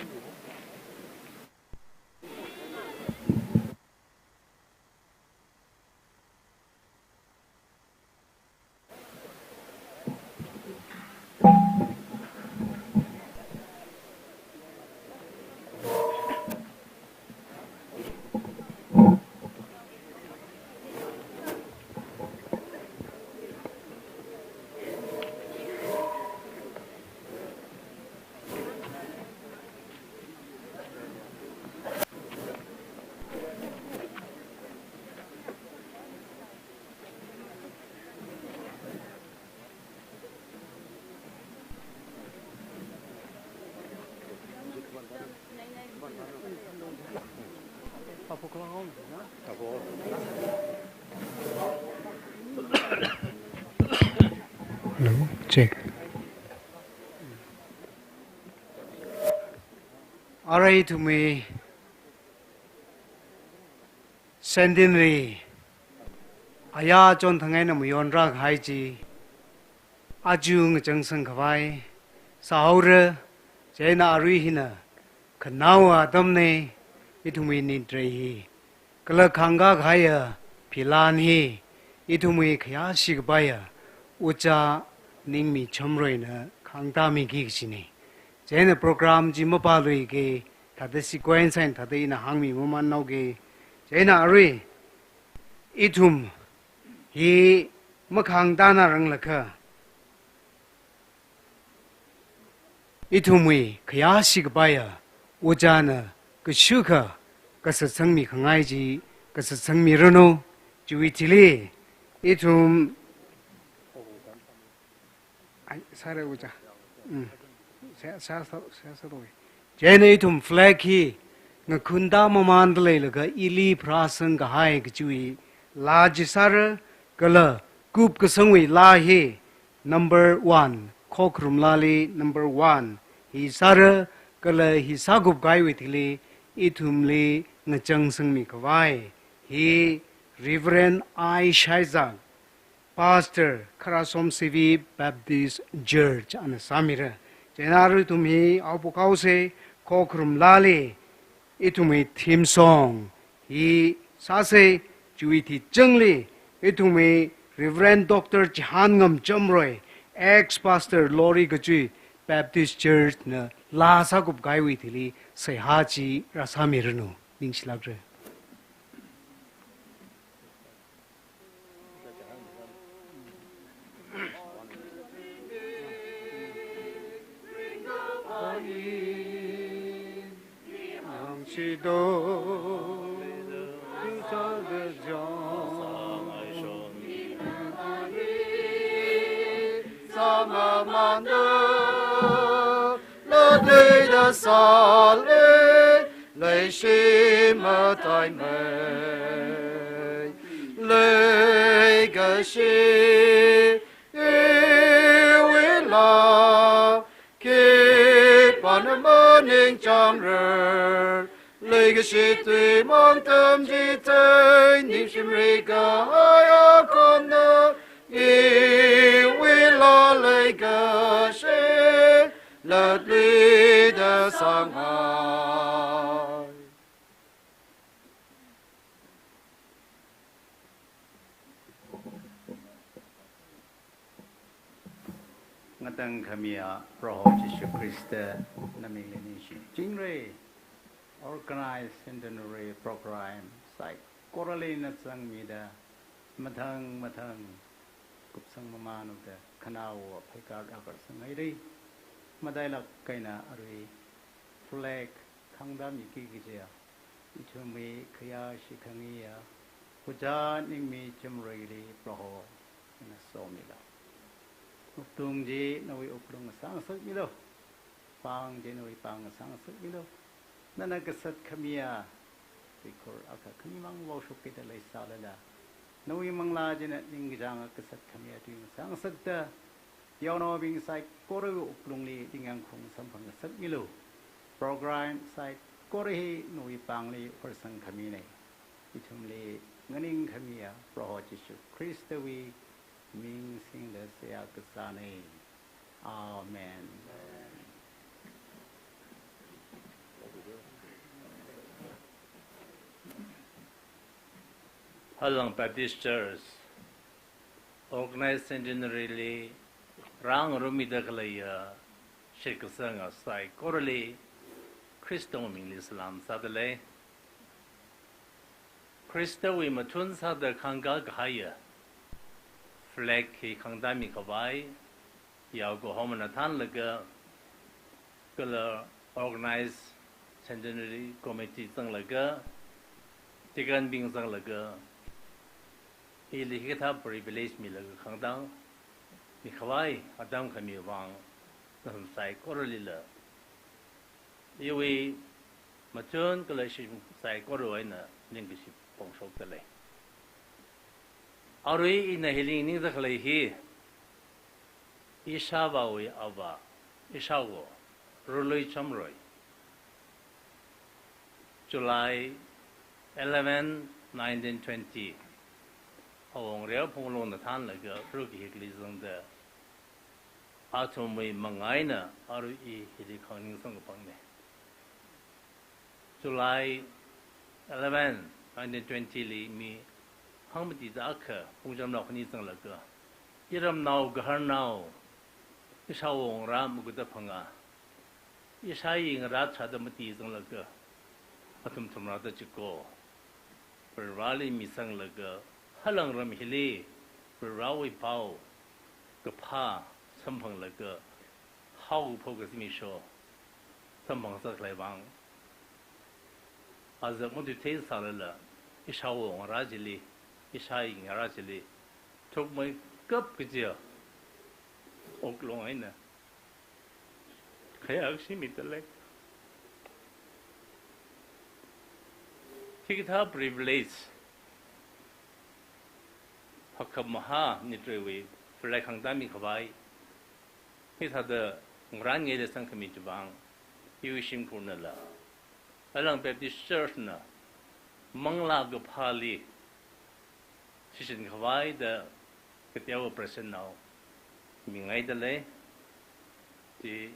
Hello, check. Arui ithumwui centenary aya chonthang eina mayonrākahai chi aja ngachangsang khavai sāhaora. Chieina arui hina khanaowa atamna, ithumwui nintrei hi kala khangkā kahaiya philan hi ithumwui khayāshi kapaiya Ojā Ningmi Chomroina khangtāmiki kajina. Chieina program chi mapāluiki, thāda sequence eina thāda ina hāngmi mamānnaoki. Chieina arui ithum hi makhangtānaranglakha, ithumwui khayāshi kapaiya Ojāna kashukha kasatsangmi khangai chi kasatsangmiranu. Chiwui thili ithum, ai, sāra Ojā. Mm. Sā, sā, sā, sā, sā, sā, sā. Chieina ithum flag hi ngakhunta mamānda leilaga ili pharāsang kahai kachiwui laa chi sāra, kala kupkasangwui laa hi number one, khokharum laali number one hi sāra, kala hi sākup kahaiwui thili ithumli ngachangsangmi khavai hi Reverend I Shaizak, Pastor, Kharasom C V Baptist Church ana sāmira. Chieina arui ithum hi aopu kaose, khokharum laali ithumwui theme song hi sāsa. Chiwui thili changli ithumwui Reverend Doctor Chihānngam Chomroi, ex-pastor Lori Kachui Baptist Church na laa sākup kahaiwui thili seihā chi rāsāmiranu. Ningshilākra. Leishi mataimei, leikashi iwui laa, khipāna maningchāngra. Leikashi tui mang tamchithei, ningshimrikahai akhonna, iwui laa leikashi latluida sāngai. Ngatangkhamiya Proho Jishu Khrista namingli ningshichingra. Organized Centenary Program saikorali na zangmida, mathang mathang kupsang mamānda khanaowa pheikar agar sanghaira. Matailāk eina arui flag khangda miki kajiya ithumwui khayā shikhangayiya, khuja ningmi chumruili Proho nana somilu. Wuklung chi nawui wuklung sāngasakmilu. Pāng chi nawui pāng sāngasakmilu. Nana kasat khamiya tuikhur akha khanimang vaoshokkida leisālala, nawui manglā china ningkachāng kasat khamiya tui sāngasakta, yaonaobing saikorawui wuklungli ningyāngkhaung samphangngasakmilu. Program saikora hi nawui pāngli horsang khamina. Ithumli nganingkhamiya Proho Jishu Khristawui ming singda seihā kasāna. Amen. Halang Baptist Church Organized Centenary li rāngarumida khaleiya shitkasanga saikorali Khristawui mingli salam sādalei. Khristawui mathun sāda khangkā kahaiya flag hi khangda mikhavai, yaokahomana thānlaga, kala Organized Centenary Committee zanglaga, deacon bing zanglaga, ili hikathā privilege milaga khangda mikhavai atam khami vang, nathum saikoralila iwui mathun kala shim saikora eina ningkashi phongshokdalei. Arui ina hili nganingda khalei hi, ishāvāwui avā, ishāwo Rului Chomroi, July eleven, nineteen twenty, Awong Reophunglungna thānlaga Rukihikli zangda, athumwui manga eina arui i hili khangning samkaphangna. July eleven, nineteen twenty li mi hangmatida akha pungchamnao khani zanglaga, iramnao gaharnao, ishāwo ngarā magutda phangā, ishāyi ngarā tharāda mati zanglaga, athum thumrāda chiko Varivarāli misanglaga, halang ram hili Varivarāwui pao kaphā samphanglaga, haokaphok kazimiksho samphang sākhalei vang, azak matuithei sālala, ishāwo ngarā chili, ishāyi ngarā chili thukmeikap kajiya wuklung eina khayākashi midalei. Hikathā privilege, hakkhamahā nitreiwui flag khangda mikhavai, hithāda ngarānngaida sangkhami chi vang, iwui shimkhurnala, Alang Baptist Church na manglā kaphāli shichinkhavai da kateowa President nao mingaidalei, chi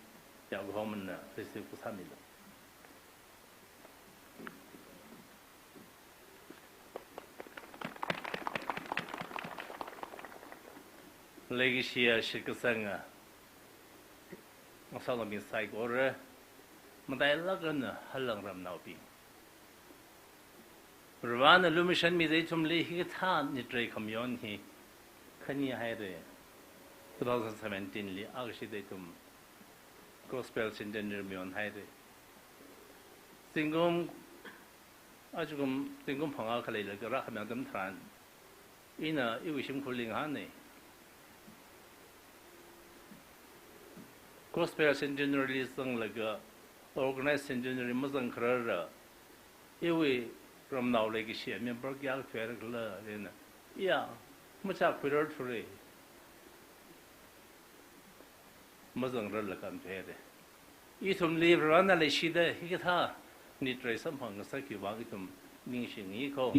yaokahomana receive kasāmilu. Leikashiya shitkasanga ngasālakmi saikora, matailāk eina halang ramnaobing, Varivarāna lumashanmida ithumli hikathā nitrei khamayon hi khani haira. Two thousand seventeen li akashida ithum Gospel Centenary mayon haira. Zingkum, ajakum zingkum phangā khaleilaga rākhami atam tharan, ina iwui shimkhurli ngahāna. Gospel Centenary li zanglaga, Organized Centenary mazangkhararla, iwui ramnao leikashiya member kayākha thuihaira khala da ina, iya, machākhuirar thura. Mazangrarlaga thuihaira. Ithumli Varivarāna leishida hikathā nitrei samphang ngasakki vang ithum ningshingi ko.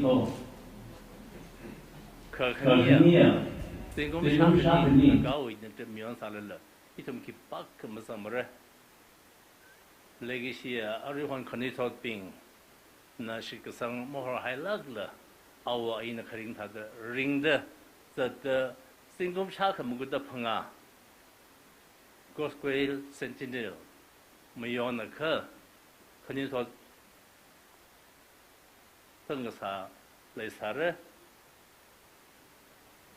Kha khaniya, zingkum shākhani Naga wui nitrei mayon sālala, ithum khipākha mazangmara. Leikashiya aruihon khanuithotbingna shitkasang mahorhailākla, awo ayina kharing thāda ringda zatda, zingkum shākha magutda phangā Gospel Centenary mayonakha, khanuithot tangkasā leisāra.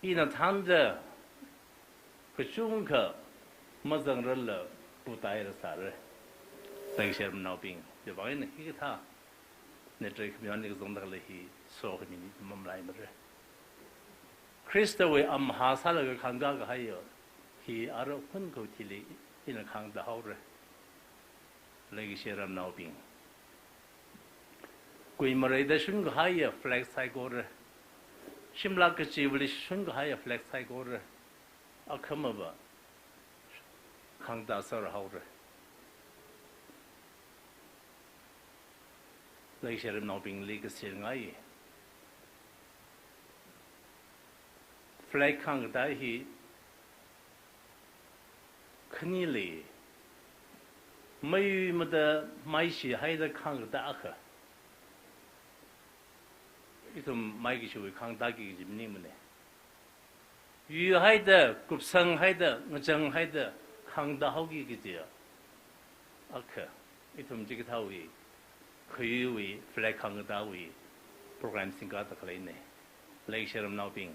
Ina thānda kachungkha mazangrarla putaira sāra. Leishiramnaobing, chiwuivang eina hikathā nitrai khamayonli kazangda khalei hi sokhami ni mamalaimara. Khristawui amahā sālaga khangkā kahaiya hi ara hunkhao thili ina khangta haora. Leishiramnaobing, kuimareida shunkahaiya flag saikora, shimlak kachiva̱li shunkahaiya flag saikora, akhamava khangta sāra haora. Leishiramnaobingli kasir ngai. Flag khangkatā hi khani lei. Mei mada maishi haida khangkatā akha. Ithum mai kashiwui khangtāki kaji maningmana. Yuihaida, kupsanghaida, ngachanghaida khangta haoki kajiya akha. Ithum chikathāwui khayuiwui flag khangkatāwui program singkata khaleina. Leishiramnaobing,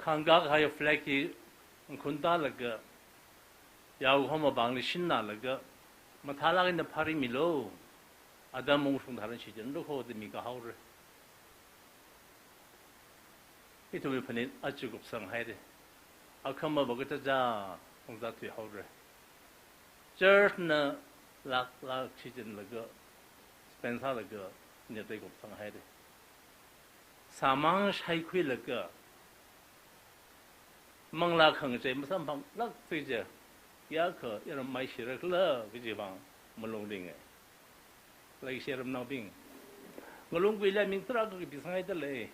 khangkā kahai flag hi ngakhuntālaga, yaokahoma pāngli shinnalaga, mathālāk eina pharimilu, atam ungshung tharan shichinlu kho da mikā haora. Ithumwui phanit aja kupsanghaira. Akhamava kachacha ungzā thuihaora. Church na lāk lāk shichinlaga, spend sālaga, nitrai kupsanghaira. Sāmang shaikhuilaga, manglā khangachei masamphanglāk chi chi, kayākha iram maishirakhala kajiwuivang malung ringa. Leishiramnaobing, ngalungkuili aming tarākha kapisanghaida lei.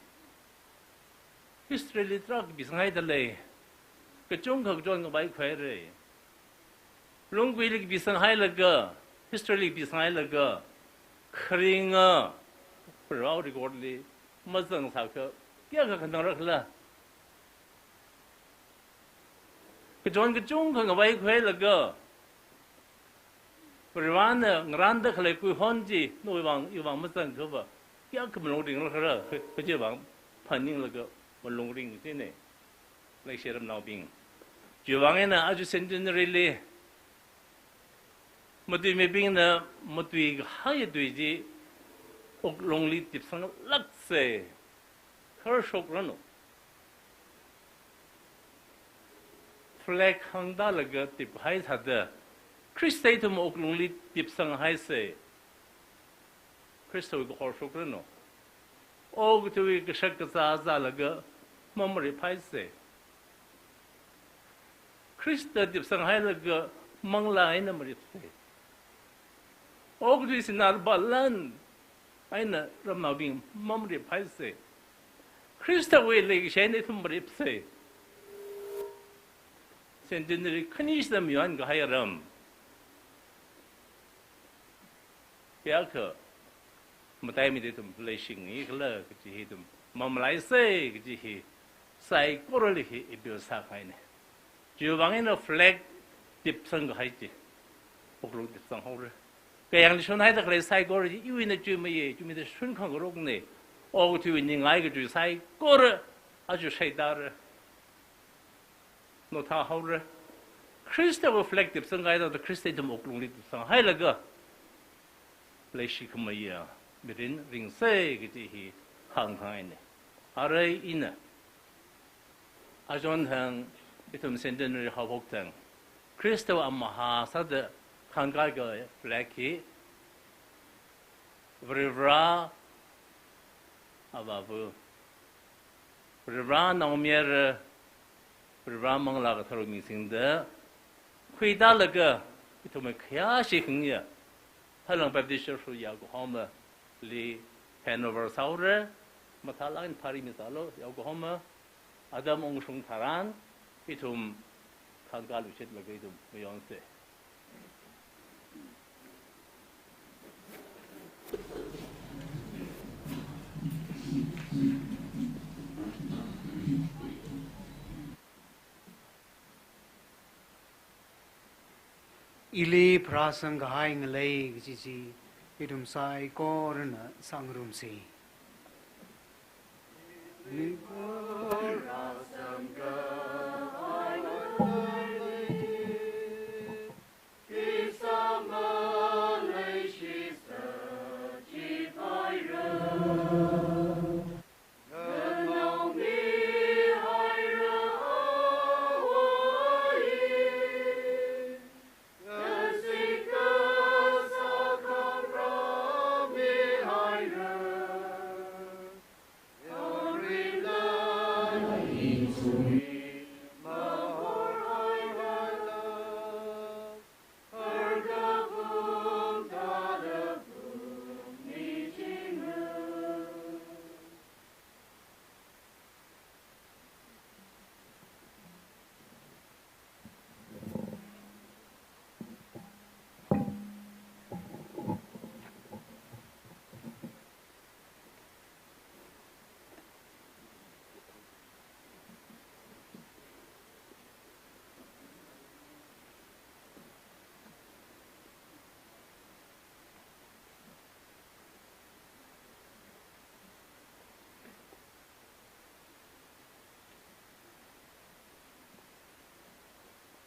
History li tarākha kapisanghaida lei. Kachungkha kachon ngavai khuihaira. Lungkuili kapisanghailaga, history li kapisanghailaga, kharinga, Varewui record li mazangsākha, kayākha khanangrakhala. Kachon kachungkha ngavai khuilaga, Varena ngarānda khalei kuihon chi, nawui vang, iwui vang mazangkhava, kayākha malung ringrakhara, kajiwuivang phaninglaga malung ring china. Leishiramnaobing, chiwuivang eina aja centenary li matuimibingna matuikahaiya tui chi wuklungli tipsanglāksa, kharshokranu. Flag khangtālaga tiphai thāda, Khrista ithum wuklungli tipsanghaisa. Khristawui kahor shokranu. Okathuiwui kashak kazā zālaga mamariphaisa. Khrista tipsanghailaga manglā eina maripsa. Okathui sinā lupā lan eina ramnaobing mamariphaisa. Khristawui leikashi eina ithum maripsa. Centenary khani shida mayonkahai aram, kayākha mataimida ithum leishingikhala kaji hi ithum mamalaisa kaji hi saikorali hi appeal sākahaina. Chiwuivang eina flag tipsangkahai chi, wuklung tipsanghaora. Kayāngli shonhaida khalei saikora chi iwui eina chuimeiya, chuimeida shunkhangarokna. Okathuiwui ningai kaji saikora aja shaitāra. Nothāhaora. Khristawui flag tipsangkahai thāda Khrista ithum wuklungli tipsanghailaga, leishi khameiya mirin ringsa kaji hi hāngkhangaina. Arui ina, achon thang ithum centenary haophok thang, Khristawui amahā sāda khangkākahai flag hi Varivara Avāva, Varivara Naomayara, Varivara Manglā Katharawui ming singda khuitālaga, ithumwui khayāshi khangayā Thalang Baptist Church wui yaokahomali handover sāhaora. Mathālāk eina pharimi sālu, yaokahoma atam ungshung tharan ithum khangkāluishitlaga ithum mayonsa. Ili pharāsangkahai ngalei kaji chi, Ithum saikorana sāngarumsa.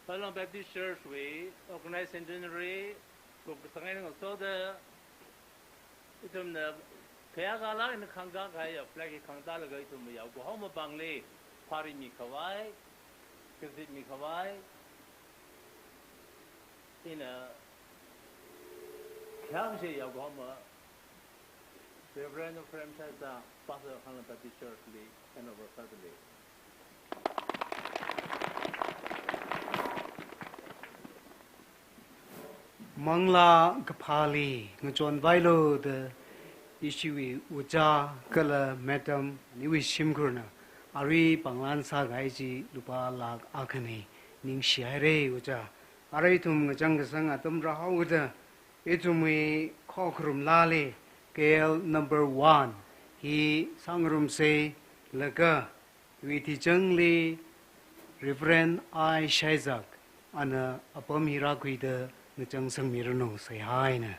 Palang Baptist Church wui Organized Centenary kupkasang eina ngasoda, ithumna khayākha lāk eina khangkā kahaiya flag hi khangtālaga ithumwui yaokahoma pāngli pharimikhavai, kazipmikhavai, ina khayākashi yaokahoma Reverend Ephraim Shaiza, Pastor Khanglak Baptist Church li, and over family. Manglā kaphāli ngachonvailu da ishiwui ojā kala madam aniwui shimkhurna arui pānglan sākahai chi lupā lakh akhana, ningshihaira ojā. Arui ithum ngachang kasang atam rāhaoda, ithumwui khokharum lali K L number one hi sāngarumsa, laga wui tichangli Reverend I Shaizak ana apam hi rākhuida ngachang sangmiranu, saihaina.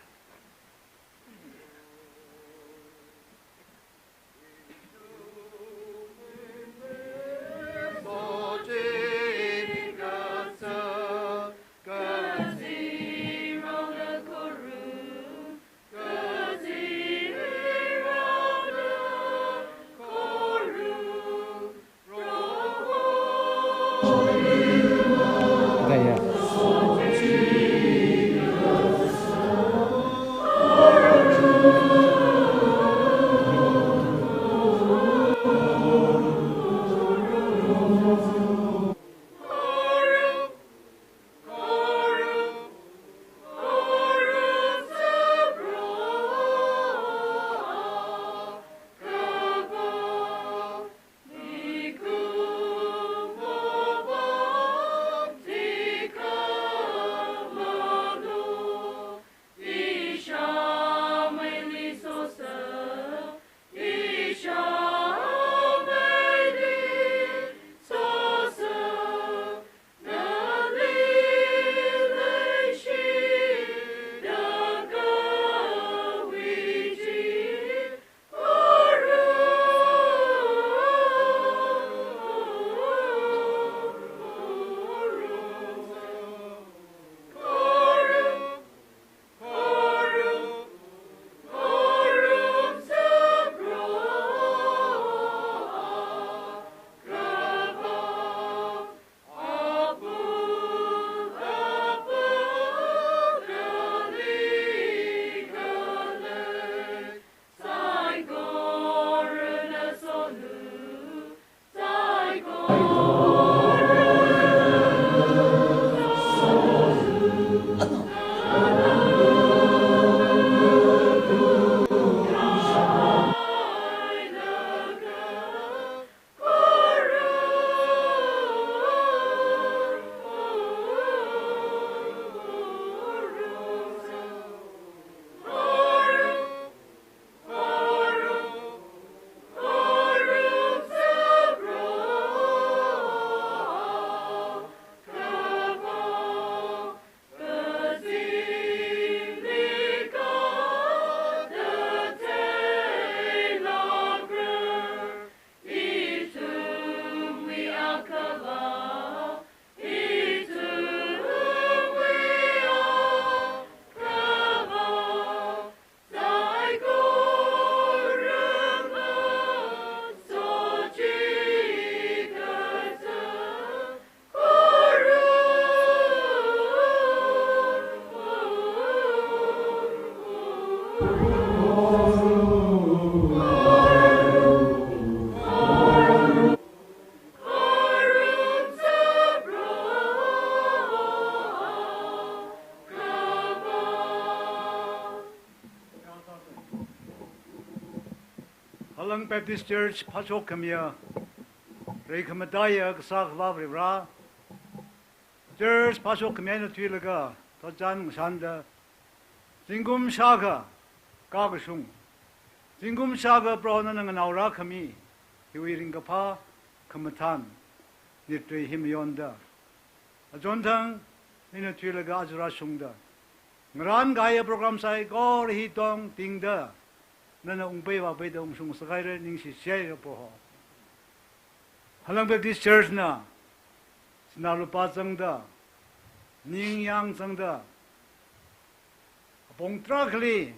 Baptist Church phāshok khamiya, reikhamataiya Kasā Akhava Varivara, Church phāshok khami eina thuilaga thotchan ngashanda, zingkum shākha kakashung, zingkum shākha Prohona nganao rākhami hiwui ringkaphā, khamathān, nitrei hi mayonda, achonthang eina thuilaga aja rāshungda, ngarānkahaiya program saikora hi tongtingda, nana ungpai vāpaida ungshung sākhaira, ningshi shihaira Proho. Halang Baptist Church na sinā lupā zangda, ningyāng zangda, apong tarākhali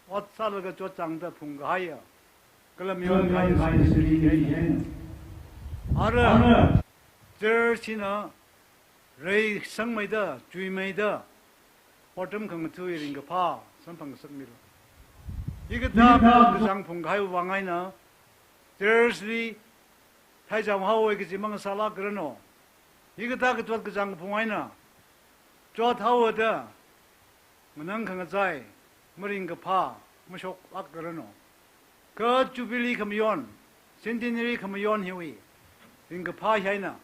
ot sālaga chotchāngda phungkahaiya, kala mayonkahaiya siri hi. Ara Church hina reisangmeida, chuimeida, otram khangatha̱wui ringkaphā samphang ngasakmilu. Hikathā kazang phungkahaiwui vang eina, Church li thaicham haowa kaji mangasālākranu. Hikathā kachot kachāng kaphung eina chot haowa da nganang khangachai maringkaphā mashoklākranu. Kha Jubilee khamayon, Centenary khamayon hiwui ringkaphā hi eina,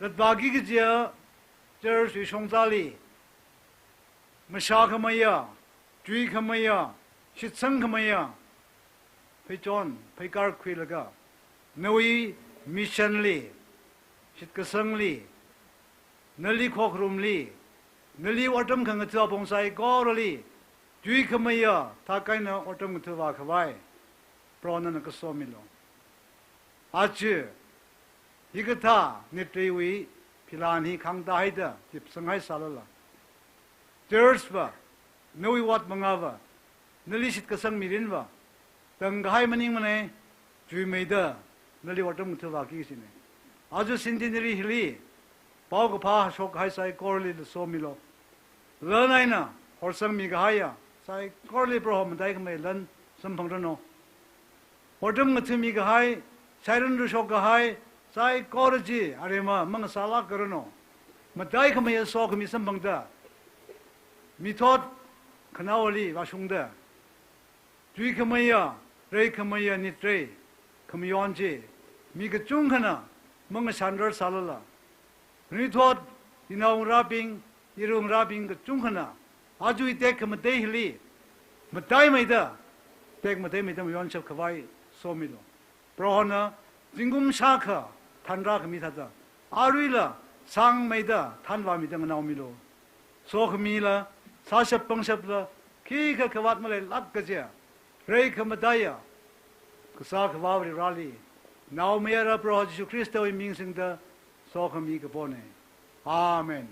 latvāki kajiya Church wui shongzali mashākhameiya, chuikhameiya, shitsangkhameiya pheichon pheikar khuilaga, nawui mission li, shitkasangli, nali khokharumli, nali otram khangatha̱ apong saikorali chuikhameiya thākaina otram ngatha̱ vākhavai Proho nana kasomilu. Aja hikathā nitreiwui philan hi khangtāhaida tipsanghai sālala, Church va, nawui ward mangā va, nali shitkasang mirin va tangkahai maningmana, chuimeida nali otram ngatha̱ vāki kajina. Aja Centenary hili paokaphā shokkahai saikorali somilu. Lan eina horsangmi kahaiya saikorali Proho mataikhamei lan samphangranu. Otram ngatha̱mi kahai, shairan rashok kahai saikora chi aremma mangasālākranu. Mataikhameiya sokhami samphangda, mithot khanaowali vāshungda, chuikhameiya, reikhameiya nitrei khamayon chi mi kachungkhana mangashanrar sālala, nganuithot, inao ngarābing, iru ngarābing kachungkhana ajawui tekhamatei hili mataimeida, tekmateimeida mayonshap khavai somilu. Prohona zingkum shākha thanrākhami thāda, aruila sāngmeida thanvāmida nganaomilu. Sokhamila, sāshap pangshapla, khikha khavāt maleilāk kajiya, reikhamataiya Kasā Akhava Varivarali, naomayara Proho Jishu Khristawui ming singda sokhami kapona. Amen.